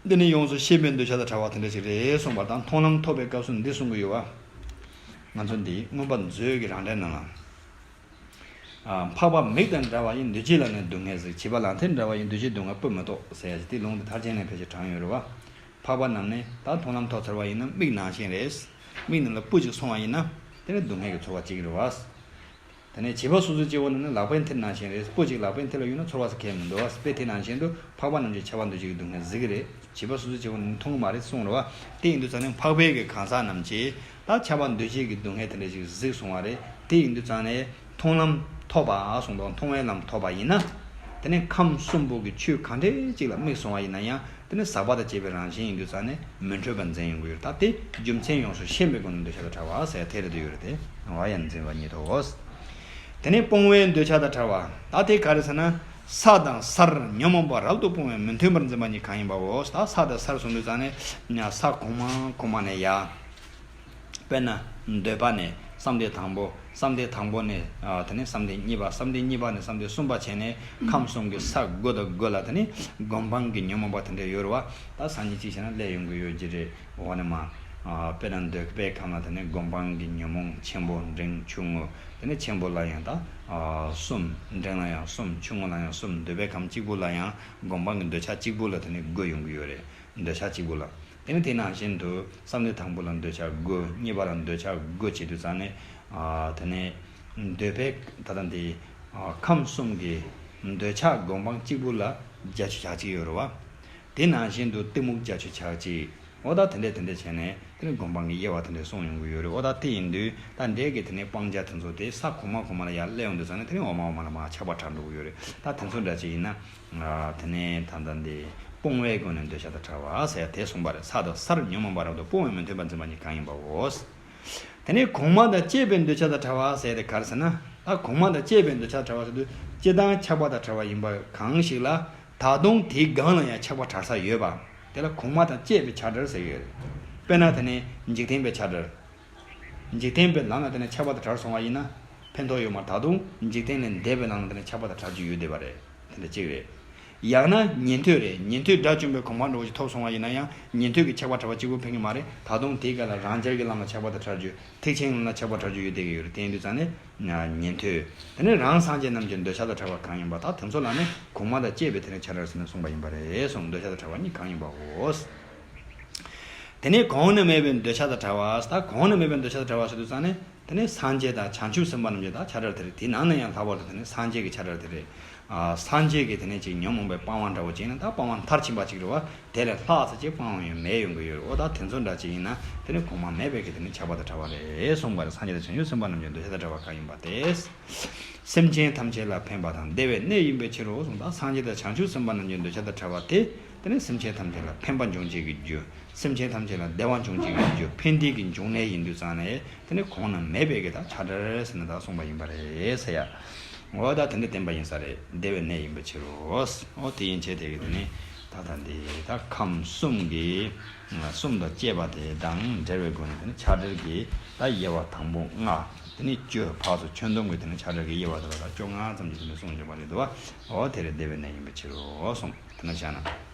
འདི་ནི་ཡོངས་སུ་ཤེས་པའི་འདོད་ཆགས་དང་བྲལ་བ་དེ་འདྲ་ཞིག་རེད་གསུངས་པ་དང་། མཐོང་ལམ་ཐོབ་པའི་སྐབས་སུ་འདི་གསུང་གི་ཡོད་པ། ང་ཚོ་འདི་མངོན་པ་མཛོད་ཀྱི་རང་འགྲེལ་ནང་ལ། ཨ། འཕགས་པ་མིག་དང་འདྲ་བ་ཡིས། འདུ་བྱེད་ལ་ནི་སྡུག་བསྔལ་གཟིགས། བྱིས་པ་ལག་མཐིལ་འདྲ་བ་ཡིས། འདུ་བྱེད་སྡུག་བསྔལ་སྤུ་མི་ཐོགས་ཟེར་ཡ་ཞིག་དེ་ལུང་དེ་མཐར་ཕྱིན་ནས་ཕལ་ཆེར་དྲངས་ཡོད་རེད་བ། འཕགས་པ་རྣམས་ནི་ད་མཐོང་ལམ་ཐོབ་ཚར་བ་ཡིན་ན་མིག་ནང་བཞིན་རེད། མིག་ནང་ལ་སྤུ་ཅིག་སོང་བ་ཡིན་ན། དེ་ནི་སྡུག་བསྔལ་གྱི་ཚོར་བ་སྐྱེ་གི་རེད་བ། དེ་ནས་བྱིས་པ་སོ་སོའི་སྐྱེ་བོ་ནི་ནི་ལག་པའི་མཐིལ་ནང་བཞིན་རེད། སྤུ་གཅིག་ལག་པའི་མཐིལ་ལ་ཡོད་ན་ཚོར་བ་ཟེར་མཁན་མི་འདུག་བ། དཔེ་དེ་ནང་བཞིན་དུ་འཕགས་པ་རྣམས་ཀྱི་ཁྱབ་པ་འདུ་བྱེད་ཀྱི་སྡུག་བསྔལ་གཟིགས་ཀྱི་རེད། བྱིས་པ་སོ་སོའི་སྐྱེ་བོ་ནི་མཐོང་གི་མ་རེད་གསུངས་རེད་བ། དེ་ཡིན་དུས་ཙང་ནས་འཕགས་པའི་གི་གང་ཟག་རྣམས་ཀྱིས་ད་ཁྱབ་པ་འདུ་བྱེད་ཀྱི་སྡུག་བསྔལ་དེ་འདྲ་ཞིག་གཟིགས་སོང་བ་རེད། དེ་ཡིན་དུས་ཙང་ནས་མཐོང་ལམ་ཐོབ་པ་གསུངས་འདུག་མཐོང་བའི་ལམ་ཐོབ་པ་ཡིན་ན། དེ་ནས་ཁམས་གསུམ་པོ་གི་ཆོས་གང་འདྲ་ཅིག་ལ་དམིགས་སོང་བ་ཡིན་ན་ཡང་། དེ་ནི་ཟག་པ་དང་བཅས་པའི་རང་བཞིན་ཡིན་དུས་ཙང་ནས་མི་འཕྲོད་པར་འཛིན་ཡོང་གི་ཡོད། ད་དེ་རྒྱུ་མཚན་ཡོངས་སུ་ཤེས་པའི་སྒོ་ནས་འདོད་ཆགས་དང་བྲལ་བ་ཟེར་དེ་རེད་འདོད་ཡོད་རེད་དེ། བ་ཡང་འཛིན་པ་ཉིད་དོ། དེ་ནས་སྤོང་བའི་འདོད་ཆགས་དང་བྲལ་བ། ད་དེ་ག་རེ་ཟེར་ན། ས་དང་སར་ཉོན་མོངས་པ་རབ་ཏུ་སྤོང་བའི་མི་མཐུན་པར་འཛིན་པ་གཉིས་གང་ཡིན་པའོ། ད་ས་དང་སར་གསུངས་དུས་ཙང་ནས་ས་གོང་མ་གོང་མ་ནས་ཡར། དཔེར་ན་འདོད་པ་ནས་བསམ་གཏན་དང་པོ། བསམ་གཏན་དང་པོ་ནས་ཨ་དེ་ནས་བསམ་གཏན་གཉིས་པ། བསམ་གཏན་གཉིས་པ་ནས་བསམ་གཏན་གསུམ་པ་བྱས་ནས་ཁམས་གསུམ་གྱི་ས་དགུ་དང་དགུ་ལ་དེ་ནས་སྒོམ་སྤང་གི་ཉོན་མོངས་པ་དེ་འདྲ་ཡོད་རེད་བ། ད་སང་ཉིན་གཅིག་བྱས་ན་སླེབས་ཡོང་གི་ཡོད་ཀྱི་རེད། འོ་ནས་མ། ཨ་དཔེར་ན་འདོད་པའི་ཁམས་ལ་དེ་ནས་སྒོམ་སྤང་གི་ཉོན་མོངས་ཆེན་པོ་འབྲིང་ཆུང་ངུ། དེ་ནས་ཆེན་པོ་ལ་ཡང་ད་ཨ་གསུམ། འབྲིང་ལ་ཡང་གསུམ། ཆུང་ངུ་ལ་ཡང་གསུམ། འདོད་པའི་ཁམས་གཅིག་པུ་ལ་ཡང་སྒོམ་སྤང་གི་འདོད་ཆགས་གཅིག་པུ་ལ་དེ་ནས་དགུ་ཡོང་གི་ཡོད་རེད། འདོད་ཆགས་གཅིག་པུ་ལ། དེ་ནི་དེ་ནང་བཞིན་དུ་བསམ་གཏན་དང་པོ་ལ་འདོད་ཆགས་དགུ། གཉིས་པ་ལ་འདོད་ཆགས་དགུ་བྱེད་དུས་ཙང་ནས། ཨ་དེ་ནས་འདོད་པའི་ད་ལྟ་འདི་ཨ་ཁམས་གསུམ་གྱི་འདོད་ཆགས་སྒོམ་སྤང་གཅིག་པུ་ལ་བརྒྱད་ཅུ་གྱ་གཅིག་ཡོད་རེད་བ། དེ་ནང་བཞིན་དུ་གཏི་མུག་བརྒྱད་ཅུ་གྱ་གཅིག་འོ་ད་དེ་འདྲས་དེ་འདྲས་བྱས་ནས་དེ་ནི་སྒོམ་སྤང་གི་དབྱེ་བ་དེ་འདྲས་གསུངས་ཡོང་གི་ཡོད་རེད། འོ་ད་དེ་ཡིན་དུས་ད་འདྲས་ཀྱི་དེ་ནས་སྤང་བྱ་དེ་ཚོ་དེ་ས་གོང་མ་གོང་མ་ལ་ཡར་སླེབས་ཡོང་དུས་ཙང་ནས་དེ་ནི་འོག་མ་འོག་མ་ལ་མར་ཆགས་པ་དྲག་འགྲོ་གི་ཡོད་རེད། ད་དེ་ཚོ་འདྲ་ཅིག་ཡིན་ན། ཨ་དེ་ནས་ད་ལྟ་འདི་སྤོང་བའི་སྒོ་ནས་འདོད་ཆགས་དང་བྲལ་བ་ཟེར་ཡ་དེ་གསུངས་པ་རེད། ས་དང་སར་ཉོན་མོངས་པ་རབ་ཏུ་སྤོང་བའི་མི་མཐུན་པར་འཛིན་པ་གཉིས་གང་ཡིན་པའོ། དེ་ནས་གོང་མ་དང་བཅས་པའི་འདོད་ཆགས་དང་བྲལ་བ་ཟེར་ཡ་དེ་ག་རེ་ཟེར་ན། ད་གོང་མ་དང་བཅས་པའི་འདོད་ཆགས་དང་བྲལ་བ་ཟེར་དུས་སྤྱིར་བཏང་ཆགས་པ་དང་བྲལ་བ་ཡིན་པ་གང་ཞིག་ལ། ད་དུང་དེའི་སྒང་ལ་ཡང་ཆགས་པ་བྲལ་ས་ཡོད་པ། དེ་ལ་གོང་མ་དང་བཅས་པའི་ཆགས་བྲལ་ཟེར་གྱི་ཡོད་རེད། དཔེར་ན་དེ་ནས་འཇིག་རྟེན་པའི་ཆགས་བྲལ། འཇིག་རྟེན་པའི་ལམ་ལ་བརྟེན་ནས་ཆགས་པ་དང་བྲལ་སོང་བ་ཡིན་ན། ཕན་ཐོགས་ཡོད་མ་རེད། ད་དུང་འཇིག་རྟེན་ལས་འདས་པའི་ལམ་ལ་བརྟེན་ནས་ཆགས་པ་དང་བྲལ་རྒྱུ་ཡོད་བསྡད་པ་རེད། དེ་འདྲ་གཅིག་རེད། ཡང་ན་ཉན་ཐོས་རེད། ཉན་ཐོས་དགྲ་བཅོམ་པའི་གོ་འཕང་འདྲ་བོ་ཞིག་ཐོབ་སོང་བ་ཡིན་ན་ཡང་ཉན་ཐོས་ཀྱི་ཆགས་པ་བྲལ་བ་གཅིག་པུ་ཕན་གྱི་མ་རེད། ད་དུང་དེའི་སྒང་ལ་རང་རྒྱལ་གྱི་ལམ་ལ་ཆགས་པ་དང་བྲལ་རྒྱུ། ཐེག་ཆེན་ལམ་ལ་ཆགས་པ་བྲལ་རྒྱུ་ཡོད་བསྡད་ཀྱི་ཡོད་རེད། དེ་ཡིན་དུས་ཙང་ནས་ཉན་ཐོས། དེ་ནས་རང་སངས་རྒྱས་རྣམས་ཀྱི་འདོད་ཆགས་དང་བྲལ་བ་གང་ཡིན་པ། ད་དེ་ཚོ་ལ་ནི་གོང་མ་དང་བཅས་པའི་དེ་ནས་ཆགས་བྲལ་ཟེར་ནས་གསུངས་པ་ཡིན་པ་རེད་གསུངས། འདོད་ཆགས་དང་བྲལ་བ་གཉིས་གང་ཡིན་པའོ། དེ་ནས་གོང་ན་མེད་པའི་འདོད་ཆགས་དང་བྲལ་བ། ད་གོང་ན་མེད་པའི་འདོད་ཆགས་དང་བྲལ་བ་ཟེར་དུས་ཙང་ནས་དེ་ནས་སངས་རྒྱས་དང་བྱང་ཆུབ་སེམས་དཔའ་རྣམས་ཀྱི་ད་ཆགས་བྲལ་དེ་རེད། དེའི་ནང་ནས་ཡང་ལྷག་པར་དུ་དེ་ནས་སངས་རྒྱས་ཀྱི་ཆགས་བྲལ་དེ་རེད། ཨ་སངས་རྒྱས་ཀྱི་དེ་ནས་ཅིག་ཉོན་མོངས་པའི་སྤང་བ་འདྲ་བོ་ཅིག་ཡིན་ན། ད་སྤང་བ་མཐར་ཕྱིན་པ་ཅིག་རེད་བ། དེ་ལས་ལྷག་ཙམ་ཅིག་སྤང་བ་ཡང་མེད་ཡོང་གི་ཡོད་རེད། འོ་ད་དེ་ཚོ་འདྲ་ཅིག་ཡིན་ན་དེ་ནི་གོང་མ་མེད་པའི་གི་དེ་ནི་ཆགས་པ་དང་བྲལ་བ་རེད་གསུངས་པ་རེད། སངས་རྒྱས་དང་བྱང་ཆུབ་སེམས་དཔའ་རྣམས་ཀྱི་འདོད་ཆགས་དང་བྲལ་བ་གང་ཡིན་པ་སྟེ། སེམས་ཅན་ཐམས་ཅད་ལ་ཕན་པ་དང་བདེ་བའི་གནས་ཡིན་པའི་ཕྱིར་རོ་གསུངས། ད་སངས་རྒྱས་དང་བྱང་ཆུབ་སེམས་དཔའ་རྣམས་ཀྱི་འདོད་ཆགས་དང་བྲལ་བ་དེ་དེ་ནི་སེམས་ཅན་ཐམས་ཅད་ལ་ཕན་པ་འབྱུང་བྱེད་ཀྱི་རྒྱུ། སེམས་ཅན་ཐམས་ཅད་ལ་བདེ་བ་འབྱུང་བྱེད་ཀྱི་རྒྱུ། ཕན་བདེ་གི་འབྱུང་གནས་ཡིན་དུས་ཙང་ནས་དེ་ནི་གོང་ན་མེད་པའི་གི་ད་ཆགས་བྲལ་ཟེར་ནས་ད་གསུངས་པ་ཡིན་པ་རེད་ཟེར་ཡ། འོ་ད་དེ་འདྲ་བསྟན་པ་ཡིན་ས་རེད། བདེ་བའི་གནས་ཡིན་པའི་ཕྱིར་རོ། འོ་དེ་ཡན་ཆད་དེ་གི་དེ་ནི་ད་ལྟ་འདི་ད་ཁམས་གསུམ་གྱི་གསུམ་དང་བཅས་པ་དེ་དང་འབྲེལ་བའི་སྒོ་ནས་དེ་ནི་ཆགས་བྲལ་གྱི་ད་དབྱེ་བ་དང་པོ་ལྔ། དེ་ནི་བཅུ་ཕར་ཚུར་ཁྱོན་བསྡོམས་ཀྱི་དེ་ནི་ཆགས་བྲལ་གྱི་དབྱེ་བ་དེ་ལ་ད་བཅོ་ལྔ་ཙམ་གྱི་དེ་ནི་གསུངས་ཡོད་པ་རེད་འདུག་བ། འོ་དེ་རེད། བདེ་བའི་གནས་ཡིན་པའི་ཕྱིར་རོ་གསུངས། དེ་ན་བཞག་ན།